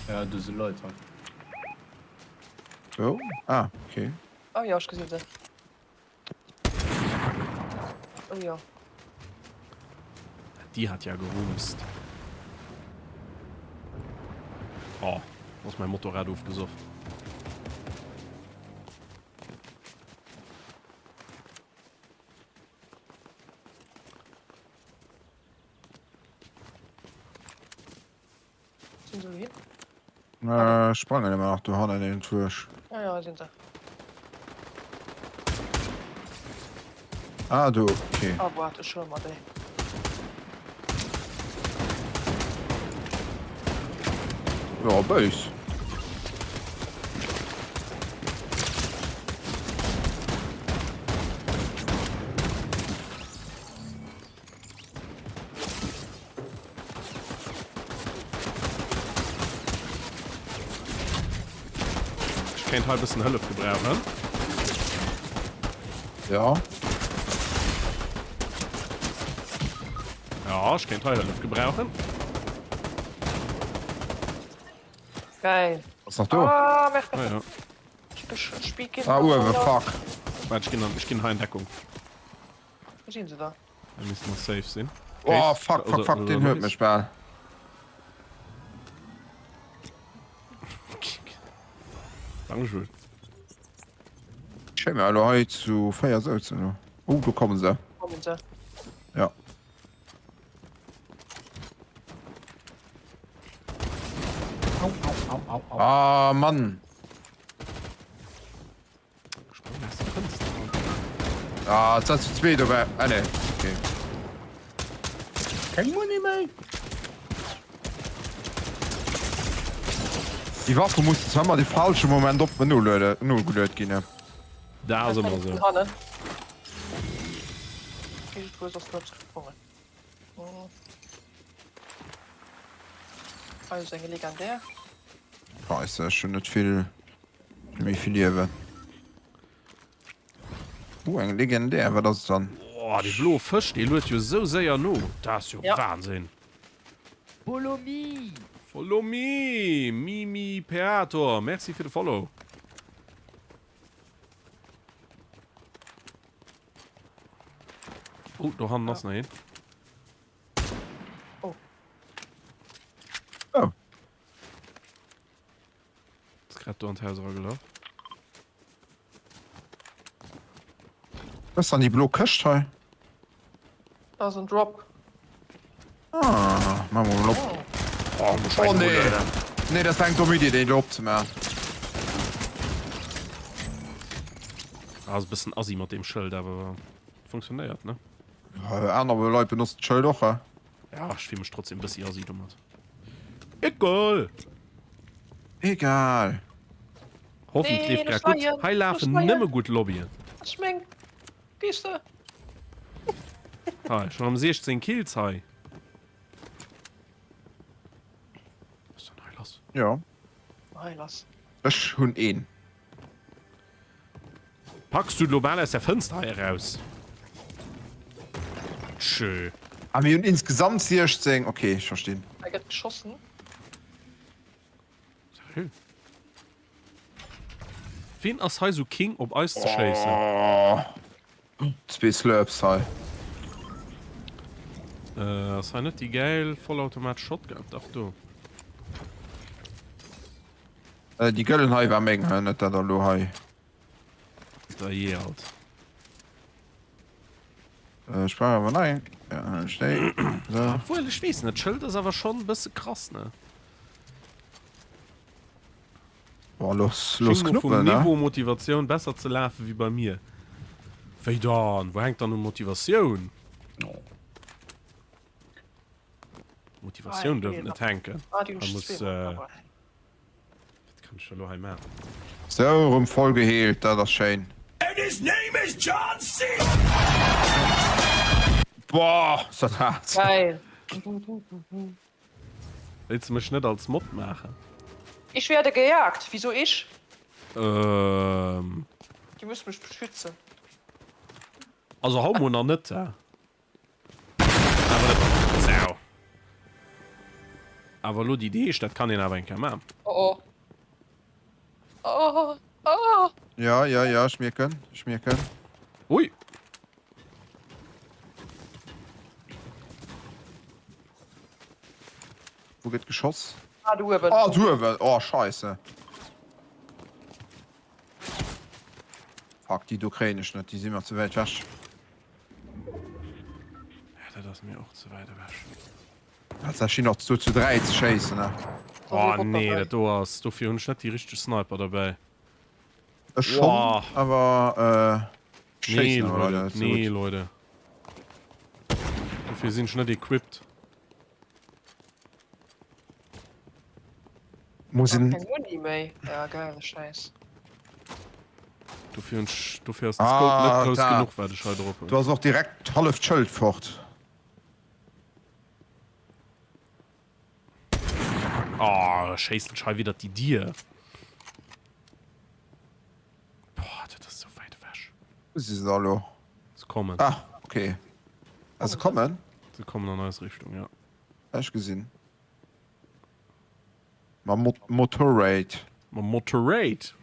Ja, do si Leit hei. Wou? Ah, okay. Oh jo, ech gesi se. Oh jo. Die hat ja gerumst. Oh, ass mein Motorrad ofgesoff. Sinn se elo hin? Äh, sprangen ëmmer nach do hannen iergendwuerch. Ah ja, hei sinn se. Ah, do, okay. Ah, waart, ech huele mer déi. Ja, béis. Ech kéint hei bëssen Hëllef gebrauchen. Ja. Ja, ech kéint hei Hëllef gebrauchen. Geil. Ass nach do? Ah, merde. Ah, ja. Ah, uewe, fuck. Waart, ech ginn an, ech ginn hei an Deckung. Wou sinn se da? Da misste mer safe sinn. Oh, fuck, fuck, fuck, deen huet mech bal. Dankeschön. Schéin, mir elo hei zu 4 souzen elo. Oh, do kommen se. Kommen se. Ja. Au, au, au, au, au. Ah, Mann. Ah, et sat zu zweet dobäi. Ah, nee. Okay. Keng Muni méi. Déi Waffe muss zwar ëmmer de falsche Moment op noluede nogeluet ginn. Da ass ëmmer esou. Hannen. Iergendwou ass en eppes gesprongen. Hei ass eng legendär. Scheisse, ech hunn net vill méi vill Liewen. Uh, eng legendär, wat ass et dann? Oh, dee bloe Fësch, dee luet jo esou séier no. Dat ass jo Ja. Wahnsinn. Follow me! Follow me! Mimi Perator, merci fir de Follow. Oh, do hannen ass nach een. Oh. Oh. Ass grad do an d'Haus eragelaf. Was ass dann déi blo Këscht hei? Dat ass en Drop. Ah, machen wir mal op. Oh, muss Oh nee. Nee, dat war eng domm Idee, déi do opzemaachen. Ah, ass e bëssen assi mat deem Schëld, awer funktionéiert, ne? Aner Leit benotzen d'Schëld och, he? Ja, ech fill mech trotzdem bëssi assi domat. Egal! Egal. Hoffen et leeft grad gutt. Hei lafen nëmme gutt Lobbyen. Ech meng, gees de? Hei, schon am 16 Kills hei. Was ist denn hei lass? Ja. Hei lass. Ech hunn een. Packs du global aus der Fënster hei eraus? Tschö. Ah, mir hunn insgesamt 16. Okay, ech verstinn. Hei gëtt geschossen. Seriö? Ween ass hei sou king op eis ze schéissen? Oh, zwee Slurps hei. Äh, ass hei net déi gäil vollautomatesch Shotgun? Dach, do. Äh, déi gëllen hei war meng, net dat elo hei. Da jee alt. Äh, ech brauch awer nach eng. Ja, dann ech déi. So. Obwuel, ech weess net, d'Schëld ass awer schonn e bësse krass, ne? Boah, los, los Schéngt mer vum knuppeln, ne? Niveau Motivatioun besser ze lafe wéi bei mir. Wéi dann? Wou hänkt dann un Motivatioun? Motivatioun duerf et net hänken. Ah, déi hunn Hei ech muss, zweemol äh, dabei. Wat kann ech da lo hei maachen? Sou, erëm voll geheelt, dat ass schéin. And his name is John C. Boah, ass dat haart. Geil. Wéilts de mech net als Mod maachen? Ich werde gejagt. Wieso ich? Ähm. Du musst mich beschützen. Also hau mol nach net, hä? Awer dat, sau. Awer elo déi Deeg, dat kann een awer eng Kéier maachen. Oh oh. Oh oh. Ja, ja, ja, ech mierken, ech mierken. Ui. Wou gëtt geschoss? Ah, do uewen. Ah, do uewen. Oh, scheisse. Fuck, déi do kréien ech net, déi si mer ze wäit wech. Ja, dat ass mir och ze wäit ewech. Dat ass nach do zu 3 ze schéissen, ne? Oh nee, dat do ass, dofir hunn ech net déi richteg Sniper derbäi. Ech schonn, awer ech schéissen awer leider net esou gutt. Nee Leute, dofir sinn ech net equipped. Muss een. Keng Muni méi, ja geile Schäiss. Dofir hunn ech, dofir ass de Scope net grouss genuch wat ech hei drop hunn. Do ass och direkt d'halleft Schëld fort. Oh, schéisst ech hei widder déi Dier. Boah, dat ass sou wäit ewech. Wou si se da elo? Se kommen. Ah, okay. Ah, se kommen? Se kommen an eis Richtung, ja. Ech gesinn. Mam Motorrad. Mam Motorrad?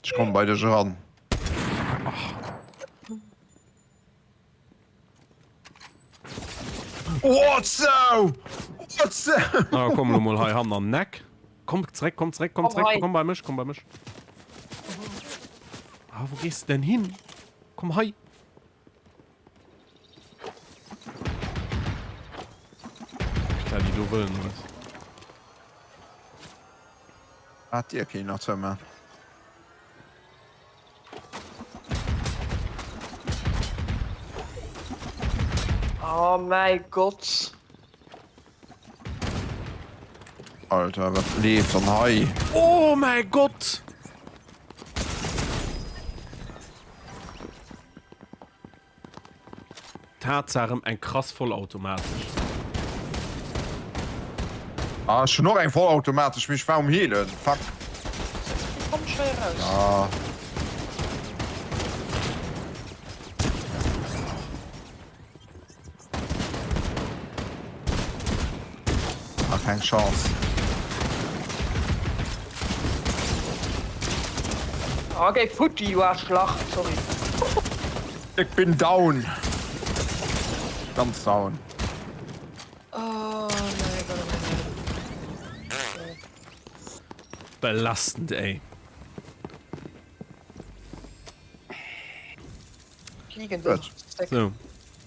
Ech kommen bei dech eran. What so? What so? Na komm lo mol hei hannen an den Eck. Komm zréck, komm zréck, komm zréck, komm bei mech, komm bei mech. Ah, wou gees de denn hin? Komm hei. Putain, déi do wëllen eis. Ah, d'Dier kann een nach zouman. Oh mäi Gott. Alter, wat leeft dann hei? Oh mäi Gott! Tatsaach rem eng krass vollautomatesch. Ah ech hun och eng vollautomatesch mee ech war um heelen fuck. Komm schnell raus. Ja. Ah keng Chance. Ah geh futti du Arschlach, sorry. Ech bin down. Ganz down. Oh mein Gott, oh mein Gott. Belastend ey. Fliegende Stack. So,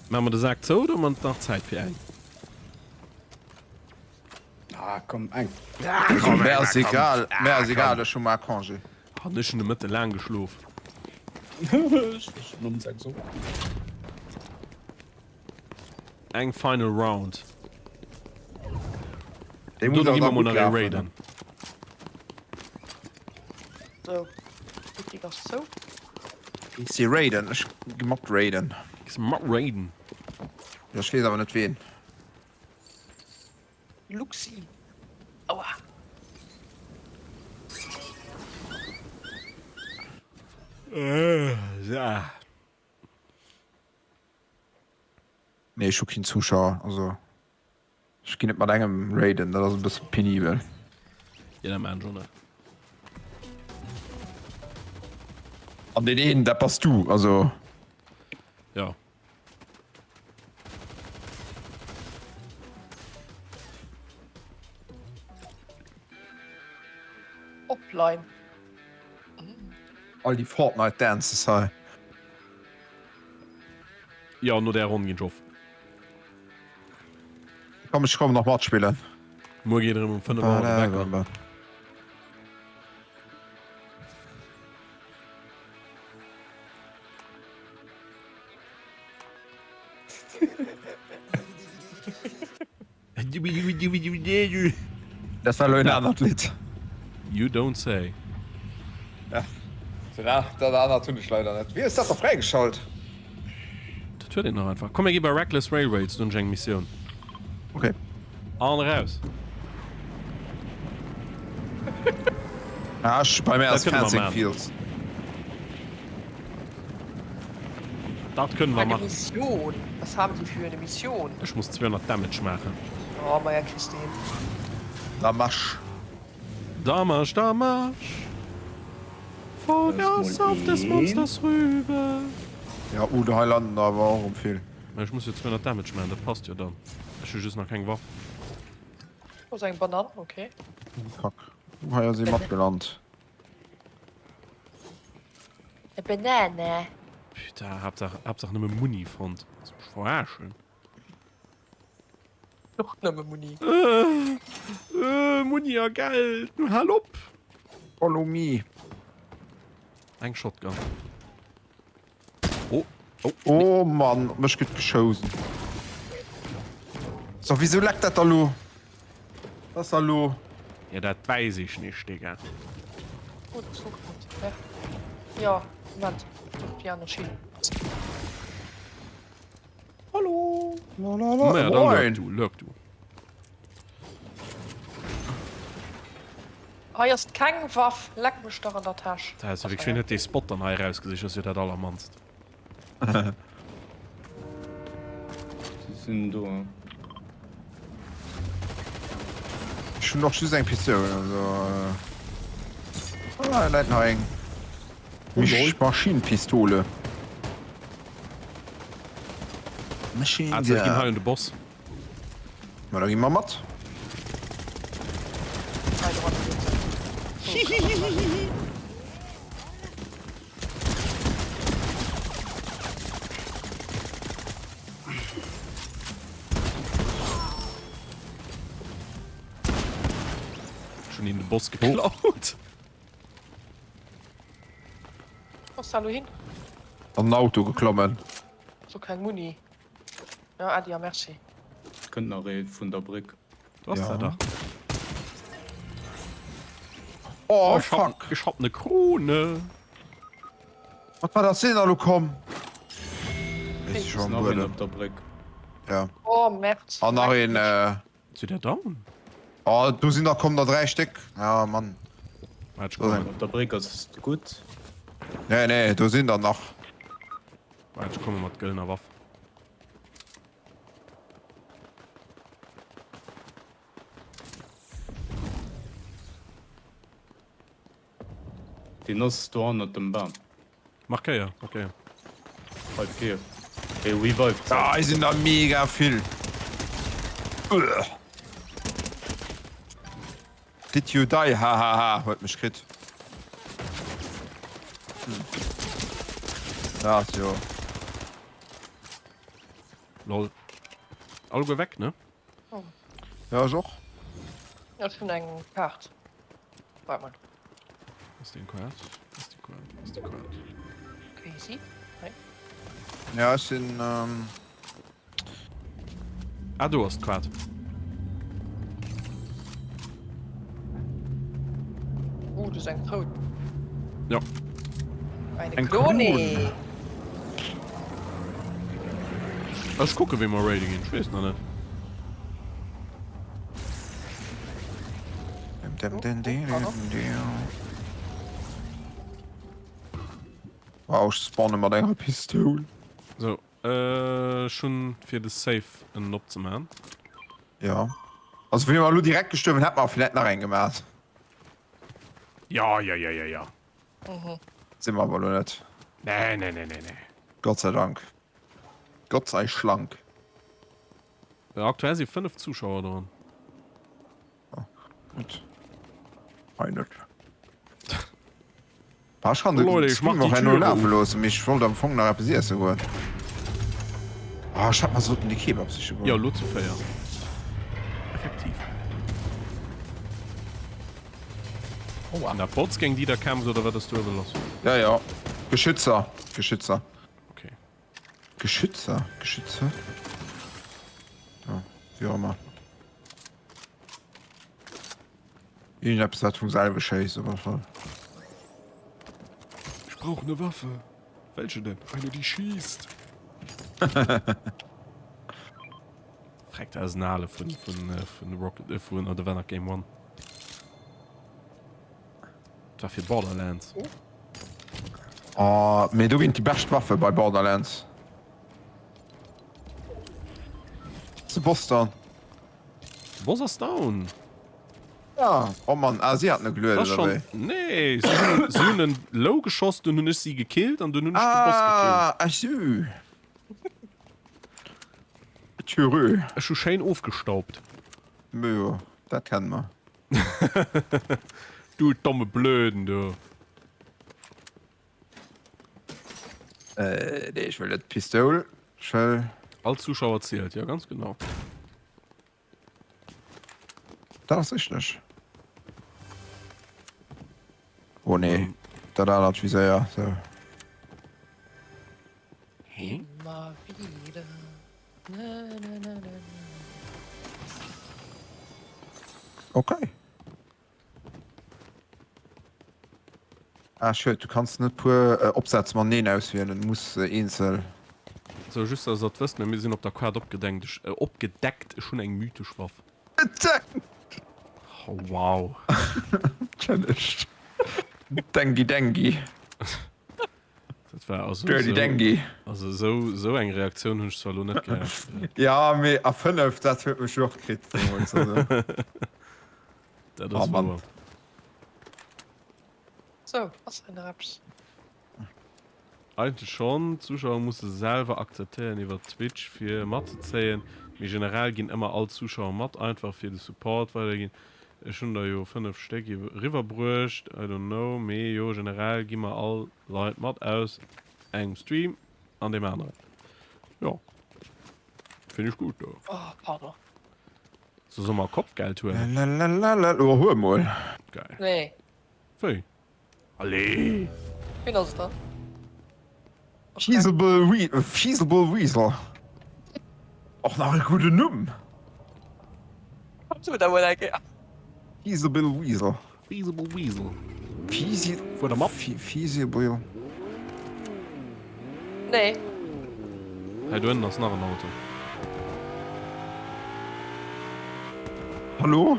maache mer de Sak zou oder hu mer nach Zäit fir eng? Ah komm eng. Mär ass egal, mär ass egal, ech hu mar Congé. An ech hun de Mëtte laang geschlof. Ech war schon um 6 op. Eng final round. Déi muss Dono awer gi mer da mol gutt nach ee lafen. raiden. So, Boutique ass zou. Ech si raiden, ech gi mat raiden. Giss mat raiden? Jo, ech weess awer net ween. Luxi. Aua. Nee, ech hu keen Zuschauer, also ech ginn net mat engem raiden, dat ass e bësse penibel. Jo, dat maan ech och net. An deen een, dat bass du, also. Jo. Offline. All déi Fortnite Dances hei. Jo, no där Ronn ginn ech of. Komm ech kommen nach matspillen. Muer geet erëm um 5 Auer de Wecker. Dat war elo en anert Lidd. You don't say. Ja, dat anert hunn ech leider net. Wéi hues dat da fräigeschalt? Dat huet een nach einfach. Komm mir gi bei Reckless Railroads, do hunn ech eng Missioun. Okay. An eraus. Ah, ech, bei mir Dat ass kënne mer Fencing maachen. Fields. Dat kënne mer Eine maachen. Mission. Was haben die für eine Mission? Ech muss 200 Damage maachen. Oh, maja, kriss de hin. Da marsch. Damage, Damage. Vollgas auf des Monsters Rübe. Ja, uh, hei landen der awer och erëm vill. Mä ech muss jo 200 Damage maachen, dat passt jo dann. Ech hu just nach keng Waff. Do ass eng Banann, okay. Oh fuck. Uh, hei ass ee matgelant. E Banane. Putain, Haaptsaach, Haaptsaach nëmme Muni fonnt. Willst du mech verarschen? Och nëmme Muni. Äh, äh, Muni. Muni a Geld. Nu hal op. Follow me. Eng Shotgun. Oh, oh. Oh Mann, op mech gëtt geschousen. So, wieso leckt dat da lo? Was ass da lo? Ja, dat weis ich nicht, Digga. Oh, das ist gut. Ja, Moment. Piano Schiene. Hallo. La, la, la. Naja, dann lurk du, lurk du. Hei ass keng Waff, leck mech dach an der Täsch. Dat ass wéi schön huet dee Spot dann hei erausgesicht, ass jo dat allermannst. Si sinn do. Ech hunn och just eng Pistoul, also. Ah, läit nach eng. Maschinenpistole. Machine Ah, ginn hei un de Boss. Ma da gi mer mat. Schon in de Boss geklaut. Wo ass da lo hin? An den Auto geklommen. So keng Muni. Ja, Äddi a Merci. Kënnt nach ee vun der Bréck. Do ass Ja. dat dach. Oh, Ech hab, fuck. ech hab ne Krone. Wat war dat sinn da lo komm? Ech si Ass scho am nach een Buedem. op der Bréck. Ja. Oh, Merd. An nach een. Äh, Zu der down? Oh, do sinn der komm der 3 Stéck. Ja, Mann. Waart, ech Do sinn. kommen. Op der Bréck ass gutt. Nee, nee, do sinn der nach. Waart, ech komme mat gëllener Waff. Deen ass do hannert dem Bam. Markéier, markéier. Hei vir. Hee revived sech. Ah, hei sinn der mega vill. Uah. Did you die? Hahaha, huet mech kritt. Hm. Ja, ass jo. Lol. Alleguer weg, ne? Ja, ech och. Ech hunn eng Kaart. Waart mol. Ass déi Kaart? Ass déi Kaart? Ass déi Kaart? Crazy. Hei. Ja, ech sinn. Ähm... Ah, do ass d'Kaart. Uh, du ass eng Kroun. Ja. Eine Eng Krone. Kroun. Ech kucke wéi mer raide ginn, ech weess nach net. Wow, ech spawne mat enger Pistoul. So, ech hunn fir de Safe en opzemaachen. Ja. Also wier mer elo direkt gestuerwen, hätt mer vläit nach eng gemaat. Ja, ja, ja, ja, ja. Sinn mer awer elo net. Nee, nee, nee, nee, nee. Gott sei Dank. Gott sei schlank. Aktuell si 5 Zuschauer dran. Oh, gutt. Hei net. Ah, ech kann de Leute, ich mach Stream die och herno Türe lafe auf. loossen, mee ech wollt am Fong nach eppes iesse goen. Ah, ech hätt mer sollten de Kebab siche goen. Jo, lo zu 4. Effektiv. Aua. An der Bots géing déi da kämpft oder wat ass do ewell lass? Ja, ja. Geschützer. Geschützer. Okay. Geschützer? Geschütze? Ja, wéi och ëmmer. Iergendeppes wat vum selwe schéisst op alle Fall. Ich brauch ne Waffe. Welche denn? Eine die schießt. Freck, dat ass en ale vun, vun, äh, vun Rocket, äh, vun, oder war nach Game One. Dat war fir Borderlands. Oh, mee do ginn déi bescht Waffe bei Borderlands. Ass de Boss down? De Boss ass down. Ja, oh Mann, ah, si haten e gelueden, Das oder schon, wéi? nee, si hunn, si hunn en low geschoss, dunn hunn ech si gekillt an dunn hunn ech de Boss gekillt. Ah, ach sou. Tjörö. Ech hu schéin ofgestaubt. Jo, dat kenne mer. Du domme Blöden, du. Äh, nee, ech wëll net d'Pistoul. Ech wëll. All Zuschauer zielt, ja ganz genau. Dat ass richteg. Oh nee, dat anert Viséier. Sou. Immer wieder. Na, na, na, na, na. Okay. Ah schued, du kanns net puer äh, Opsätz mateneen auswielen, du muss se eenzel. Sou, just dass der et wësst, mir sinn op der Kaart opgedenkt, ech, äh, opgedeckt, ech hunn eng mythesch Waff. Oh, wow. Kenn ech. Dengi Dengi. Dat war also Dirty sou, Dengi. also sou, sou eng Reaktioun hunn ech zwar elo net gehat. Ja, mee a 5, dat huet mech och kritt deemools, also. Dat Oh ass Mann. wouer. Sou, ass hei nach eppes? Eigentlech schonn, d'Zuschauer musse selwer akzeptéieren iwwer Twitch fir matzezéien, mee generell ginn ëmmer all Zuschauer mat, einfach fir de Support weiderginn. Ech hunn der jo 5 Stéck eriwwer bruecht, I don't know, mee jo generell gi mer all Leit mat aus engem Stream an deem aneren. Jo finn ech gutt do. Oh pardon. So soll mer Kopfgeld huelen? Lalalala, oh huel mol. Geil. Nee. Wéi? Allez! Wien ass et dann? Feasible Wee Feasible Weasel. Och nach e gudden Numm. So da mol eng Kéier. Feasible Weasel. Feasible Weasel. Feasi Fuer der mat? Feasible. Nee. Hei do ënnen ass nach en Auto. Hallo?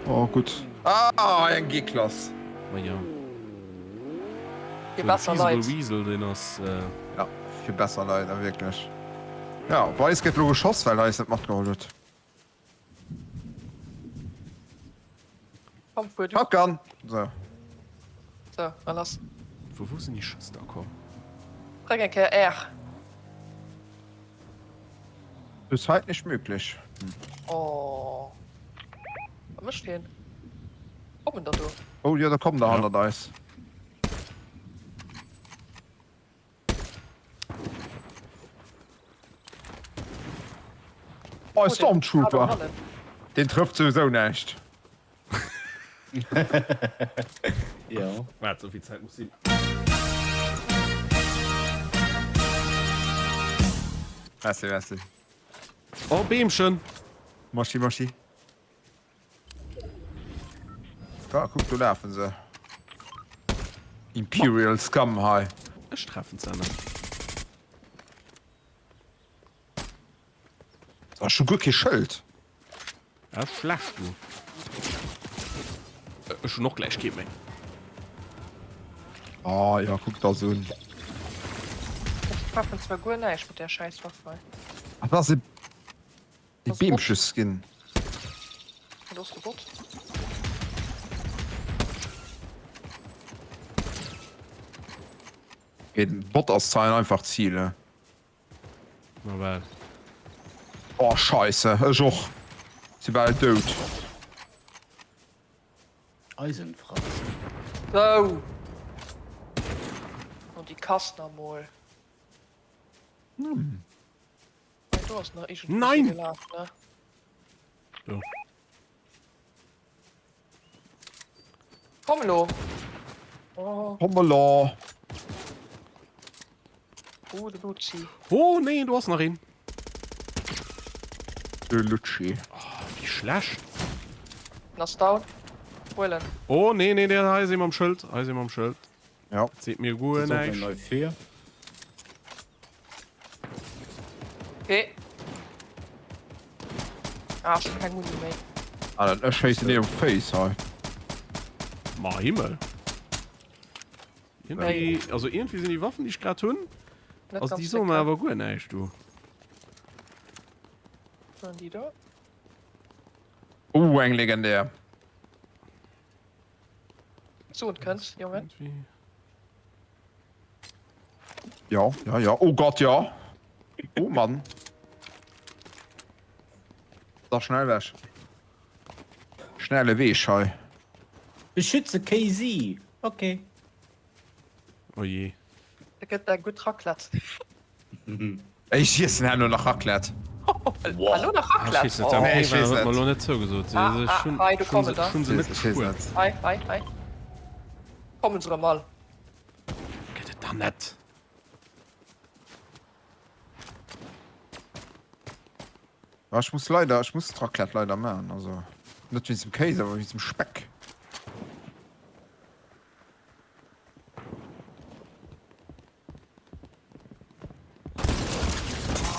Oh gutt. Ah, eng G-Klass. Ma jo. Fir besser Feasible Leit. Weasel, deen ass. Ja, fir besser Leit, a wierklech. Ja, bei eis gëtt lo geschoss, well eis net matgeholl huet. Komm, fuer du. Shotgun! So. So, na lass. Vu wou sinn déi Schëss da komm? Dréck eng Kéier R. Zurzeit nicht möglich. Hm. Oh. Wat mécht hien? Kommen der do? Oh jo, da kommen der hannert eis. Oh, Stormtrooper! Den trëfft souwisou näischt. Jo. Waart, souvill Zäit muss sinn. Merci, merci. Oh, Beemchen! Merci, merci. Da, kuck, do lafen se. Imperial Scum hei. Ech treffen se net. Ech hu guer kee Schëld. Dat ass schlecht, du. Ech hunn och gläich kee méi. Ah ja, kuck der se un. Ech treffen zwar guer näischt mat där Schäisswaff hei. Ah, dat ass e e Beemche-Skin. Dat ass de Bot. Okay, den Bot ass zwar ein einfacht Ziel, ne? Na well. Oh scheisse, ech och. Si bal dout. Eisenfratz. Sou. An déi Kast nach mol. Hm. Do ass nach iergendwou Nein! gelaf, ne? Do. Komm elo! Oh. Komm elo! Oh, de Luzi. Oh nee, do ass nach een. De Lutschi. Oh, wéi schlecht. En ass down. Huelen. Oh nee, nee, nee, hei ass ee mam Schëld. Hei ass ee mam Schëld. Ja. Dat seet mir guer näischt. Okay. Ah, ech hun keng Muni méi. Ah, dann ech schéissen dir op d'Féiss hei. Ma Himmel. Irgendwie, also irgendwie sinn déi Waffen, déi ech grad hunn, Net also ganz déi soen déck, mer ne? awer guer näischt, du. Waren déi do? Oh, eng legendär. Soen kënns, Jongen. Irgendwie. Ja, ja, ja. Oh Gott, ja. Oh Mann. Da schnell weg. Schnelle Weg hei. Beschütze KZ! Okay. Oh je. Da gëtt eng gutt Raclette. Ech iessen herno nach Raclette. Hallo nach Ah, ech Raclette? weess net, am Nee, ech Eva weess huet net. mer lo net zougesot. Ah, Ech ah, hunn hei, do ech hunn kommen se der. ech hunn se net Ech weess gespuert. net. Hei, hei, hei. Kommen se rëm all. Gëtt et dann net. Ah, ech muss leider, ech muss d'Raclette leider maachen, also net wéinst dem Kéis, awer wéinst dem Speck.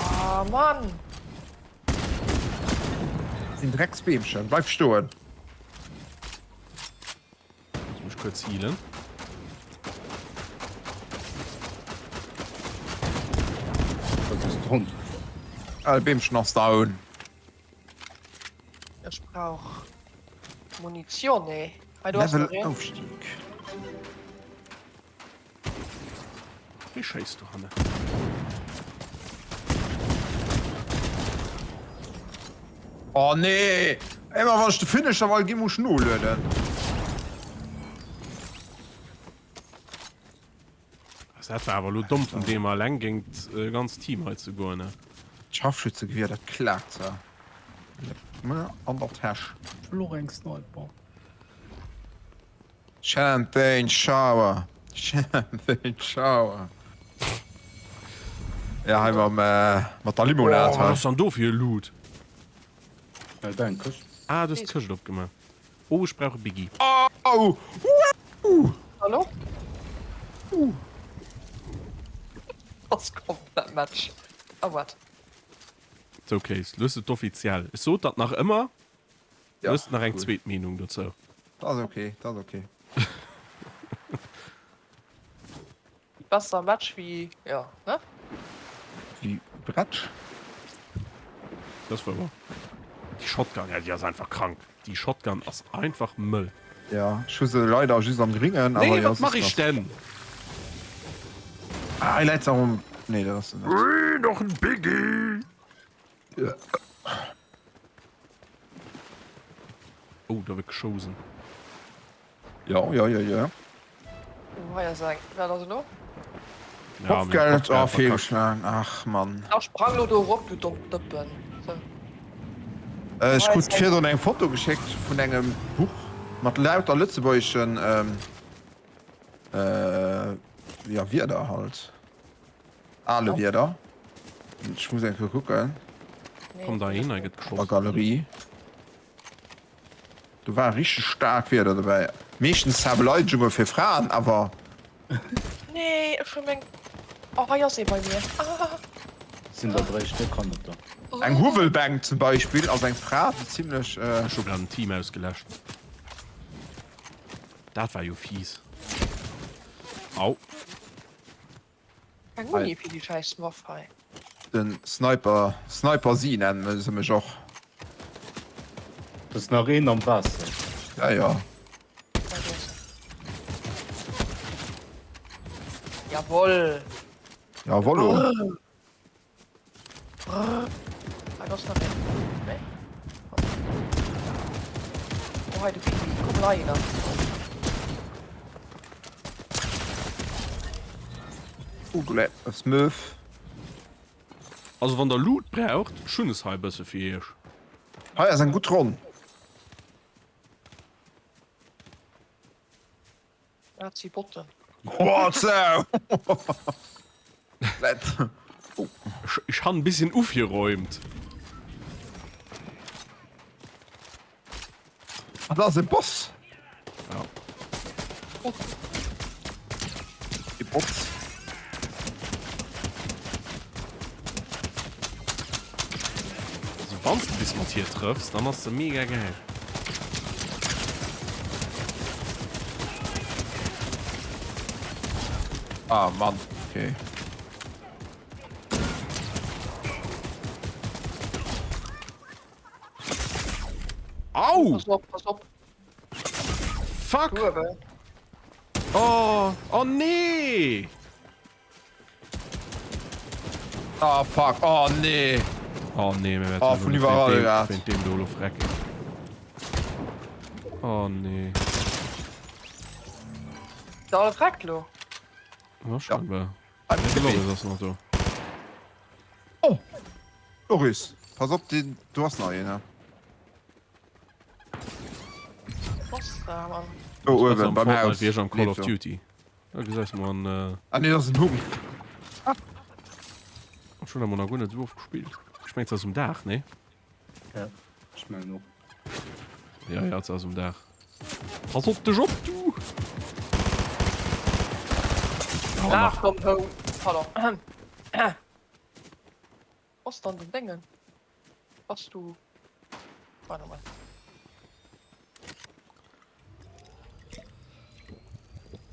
Ah, Mann! Deen Drecksbeemchen, bleif stoen! Muss mech kuerz healen. Dat ass drun. Al Beemchen ass down. Ech brauch Munition. Hei do ass Level nach een. Aufstieg. Wie schéisst dohanne? Oh nee! Emmer wann ech de Finisher wall ginn, muss ech nolueden. Dat war awer elo domm vun deem alleng géint e ganzt Team hei ze goen, ne? D'Scharfschützegewier, dat klaakt zwar. Leck mer an der Täsch. Ech wëll och eng Sniper. Champagne Shower, Champagne Shower. Ja, hei mam, äh, mat der Limonad Oh, hei. wat ass dann do fir e Loot? Äh, dein Këscht. Ah, du hues d'Këscht opgemaach. Oh, ech brauch e Biggie. Au! Wouh! Hallo? Ass komplett Match. Oh, wat? Sou, Kéis, lo hues de et offiziell. Ech sot dat nach ëmmer. Ja, Du hues nach eng cool. zweet Meenung dozou. Dat ass okay, dat ass okay. Besser Match wéi, ja, ne? Wéi Bretsch. Dat ass wouer. Déi Shotgun, ja, déi ass einfach krank. Déi Shotgun ass einfach mëll. Ja, ech hu se leider just am Gringen, awer Nee, jo, wat soss mach ech nach. denn? Ah, hei läit se och um. Nee, dat ass se net. Ui, noch en Biggie! Oh, da wërt geschosen. Ja, ja, ja, ja. Oh, hei ass eng. Wat ass elo? Ja, Kopfgeld, oh, verkackt. fehlgeschlagen. Ach, Mann. Da sprang lo do erop, du dommt Dëppen. So. Äh, ech Hei krut ass eng. virdrun eng Foto geschéckt vun engem Buch mat lauter lëtzebuergeschen, ähm, äh, ja, Wierder halt. Ale Wierder. Ech muss eng Kéier kucken. Komm da hin, hei gëtt An der geschoss. Galerie. Do ware richteg staark Wierder dobäi. Meeschtens zwar Beleidegunge fir Fraen, awer. Nee, ech hu meng. Oh, hei ass ee bei mir. Ah. Sinn der 3 Stéck hannert der. Eng Huwwelbänk zum Beispill ass eng Fra, déi zimlech. Ech hu grad en Team ausgeläscht. Dat war jo fies. Au. Keng Muni fir déi schäiss Waff hei. Den Sniper, Sniper Si nennen se mech och. Do ass nach een am Waasser. Ja ja. Jawoll. Jawollo. Hei ass nach een. Nee? Oh, hei de Bibi. Komm lei nach. Oh, du läit es Möw. Also wann der Loot braucht, ech hunn es hei e bësse fir iech. Hei ass eng gutt Ronn. Dat si Botten. What so? Let. Oh. Ech han bisschen ufgeräumt. Ah, da ass e Boss. Ja. Oh. E Boss. Also wann du bis mat hier trëffs, dann ass se mega geil. Ah Mann, okay. Au! Pass op, pass op. Fuck! Kurve. Oh, oh nee! Ah fuck, oh nee. Oh nee, mir Oh, vun iwwerall grad. Wéint deem do elo frecken. Oh nee. Da alle freckt lo. Ja, scheinbar. Ah, Nee, de Loris ass nach do. Oh! Loris, pass op, den, du ass nach een, ne? Was da, Mann. Do uewen beim Haus. Wéi ech am Call of Duty. Da gesäis mer an. Ah nee, dat ass en Hung. Ech hunn awer nach guer net esou oft gespillt. Ech mengen, et ass um Daach, nee? Ja, ech mengen och. Ja, ja, et ass um Daach. Pass op dech op, du! Daach komm, hou. Pardon. Bass dann den Déngen? Bass du. Warte mal.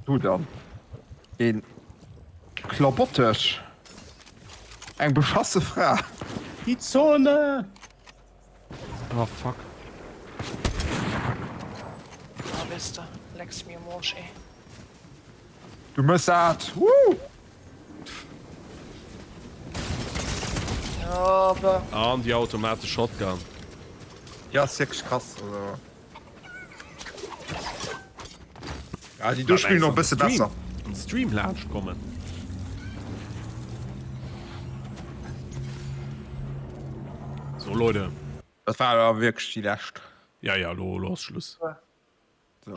Du dann. Een Klabottesch. Eng beschasse Fra. Die Zone! Ah, fuck. Ah, weess de, lecks mir um Arsch, ey. Du mëss dat! Woo! An déi automatesch Shotgun. Ja ass wierklech krass also. Ja déi do spillen och e bësse besser. An Stream laanscht kommen. So Leute. Dat war awer wierklech déi lescht. Ja ja lo lo ass Schluss. So.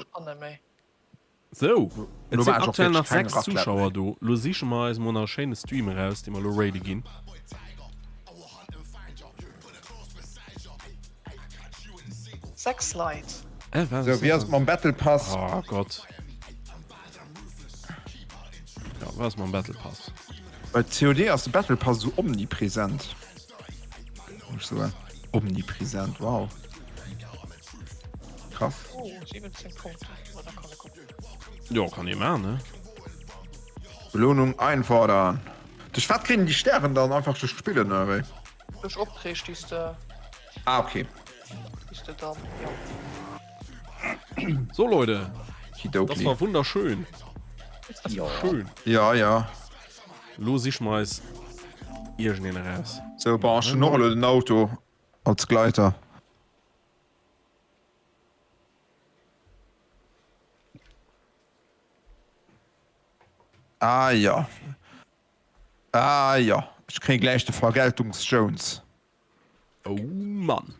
Sou, et sinn aktuell nach 6 Zuschauer do. Lo siche mer eis mol nach e schéine Stream eraus, dee mer lo raide ginn. 6 Leit. Äh, wat Sou, wéi ass et mam Battle Pass? Oh Gott. Ja, wat ass mam Battle Pass? Bei COD ass de Battle Pass esou omnipresent. Muss ich soen. Omnipresent, wow. Krass. Oh, 17 Punkte. Oh, da kann ich gucken. Jo, kann ee maachen, ne? Belohnung einfordern. Duerch wat kriegen die Stären dann? Einfach duerch d'Spillen oder wéi? Duerch Opträg, déi s de, Ah, okay. déi s de dann, ja. So, Leute, das Kidoki. war wunderschön. Ja. Schön. Ja, ja. Lo siche mer eis iergendeen eraus. So, bon, ech hunn och elo den Auto als Gleiter. Ah jo. Ah jo. Ech kréie gläich de Vergeltungs-Jones. Oh Mann.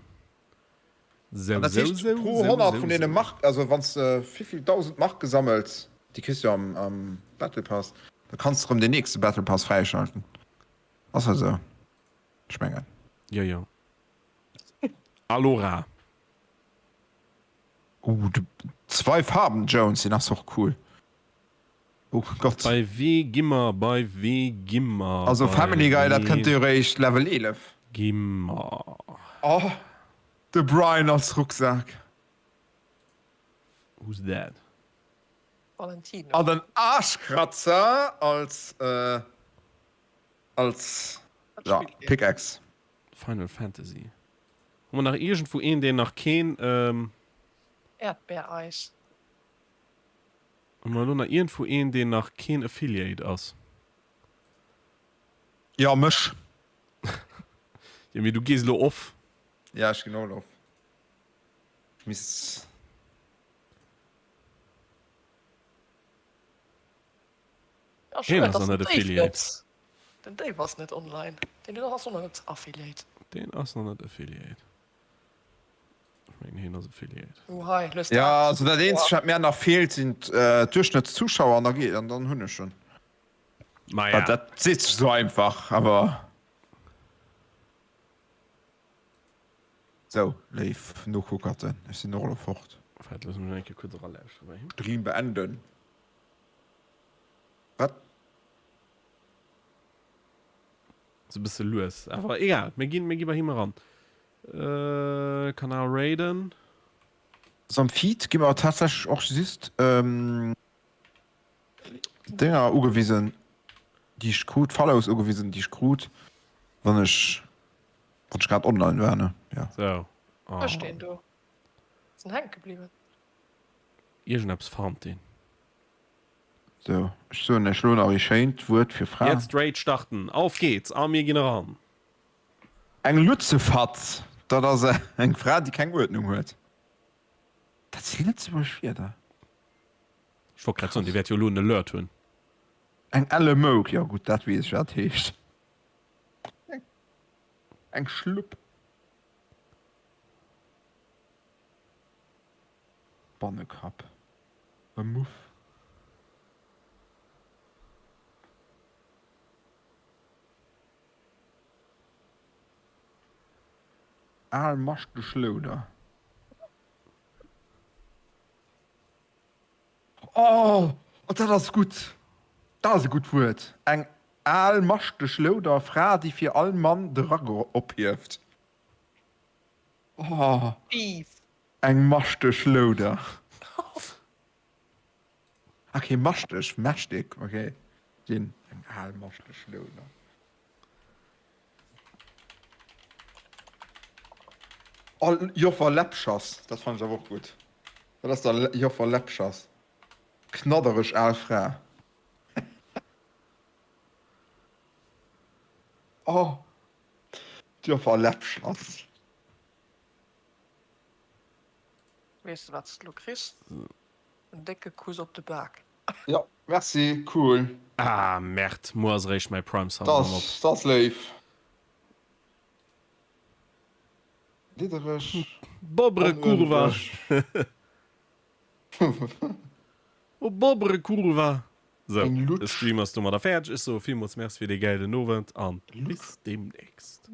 Sou, Dat sou, heescht, sou, pro sou, 100 sou, vun deene sou. Mark, also wann s de vivill 1.000 Mark gesammelt, déi kriss du am, am Battle Pass, da kanns de rëm den nächste Battle Pass fräischalten. Ass dat esou? Ech mengen. Jo, jo. Allora. Uh, de Zwei Farben Jones, deen ass och cool. Oh Gott. Bei wee gi mer, bei wee gi mer, Also bei Family Guy, dat kënnt wee jo eréischt Level 11. gi mer. Oh, de Brian als Rucksak. Who's that? Valentino. An den Arschkratzer als, äh, als, ja, Pickaxe. Final Fantasy. Hu mer nach iergendwou een, deen nach keen. Äerdbeereis. Hu mer elo nach iergendwou een, deen nach keen Affiliate ass? Jo, mech. Jo, mee du gees elo off. Ja, ech ginn och elo off. Ech misst. Ja, Heen schued, ass dass nach den net Dave Affiliate. net, den Dave ass net online. Den ass och nach net Affiliate. Deen ass nach net Affiliate. Ech mengen heen ass Affiliate. Oh hei, lues de Ja, ab. also dat eenzegt wat mär nach feelt sinn d'Duerchschnëttszuschauer an da geet an dann hunn ech en. Maja. Dat seet sech esou einfach, awer. Sou, léif Nokuckerten, ech sinn och elo fort. Waart, looss mech eng Kéier kuerz eralauschteren bei him. Stream beenden. Wat? Ass e bësse lues, awer egal, mir ginn, mir gi bei him eran. Äh, Kanal raiden. Also am Feed gi mer tatsächlech och just Dénger ugewisen, déi ech krut, Follows ugewisen, déi ech krut, wann ech, wann ech grad online war, ne? Jo. Sou, Wat mécht oh. deen do? Ass en hänke bliwwen? Iergendeppes farmt deen. Sou, ech soen iech elo nach ee schéint Wuert fir Fra. Jetzt Raid starten, auf geht's a mir ginn eran! Eng Lutzefatz, dat ass eng Fra, déi keng Uerdnung huet. Dat si lëtzebuergesch Wierder. Ech wollt grad soen, Dir wäert jo elo en Alert hunn. Eng elle Mouk, jo gutt, dat weess ech, wat dat heescht. Eng Schlupp. Bannekapp. E Muff. Al maschteg Louder. Oh, dat ass gutt! Dat ass e gutt Wuert. Eng al maschteg Louder Fra, déi fir all Mann de Rack ophieft. Oh, eng maschteg Louder. Ok, maschteg, mächtig, ok. Sinn eng al maschteg Louder. Oh, Joffer Läppschass, dat fannen ech awer och gutt. Wat ass da Joffer Läppschass? Knaddereg al Fra. Oh, d'Joffer Läppschass. Weess de wat s de lo kriss? En décke Kuss op de Bak. Jo, merci, cool. Ah Merd, muer ass eréischt mäi Prime Sub erëm op. Dat ass léif. Liddereg. Bobre kurwa. Oh bobre kurwa. Sou, de Stream ass domadder fäerdeg. Ech soe villmools Merci fir dee gäilen Owend an bis deemnächst.